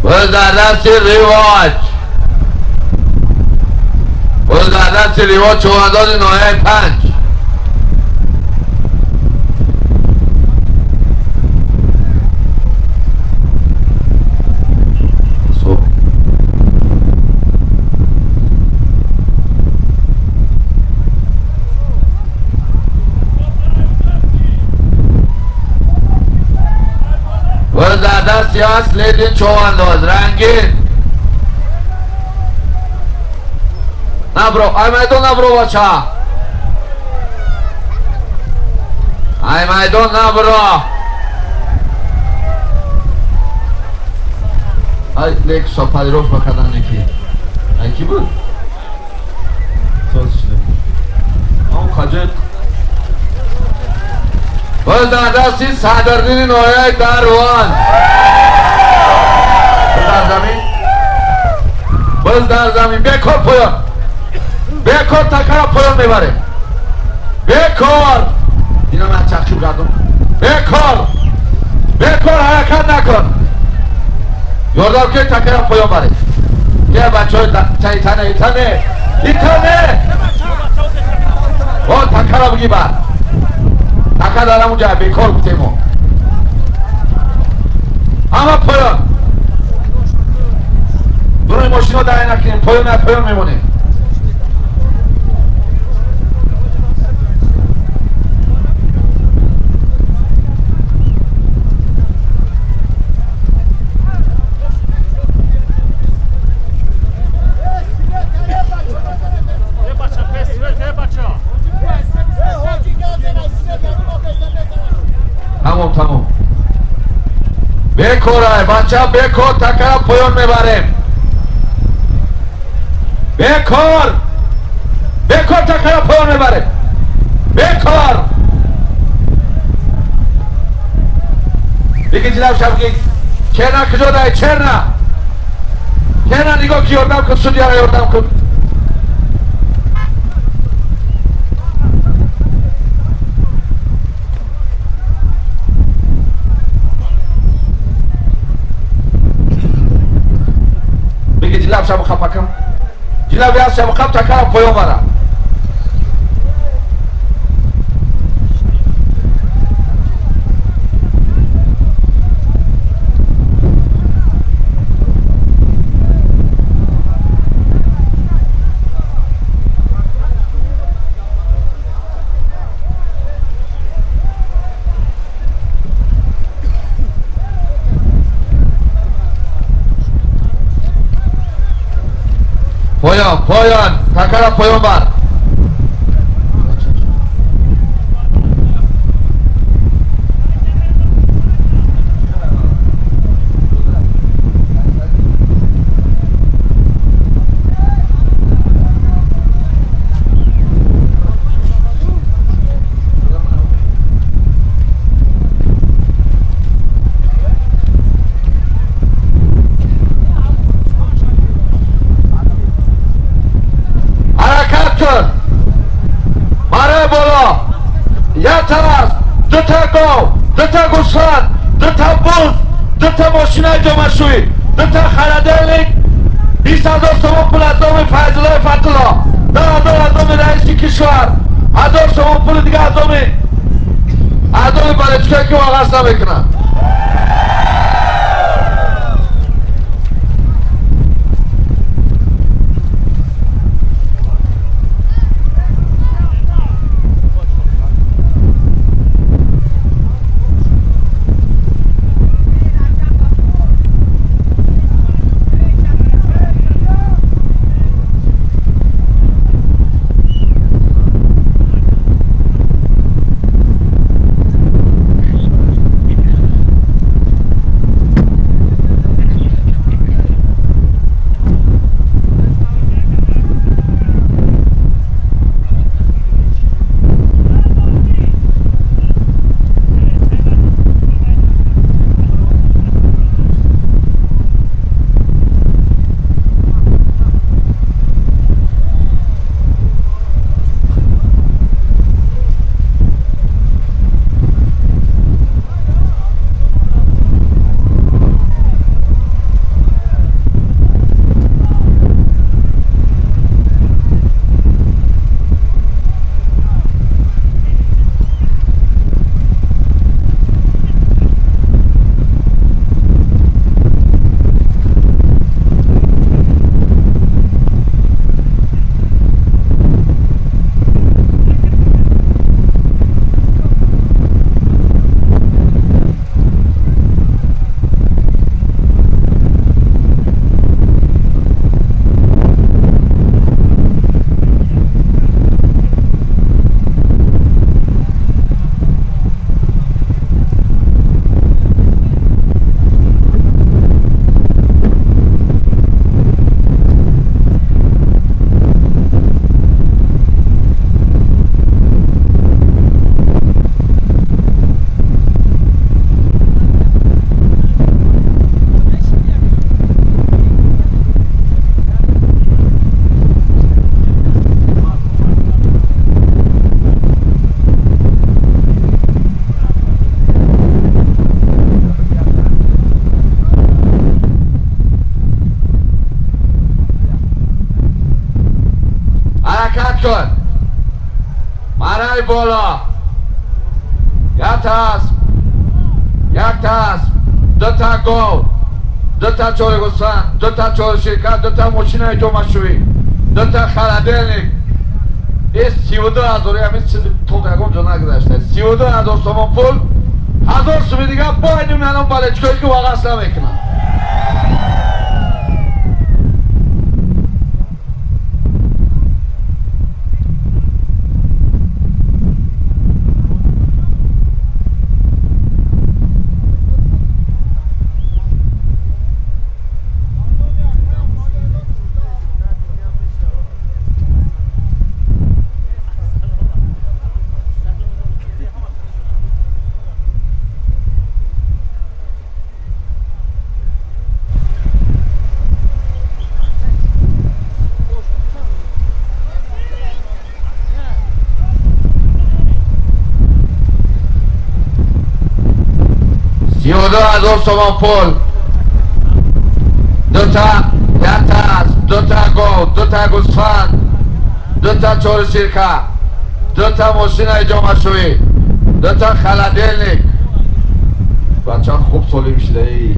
باز در دست رواج، باز در دست رواج چوبانداز ناحیه 5. باز در دست هست لیدین چوبانداز رنگین. نبرو ای میدان، نبرو بچه، ای میدان نبرو. ای لیک سپاریروف بکردن یکی. ای کی بود؟ ساز شده بود. آن خجل. باز در دستی صدردین نوعی دروان. باز در زمین. باز در زمین. بکار پایان. بکار تکرار پایان میبره. بکار. اینا من چخشو کردم. بکار. بکار حرکت نکن. یاردم که تکرار پایان بره. یه بچه های ایتانه، ایتانه، ایتانه. با تکرار بگی بر. تکرار دارم اونجا بیکار بودیم. اما پایان. برای ماشین ها در نکنیم. پایان نه پایان میمونیم. Бекорай, бача бекор такара поён мебарем. Бекор! Бекор такара поён мебарем. Бекор! Бигӣ ҷилав шаб ки черна куҷо дай черна? Черна нигоҳ ки ёрдам кун, судьяро ёрдам кун. Бигӣ ҷилав шабу хапакам. Ҷилав яз шабу хап такара поён бара. Поён, поён, такара поён бар. Дута гӯсфанд, дута буз, дута мошинаи ҷомашӯӣ, дута хараделник, 20 000 сомон пул аз номи Файзуллои Фатулло, 10 000 аз номи раиси кишвар, 1000 сомон пули дига аз номи болельщикое ки оғаз намекунанд. Кун. Мараи боло. Як асп, як асп, дута гов, дута чори гӯсфанд, дута чори ширкат, дута мошинаи ҷомашӯӣ, дута холодильник. Ис 32 000 ҳамин чизи то ягон ҷо нагузашта. 32 000 сомон пул, 1000 суми дига бо айни болельщикое ки вағас намекунанд. 32,000 сомон пул. Дута якта аст, дута гов, дута гӯсфанд, дута чорусирка, дута мошинаи ҷомашӯӣ, дута холодильник. Бача хуб солим шидаи.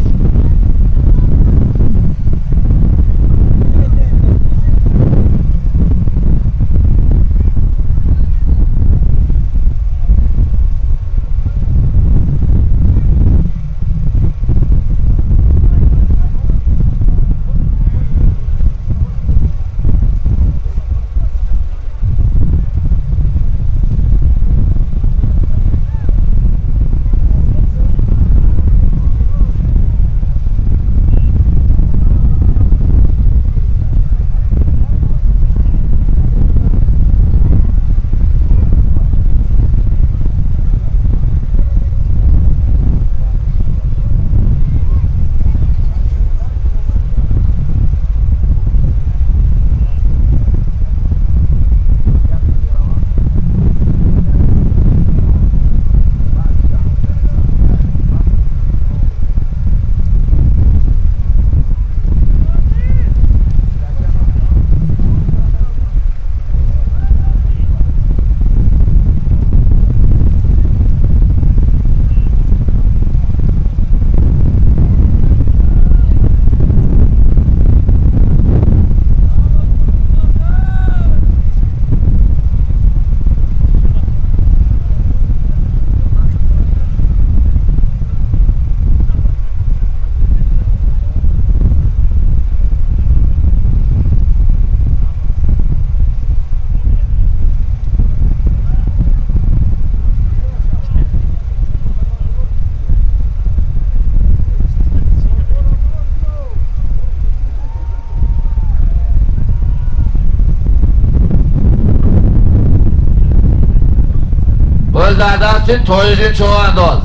Дасти тоҷидин чӯвандоз,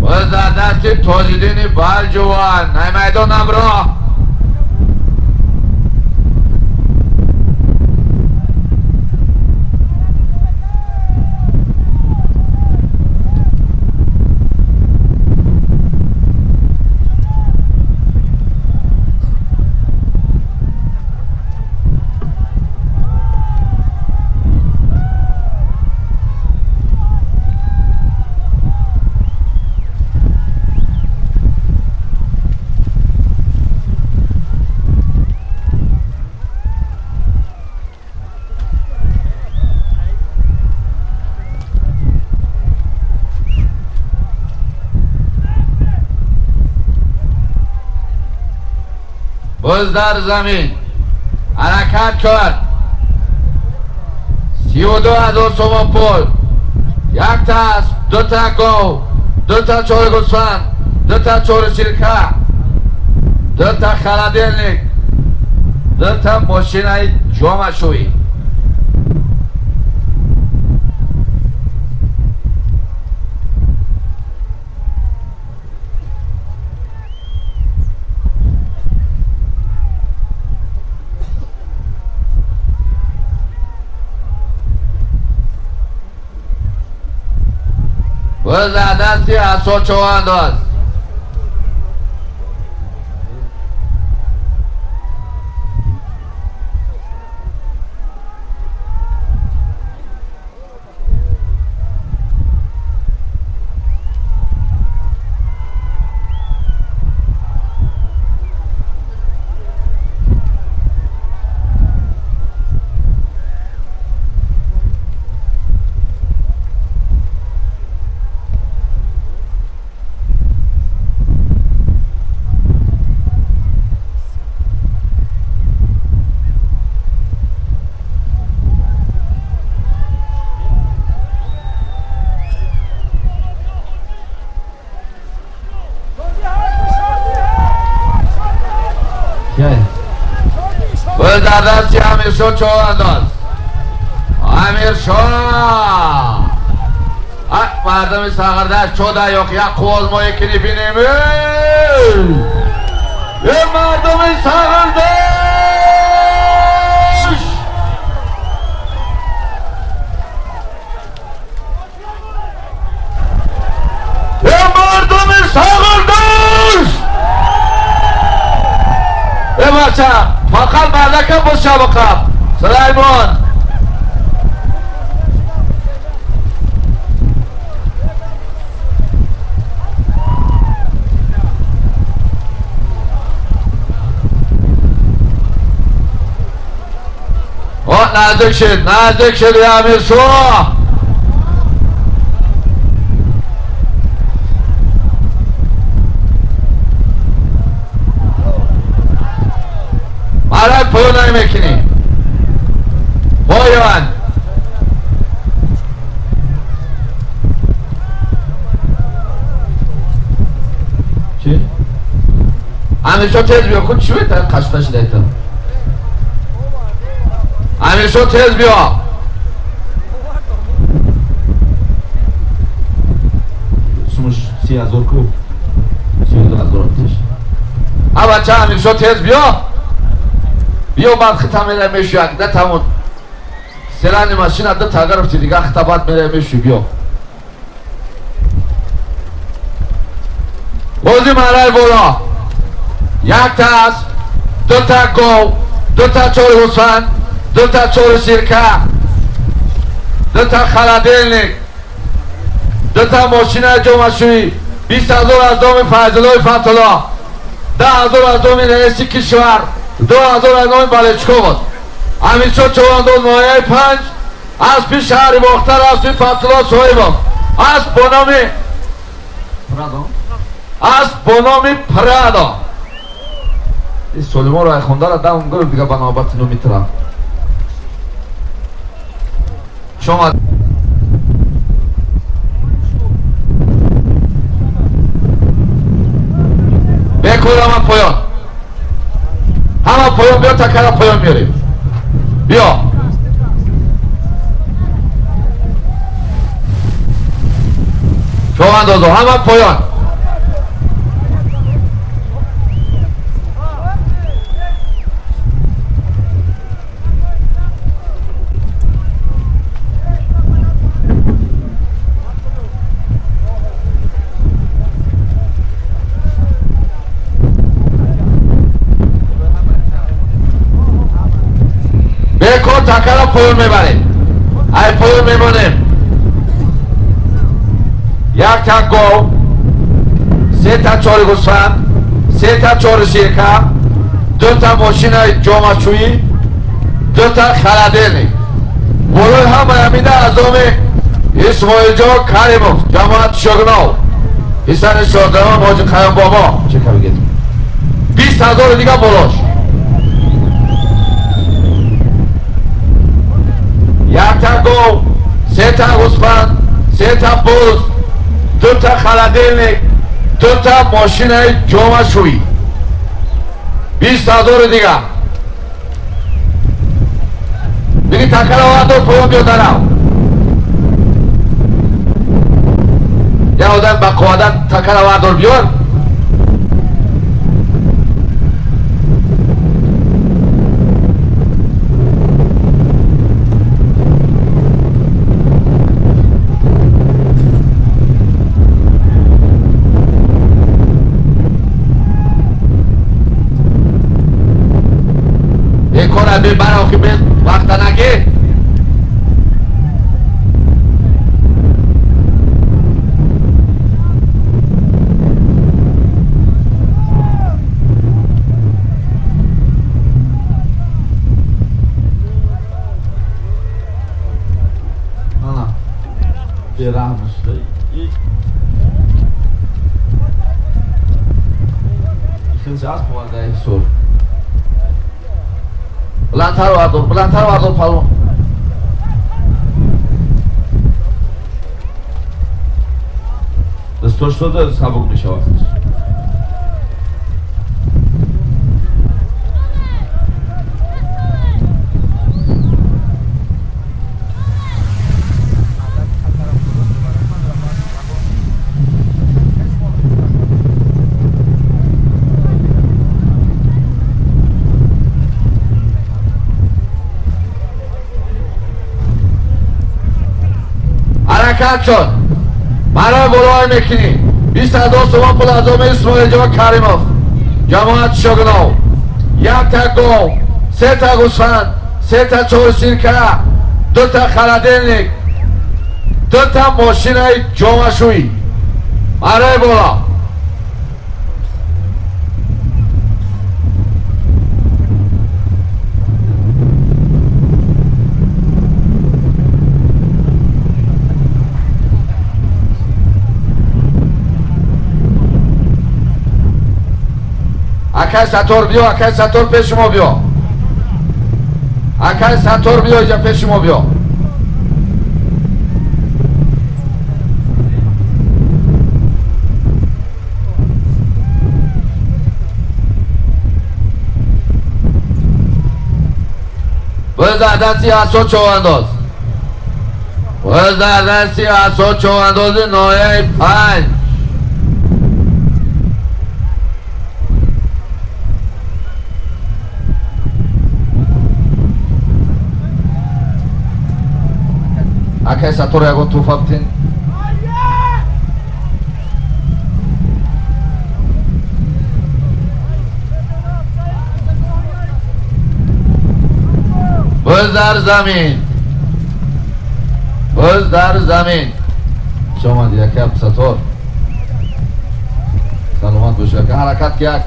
боз дар дасти тоҷидини балҷуван най майдон ҳамроҳ. боз дар замин ҳаракат кун. 32,000 сомон пул, якта асп, дута гов, дута чори гӯсфанд, дута чори сирка, дута холодильник, дута мошинаи ҷомашӯӣ. Боз дар дасти асо чӯвандоз. باز در دستی امیرشاه چوبانداز. امیرشاه مردم ساغردشت چودا yok як қувоз мо якини бинем. Эй мардуми Сағирдашт! Эй Бача, фақат мардака боз шабақаб. Сулаймон. Наздик шуд, наздик шуд Амиршоҳ. Марак поён намекунӣ. Поён. Чӣ? Амиршоҳ тез биё, худ чӣ бетар қашқаш дайтам. Амиршоҳ тез биё. Сумуш 30,000 ку. 32,000 тиш. А бача Амиршоҳ тез биё. Биё баъд хита мерай мешӯяк, да тамон. Селани машина да тагарафти дига хита баъд мерай мешӯй биё. Бози марай боло. Як та асп, ду та гов, ду та чори гӯсфанд, ду та чори сирка, ду та холодильник, ду та мошинаи ҷомашӯӣ, 20,000 аз доми Файзуллои Фатулло, 10,000 аз доми раиси кишвар, 2,000 аз номи Балечков. Амиршоҳ Човандоз ноҳияи 5, аспи шаҳри Бохтар, аспи Фатулло Соҳибов, асп бо номи Прадо, асп бо номи Прадо. Ин Солимонро ай хондара дам гирифт дига ба навбати номи тра. Шумо бекор ҳама поён. Ҳама поён биё, такара поён меорем. Биё. Човандозо ҳама поён. Бекор такара поён мебарем. Ай поён мемонем. Як та гов, се та чори гӯсфанд, се та чори сирка, ду та мошинаи ҷомашӯӣ, ду та холодильник. Болои ҳамаи ҳамида аз номи Исмоилҷон Каримов, ҷамоати Шогнов, ҳисани Шодравон, Ҳоҷи Қаёмбобо. Чӣ кабигед? 20,000 дига болош. Як та гов, се та гӯсфанд, се та буз, ду та холодильник, ду та мошинаи ҷомашӯӣ. 20,000 дига. Биги такара овардор поён биё дарав. Я одам ба қувват такара овардор биёр. Вақта нагир. Ана. Бераҳм шуда. Хеле асп оварда сур. Баландтар вардор, баландтар вардор палвон. Дастор шуда сабук мешавад. ҳаракат шуд. Маро болой мекунӣ. 20,000 сомон пул аз номи Исмоилҷон Каримов, ҷамоати Шогнов. Якта гов, сета гӯсфанд, сета чорширка, дута холодильник, дута мошинаи ҷомашӯӣ. Мараи боло. Акай Сатор биё, акай Сатор пеши мо биё. Акай Сатор биё, иҷа пеши мо биё. Боз дар дасти асо човандоз. Боз дар дасти асо човандози ноҳияи 5. Акай Сатор ягон туҳфа битин. Боз дар замин. Боз дар замин. Хуш омадӣ, акай Абдусаттор. Саломат бошӣ, ака. Ҳаракат ки як.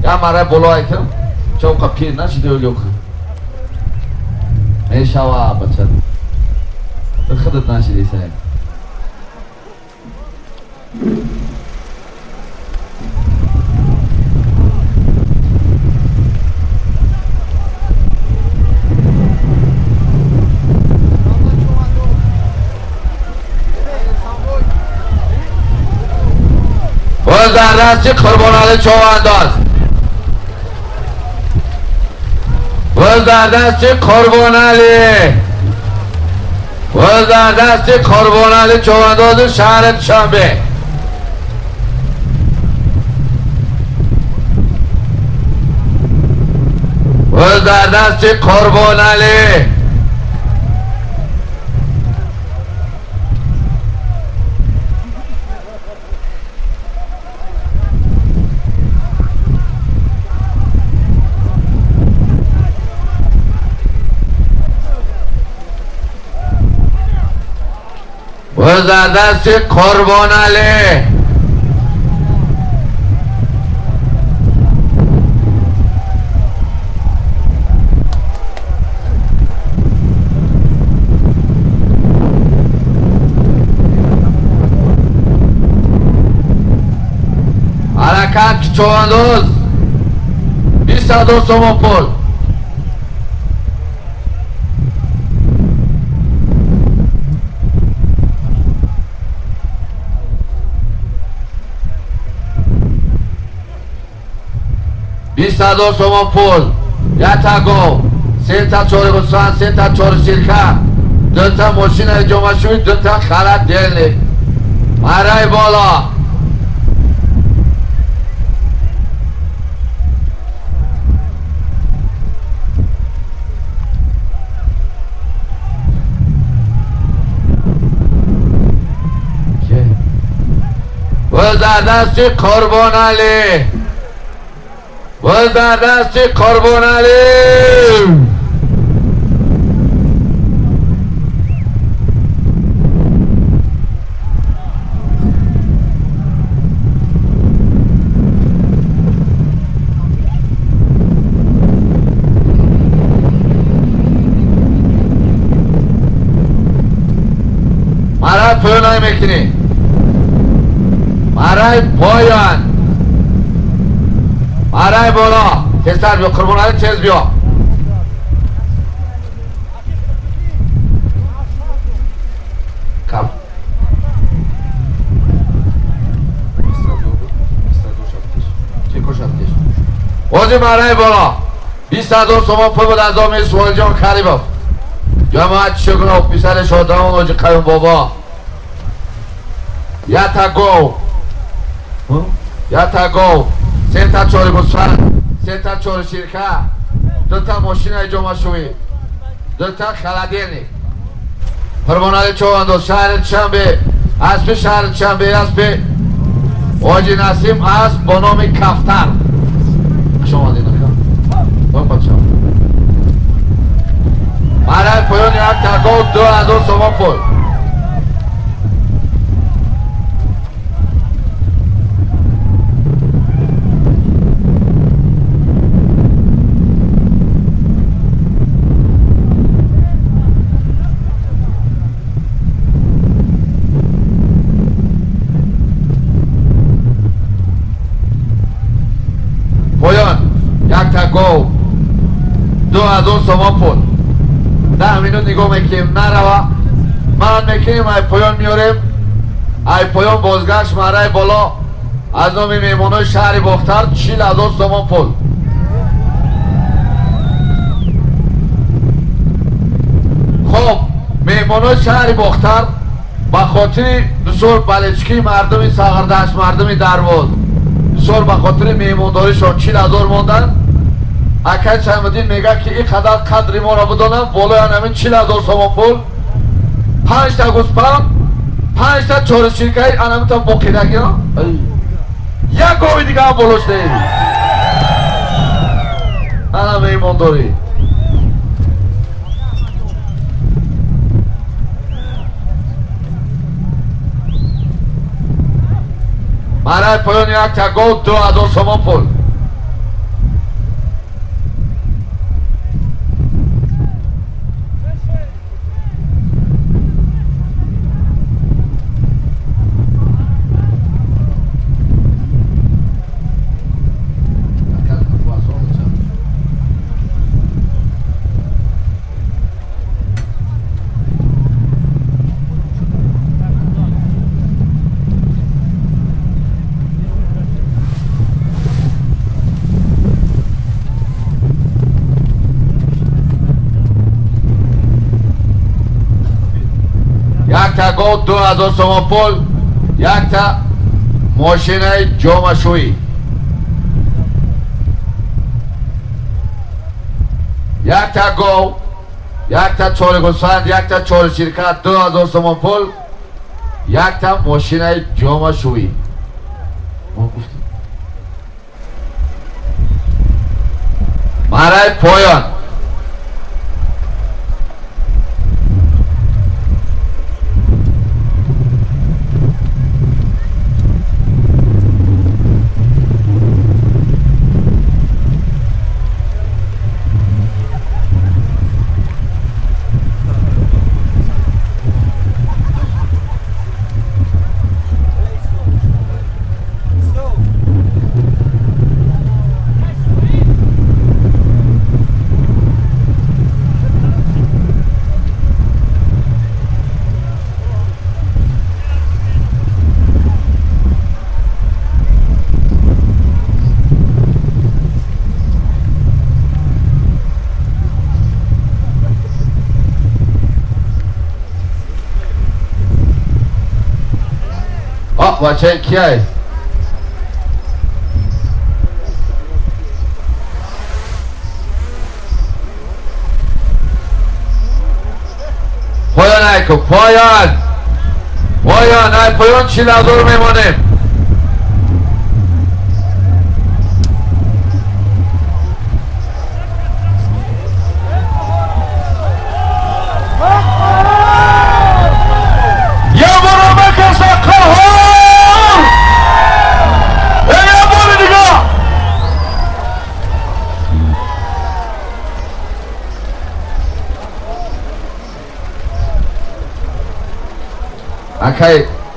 Як марра боло айтам. Чоқа пир нашида ё мешава, бача. Ту худат нашиди сай. Боз дар дасти Қурбонали човандоз. Боз дар дасти Қурбонали. Боз дар дасти Қурбонали човандози шаҳри Душанбе. Боз дар дасти Қурбонали. Боз дар дасти Қурбонали. Ҳаракат човандоз. 20,000 сомон пул. 20,000 сомон пул. Якта гов, сета чори гӯсфанд, сета чори ширка, дута мошинаи ҷомашӯӣ, дута холодильник. Мараи боло. Боз дар дасти Қурбонали. Боз дар дасти Қурбонали. Марай поён мекунӣ. Марай поён. Марай боло. Тезтар биё, Қурбонали, тез биё. Кам. Ози марай боло. 20,000 сомон пул буд аз оми Исмоилҷон Каримов. Ҷамоат Шукров, писари Шодравон Ҳоҷи Қаюм бобо. Якта гов. Якта гов. Сета чори гӯсфанд, сета чори ширка, дута мошинаи ҷомашӯӣ, дута холодильник. Қурбонали човандоз, шаҳри Душанбе, аспи шаҳри Душанбе, аспи Ҳоҷи Насим асп бо номи Кафтар. Хуш омадед, ака. 2000 сомон пул. Поён якта гов 2000 сомон пул. 10 минут нигоҳ мекунем, нарава ман мекунем, ай поён меорем, ай поён бозгашт марай боло аз номи меҳмонои шаҳри Бохтар 40000 сомон пул. Хоб, меҳмонои шаҳри Бохтар ба хотири бисёр балечкии мардуми Сағирдашт, мардуми Дарвоз, бисёр ба хотири меҳмондоришон 40000 мондан. Акай Саймуддин мегӯяд, ки ин қадар қадри моро бидонам, болоян ҳамин 40000 сомон пул, 5 та гӯспанд, 5 та чорширкаи анамита боқидагиро, як гови дига ҳам болош деҳ. Ана меҳмондорӣ. Барои поёни якта гов 2000 сомон пул. Якта гов 2000 сомон пул, якта мошинаи ҷомашӯӣ, якта гов, якта чоригусфанд, якта чорширкат 2000 сомон пул, якта мошинаи ҷомашӯӣ. Барои поён бачаи кияй? Поён айку, поён! Поён, ай поён 40000 мемонем.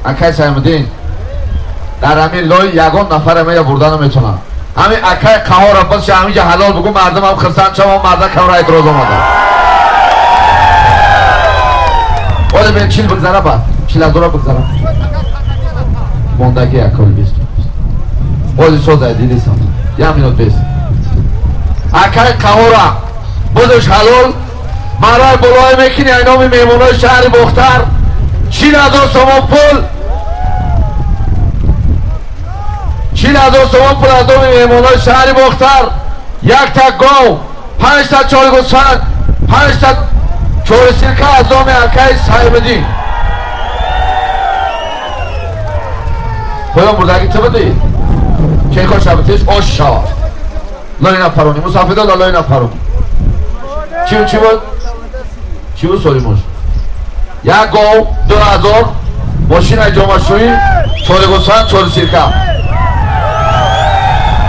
Акай Саймуддин, дар ҳамин лой ягон нафар мея бурда наметавонад. Ҳамин акай Қаҳорро боз ҳаминҷа ҳалол бугӯ, мардум ҳам хирсанд шаванд, марда камра эътироз омада. Оли бин 40 бигзара, баъд 40000 бигзара. Мондагӣ аколи 20. Оли созай дидисам. Як минут бес. Акай Қаҳорро бозш ҳалол, марай болои мекунӣ ай номи меҳмонои шаҳри Бохтар 40000 сомон пул, 40000 сомон пул аз номи меҳмонои шаҳри Бохтар, якта гов, 5 та чоргусфанд, 5 та чорсирка аз номи акаи Саймуддин. Поён бурдагӣ ту будӣ? Чекор шабатиш ош шавад. Лой напаронӣ, мусафидо лой напаронӣ. Чӣ буд? Чӣ буд солимош? Як гов 2000 мошина ҷомашӯӣ чори гӯсфанд чори сирка.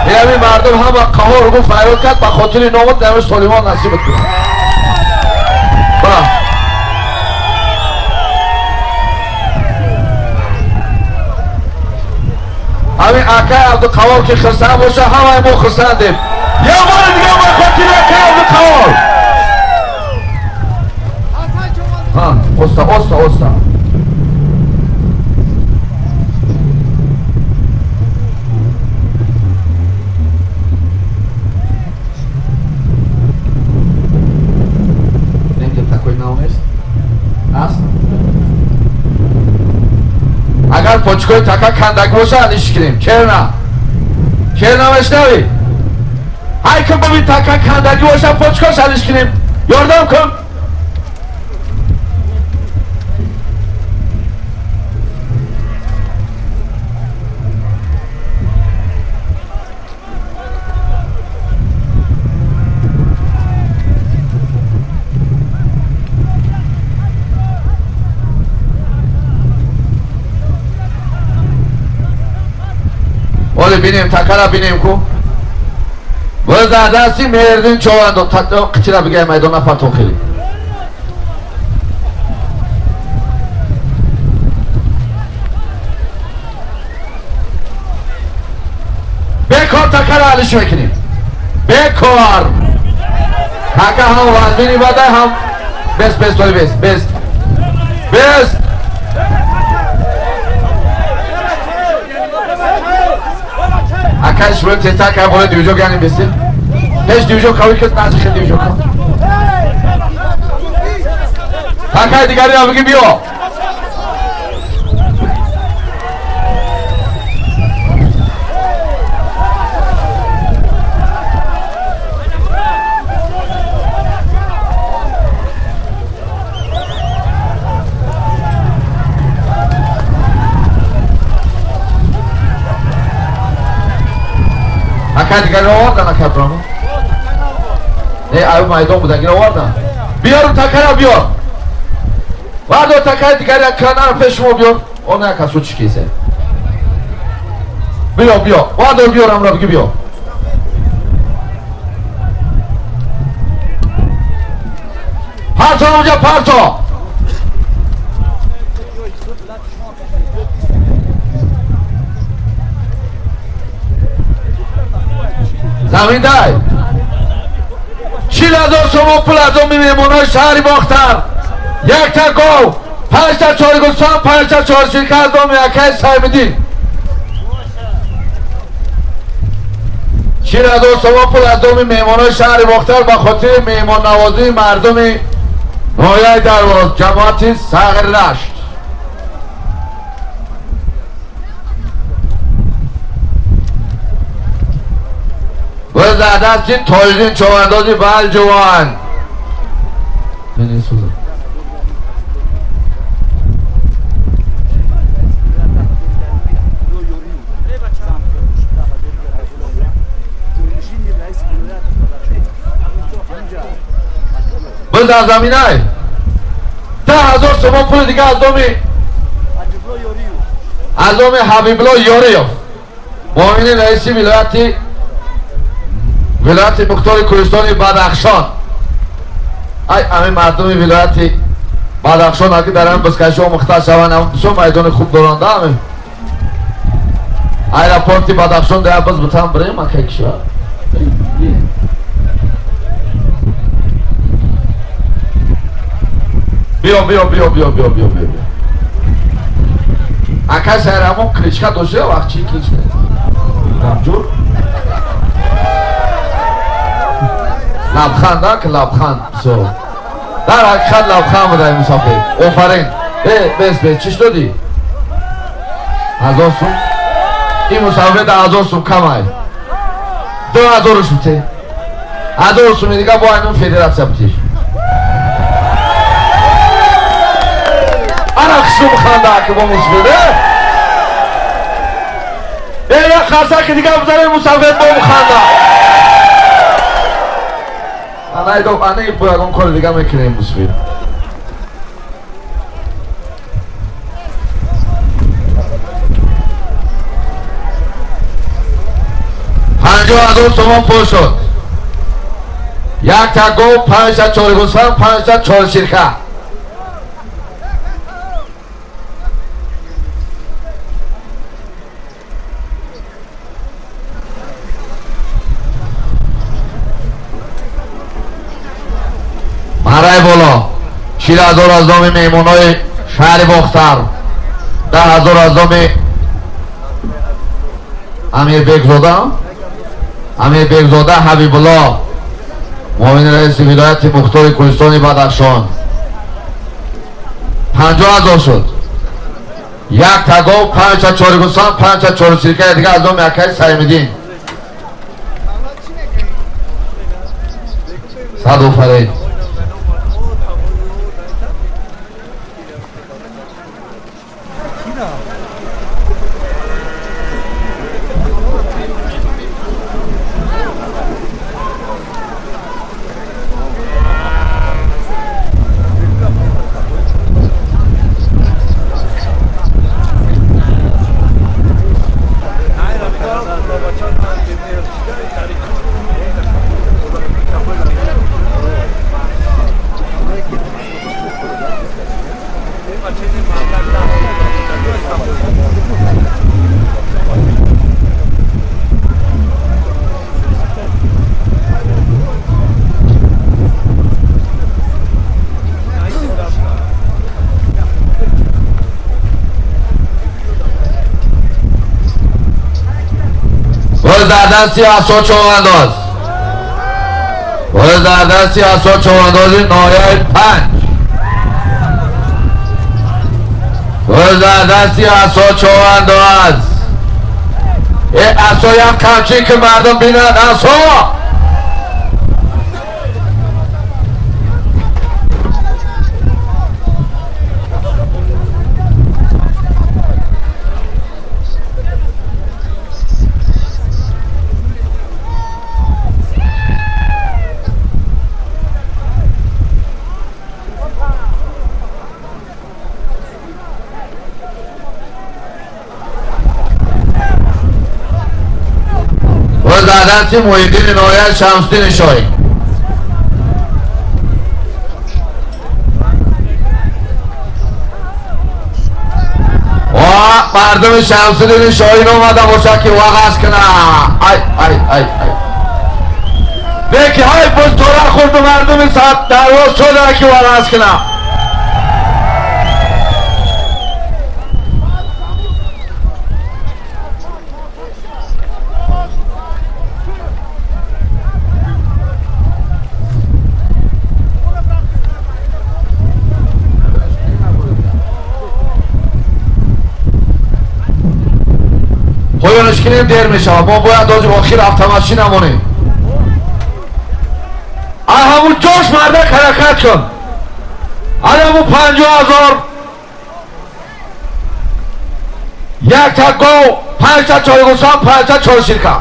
Ҳамин мардум ҳама қаҳор гуфт фарёд кард ба хотири номат дар Солимон насибат кунад. Ба ҳамин акай Абдуқавор ки хурсанд боша, ҳамаи мо хурсандем. Як бори дига ба хотири акай Абдуқавор. Ҳа, оста, оста, оста. Агар почкои така кандаг боша, алиш кунем. Черна. Черна мешнавӣ? Ҳай кун бибин така кандагӣ боша, почкош алиш кунем. Ёрдам кун. Оли бинем, такара бинем ку. Боз дар дасти Меҳриддин Човандо қитира бигай майдон нафартон хеле. Бекор такара алиш мекунем. Бекор. Така ҳам вазмини бадай ҳам бес бес толи бес бес. Бес. Акай шумо тета кай бола дивжо гани беси. Пеш дивжо кави кес нази хел дивжо ка. Акай дигари абги биё. Акай дигари овардан акай Абдурахмон? Не, аю майдон буда, гира овардан. Биёру такара биёр. Вардо такаи дигари канара пеш шумо биёр. Он як асу чӣ кисе. Биё, биё. Вардо биёр амра биги биё. Парто онҷа парто. Замин дай. 40,000 сомон пул аз оми меҳмонои шаҳри Бохтар. Якта гов, 5та чори гӯсфанд, 5та чори сирка аз доми акаи Саймиддин. 40,000 сомон пул аз доми меҳмонои шаҳри Бохтар ба хотири меҳмоннавозии мардуми ноҳияи Дарвоз, ҷамоати Сағиррашт. Боз дар дасти Тоҷиддин Човандози Балҷувон. Боз дар заминай 10,000 сомон пули дига аз доми Ҳабибулло Ёриёв, муовини раиси вилояти мухтори кӯҳистони Бадахшон. Ай ҳамин мардуми вилояти Бадахшон аки дар ҳамин бузкашиҳо мухтар шаванд, бисёр майдони хуб доранд. Ҳамин аэропорти Бадахшон дар буз бутан бирем акай кишвар. Биё, биё, биё, биё, биё, биё, биё. Акай Сайрамон кличка дошта вақт чи кличка? Рамҷур? Лабханд, ак лабханд. Со. Дар ҳақиқат лабханд буда мусофир. Офарин. Бес, бес, чиш додӣ? 1000 сум. Ин мусофир дар 1000 сум камай. 2000 шуте. 1000 суми дига бо айнун федератсия бутиш. Ана хушум ханда ки бо мусофир. Як қарсаки дига бизанем мусофир бо муханда. Ана айдо, ана бо ягон кори дига мекунем мусофир. 50,000 сомон пул шуд. Як та гов, 5 та чори гӯсфанд, 5 та чори ширка. Марай боло 40,000 аз номи меҳмонҳои шаҳри Бохтар, 10,000 аз номи Амирбекзода Ҳабибулло, муовини раиси вилояти мухтори Кӯҳистони Бадахшон. 50,000 шуд. Як та гов, 5 та чори гӯсфанд, 5 та чори ширкаи дига аз номи акаи Саимиддин. Сад офарин. در دستی عصا چوغانداز، باز در دستی عصا چوغانداز ناحیه 5، باز در دستی عصا چوغانداز. ای عصای هم کمچی که مردم بینند عصا. در دستی محیطین نوایت شمسدین شاهی. و مردم شمسدین شاهی اومده باشه که وغز کنه. ای ای ای ای بکی های باز دوره خورد و مردم ساعت درواز شده که وغز کنه. поёнаш кинем дер мешавад. Мо бояд ози охир автомашин намонем. Ай ҳамун ҷош мардак ҳаракат кун. Ай ҳамун 50,000, як та гов, 5 та чори гӯсфанд, 5 та чори ширка.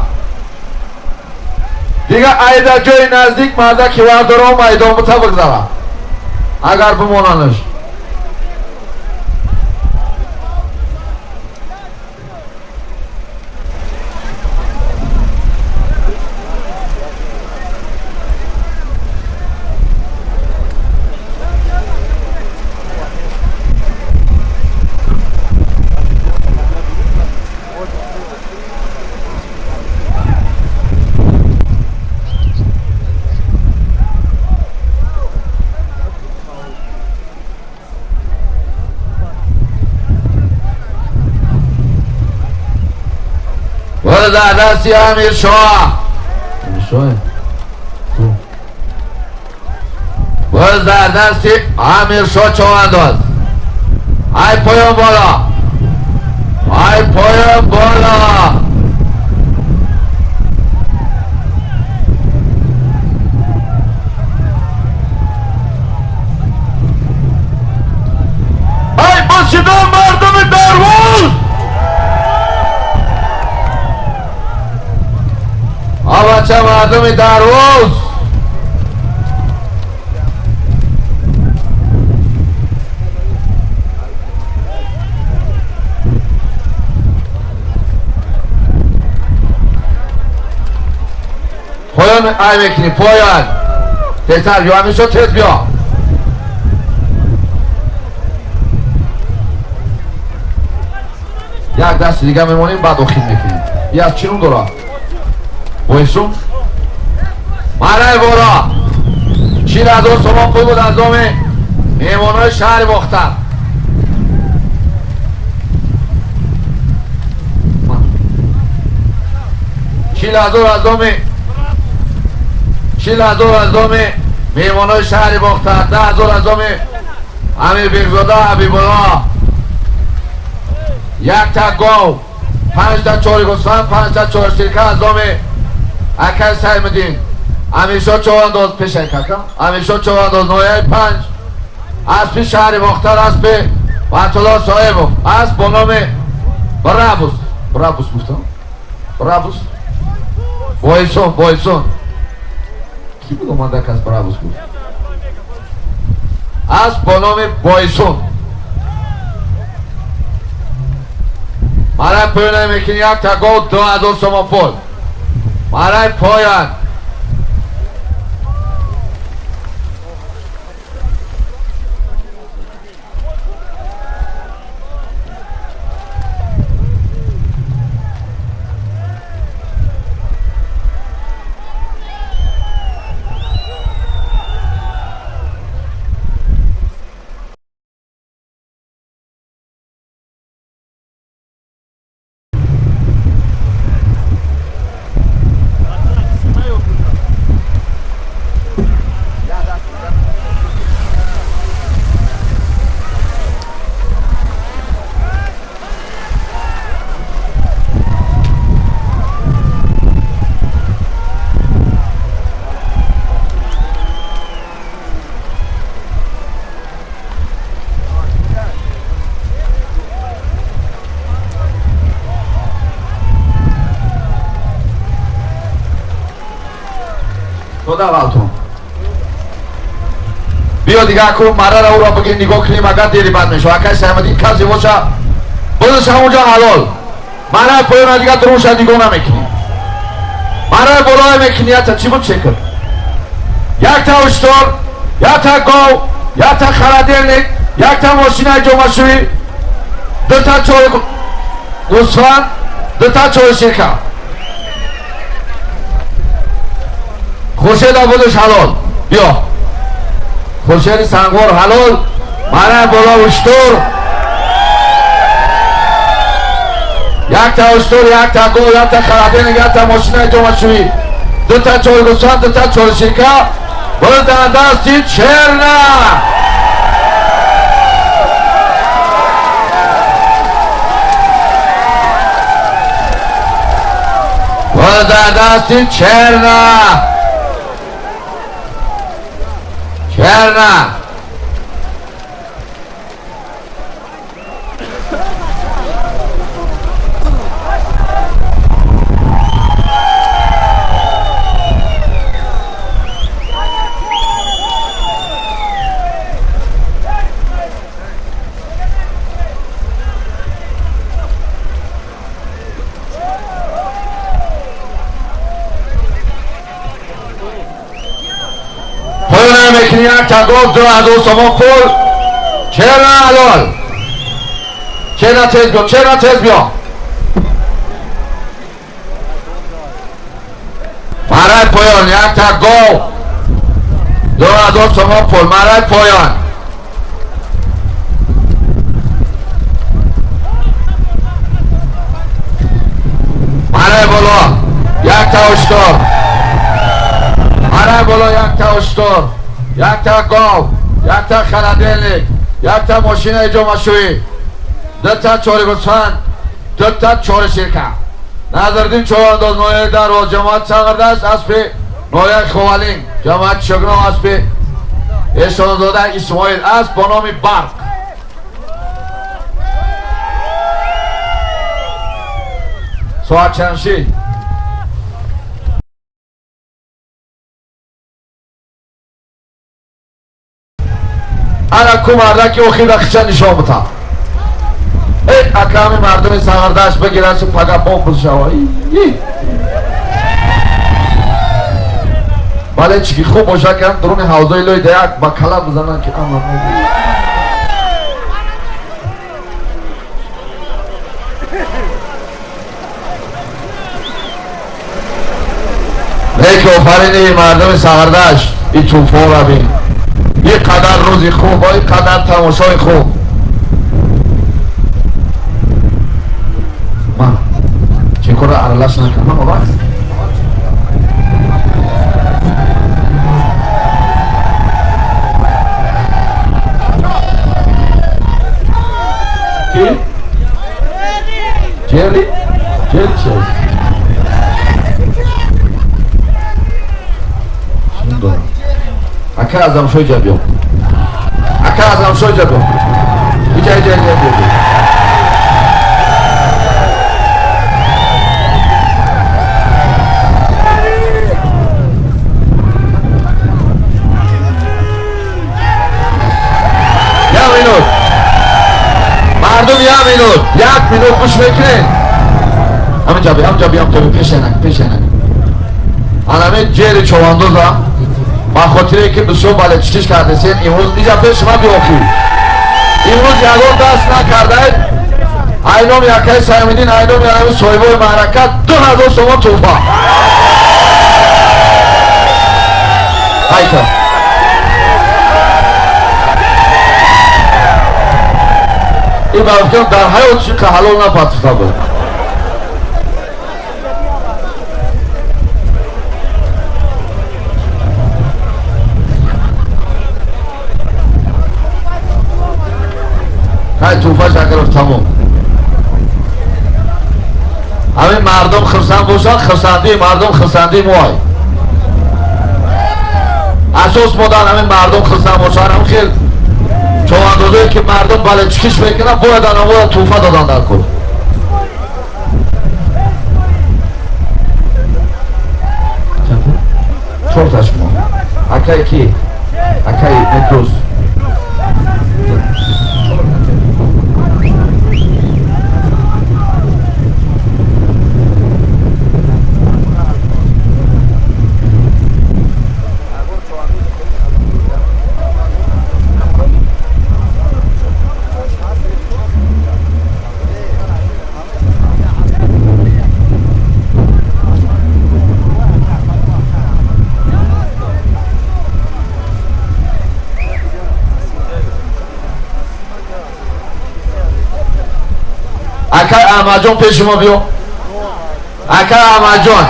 Дига айда ҷои наздик мардаки вардоро майдон бута бигзарад, агар бимонанаш. در دستی امیر شاه، باز در دستی امیر شاه چوغانداز. ای پایان بالا، ای پایان بالا. ای باشیدن مردم درواز. آبچه مردم درواز. Поён ай мекунӣ, поён. Тезтар биё, Амиршо, тез биё. Як дасти дига мемонем, баъд охир мекунем. И аз чӣ рум дора? Боисум? Марай бора. 40,000 сомон пул буд аз номи меҳмонои шаҳри Бохтар. 40,000 аз номи 40,000 аз номи меҳмонои шаҳри Бохтар, 10,000 аз номи Амирбекзода Ҳабибулло. Якта гов, 5 та чори гӯсфанд, 5 та чори ширка аз номи акай Саймуддин. Амиршо Човандоз пешай кака. Амиршо Човандоз ноҳияи 5. Аспи шаҳри Бохтар, аспи Батулло Соҳибов. Асп бо номи Брабус. Брабус гуфтам? Брабус? Бойсон, Бойсон. Ки буд омада кас Брабус гуфт? Асп бо номи Бойсон. Марай поёна мекунӣ, якта гов, 2,000 сомон пул. Марай поён. Биё дигар ку марара ӯро бигир, нигоҳ кунем, агар дери бад мешава. Акай Саймадин касе боша, бозаш ҳамонҷо ҳалол. Мараи поёна дигар дуруша нигоҳ намекунӣ. Мараи болое мекунӣ, ята чӣ буд чекр? Якта уштор, якта гов, якта холодильник, якта мошинаи ҷомашӯӣ, дута чори гӯсфанд, дута чори ширка. Хуршеда будаш ҳалол. Биё. Хуршеди Сангвор ҳалол. Мараи боло уштур. Якта уштур, якта гов, якта холодильник, якта мошинаи ҷомашӯӣ, дута чори гӯсфанд, дута чори ширка. Бурдан дасти Черна. Бурдан дасти Черна. Черна. Якта гов, 2,000 сомон пул. Черна ҳалол. Черна тез биё, Черна тез биё. Марай поён, якта гов, 2,000 сомон пул. Марай поён. Марай боло, якта уштор. Марай боло, якта уштор. Якта гов, якта холодильник, якта мошинаи ҷомашӯӣ, дута чори гӯсфанд, дута чори ширка. Назриддин Човандоз ноҳияи Дарвоз, ҷамоати Сағирдашт, аспи ноҳияи Ховалинг, ҷамоати Шогрон, аспи Эшонзода Исмоил, асп бо номи Барқ. Соат чанд шид? Ана ку мардаки охир рахча нишон бутам. Эй, аками мардуми Сағирдашт бигиранд, пага бомб шава. Бале чӣ хуб боша ки дуруни ҳавзои лой да як ба кала бизананд ки ама. Леки офарини мардуми Саҳардашт, ин тӯфонра бин. Ин қадар рӯзи хуб, ин қадар тамошои хуб. Ман чӣ кора аралаш накардам вақт. Ки? Ҷели? Ҷели чӣ? Ака Азамшоҳ иҷа биё. Ака Азамшоҳ иҷа биё. Иҷа, иҷа, иҷа, иҷа, иҷа. Як минут. Мардум як минут. Як минут гӯш мекунед. Ҳаминҷа биё, ҳаминҷа биё, ҳаминҷа биё, пешанак, пешанак. Анаме ҷери човандоза ба хотире ки бисёр балечкиш кардесен, имрӯз иҷа пеши ман биё охи. Имрӯз ягон даст накардаед. Айном якаи Саимиддин, айном янами соҳибои маърака 2000 сомон тӯҳфа. Айта. Ин ба фикрам дар ҳаёт чӣ ҳалол напартофта буд. Хай тӯҳфаш агар тамом. Ҳамин мардум хурсанд бошанд, хурсандии мардум хурсандии моай. Асос модан ҳамин мардум хурсанд бошанд, ҳамин хел човандозое ки мардум балечкиш мекунанд, бояд анавоя тӯҳфа додан дар кор. Чорта шумо. Акай ки? Акай Некрӯз. Акай Аҳмадҷон пеши мо биё. Акай Аҳмадҷон.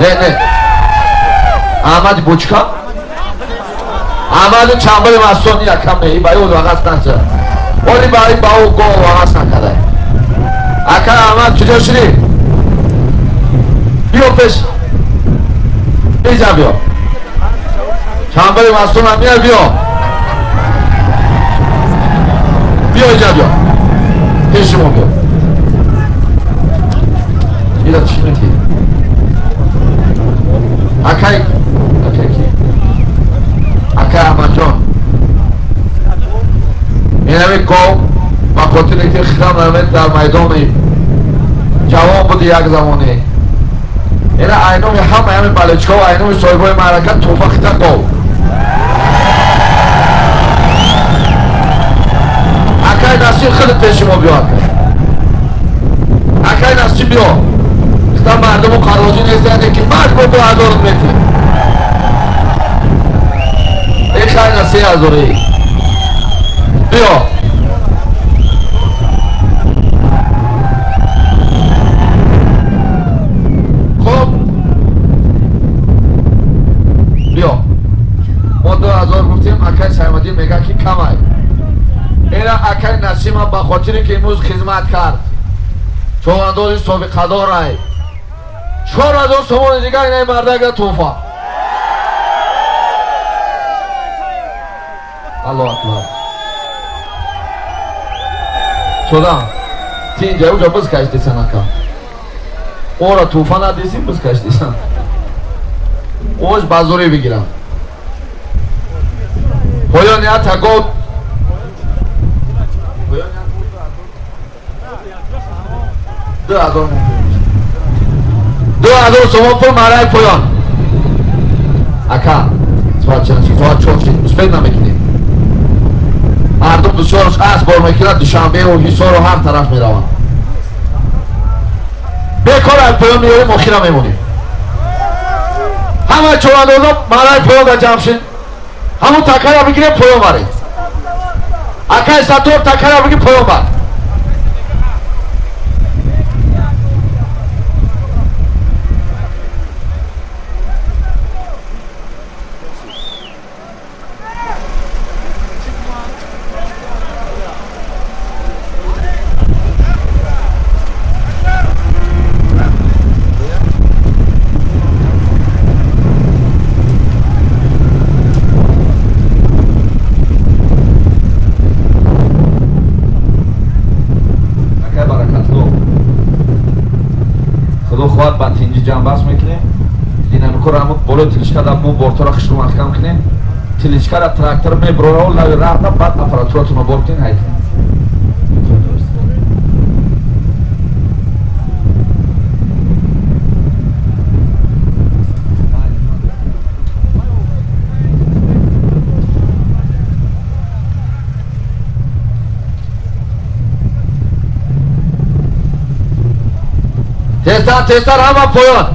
Не, не. Аҳмади Бучка? Аҳмади Чамбари Мастони якам не, ба ӯ вағас наша. Оли ба ба ӯ гов вағас накарда. Акай Аҳмад куҷо шудӣ? Биё пеш. Иҷа биё. Чамбари Мастон ҳам мия биё. Биё иҷа биё. Пеши мо биё. Ира чӣ метӣ? Акай, акай ки? Акай Аҳмадҷон. Инами гов ба хотире ки хидам намед дар майдони ҷавон буди як замоне. Ина айноми ҳама ҳами балечкаҳо, айноми соҳибои маърака тӯҳфа хита гов. Акай Насир худат пеши мо биё акай. Акай Насир биё. Хита мардуму қарозӣ нестанд ки мард бо 2000 метр. Эй хай на 3000. Биё. Хуб. Биё. Мо 2000 гуфтем, акай Саймаддин мегӯяд ки камай. Ина акай Насима ба хотире ки имрӯз хизмат кард, човандози собиқадорай, 4000 сомони дигар инаи мардага тӯҳфа. Аллоҳу акбар. Чодам, ти инҷа уҷа биз каштисан ака. Ора тӯҳфа надиси биз каштисан. Ош ба зӯрӣ бигирам. Поёни ата гов 2000. 2000 сомон пул мараи поён. Ака, соат чанд шид? Соат 4 шид. Успед намекунем. Мардум бисёрш асп бор мекунад, Душанбеву Ҳисору ҳар тараф мераванд. Бекор аз поён меёрем, охира мемонем. Ҳама чорандоза мараи поён дар ҷамъ шид. Ҳамун такара бигирем, поён барем. Акай Сатор, такара бигир, поён бар. Худо хоҳад ба тинҷи ҷамъбаст мекунем. Динамикоро ҳамун болои телишка да мо бортора хушрӯ маҳкам кунем. Телишкара трактор меброра лави раҳда, баъд аппаратуратонро бор кунем, ҳай кунем. Тезтар, тезтар, ҳама поён,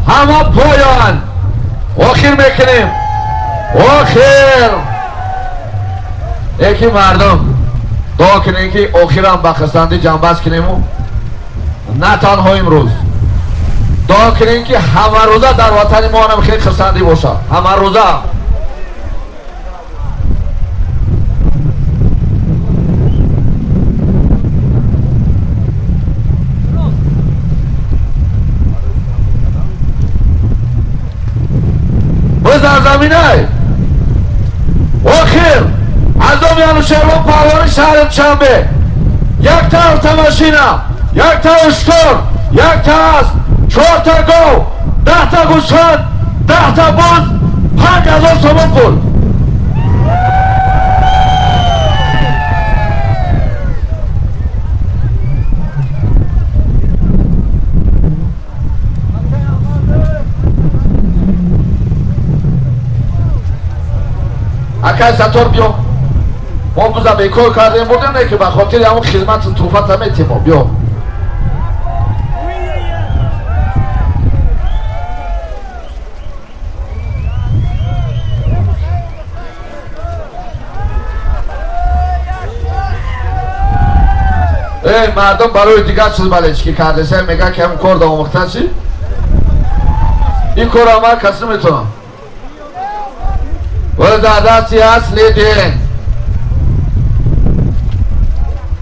ҳама поён. Охир мекунем, охир. Яки мардум дуо кунем, ки охирам ба хурсандӣ ҷамъбаст кунему на танҳо имрӯз. Дуо кунем, ки ҳамарӯза дар ватани мо ҳам хеле хурсандӣ бошад, ҳамарӯза. Бизан заминай. Охир азоми Анушервон паҳлавони шаҳри Душанбе. Якта автомашина, якта уштур, якта асп, чорта гов, 10та гӯсфанд, 10та буз, 5000 сомон пул. Акай Сатор, биё. Мо буза бекор кардем, бурдем, не ки ба хотири ҳамун хизмати туҳфата метимо. Биё. Эй, мардум барои дигар чиз балечки кардеса, мега ки ҳамун кор да омӯхта чӣ? Ин корро ман каси метавонам. Ва дасти Аслиддин,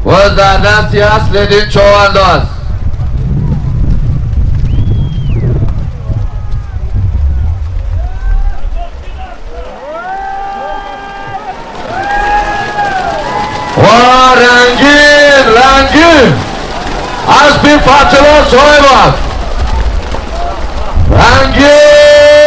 ва дар дасти Аслиддин човандоз. Ва рангин, рангин аспи Фатило Соҳибов, рангин.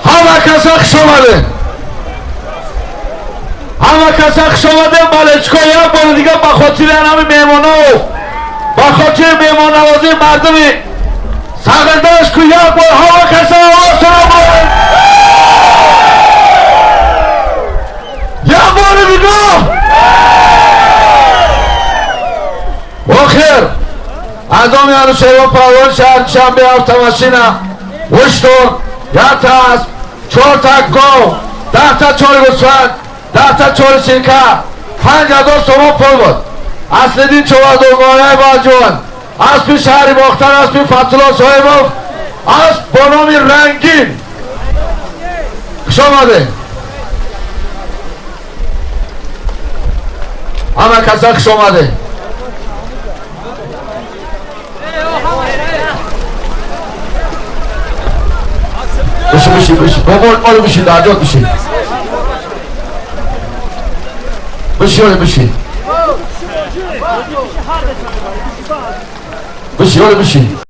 Ҳама каса хуш омадем, ҳама каса хуш омадем. Балечко, як бори дига ба хотири ҳами меҳмонову ба хотири меҳмоннавозии мардуми Сағирдаш ку як бор ҳама каса овозтона боред. Як бори дига. Охир азоми Анушервон паҳлавони шаҳри Душанбе, автомашина, уштур, якта асп, чорта гов, 10та чори гӯсфанд, 10та чори ширка, 5000 сомон пул буд. Аслиддин Човандоз, ноҳияи Балҷувон, аспи шаҳри Бохтар, аспи Фатулло Соҳибов, асп бо номи Рангин. Хуш омадед, ҳама каса хуш омадед. Биши, биши, биши, бобо, оли биши, дар ҷот биши, биши, оли биши, биши, оли биши.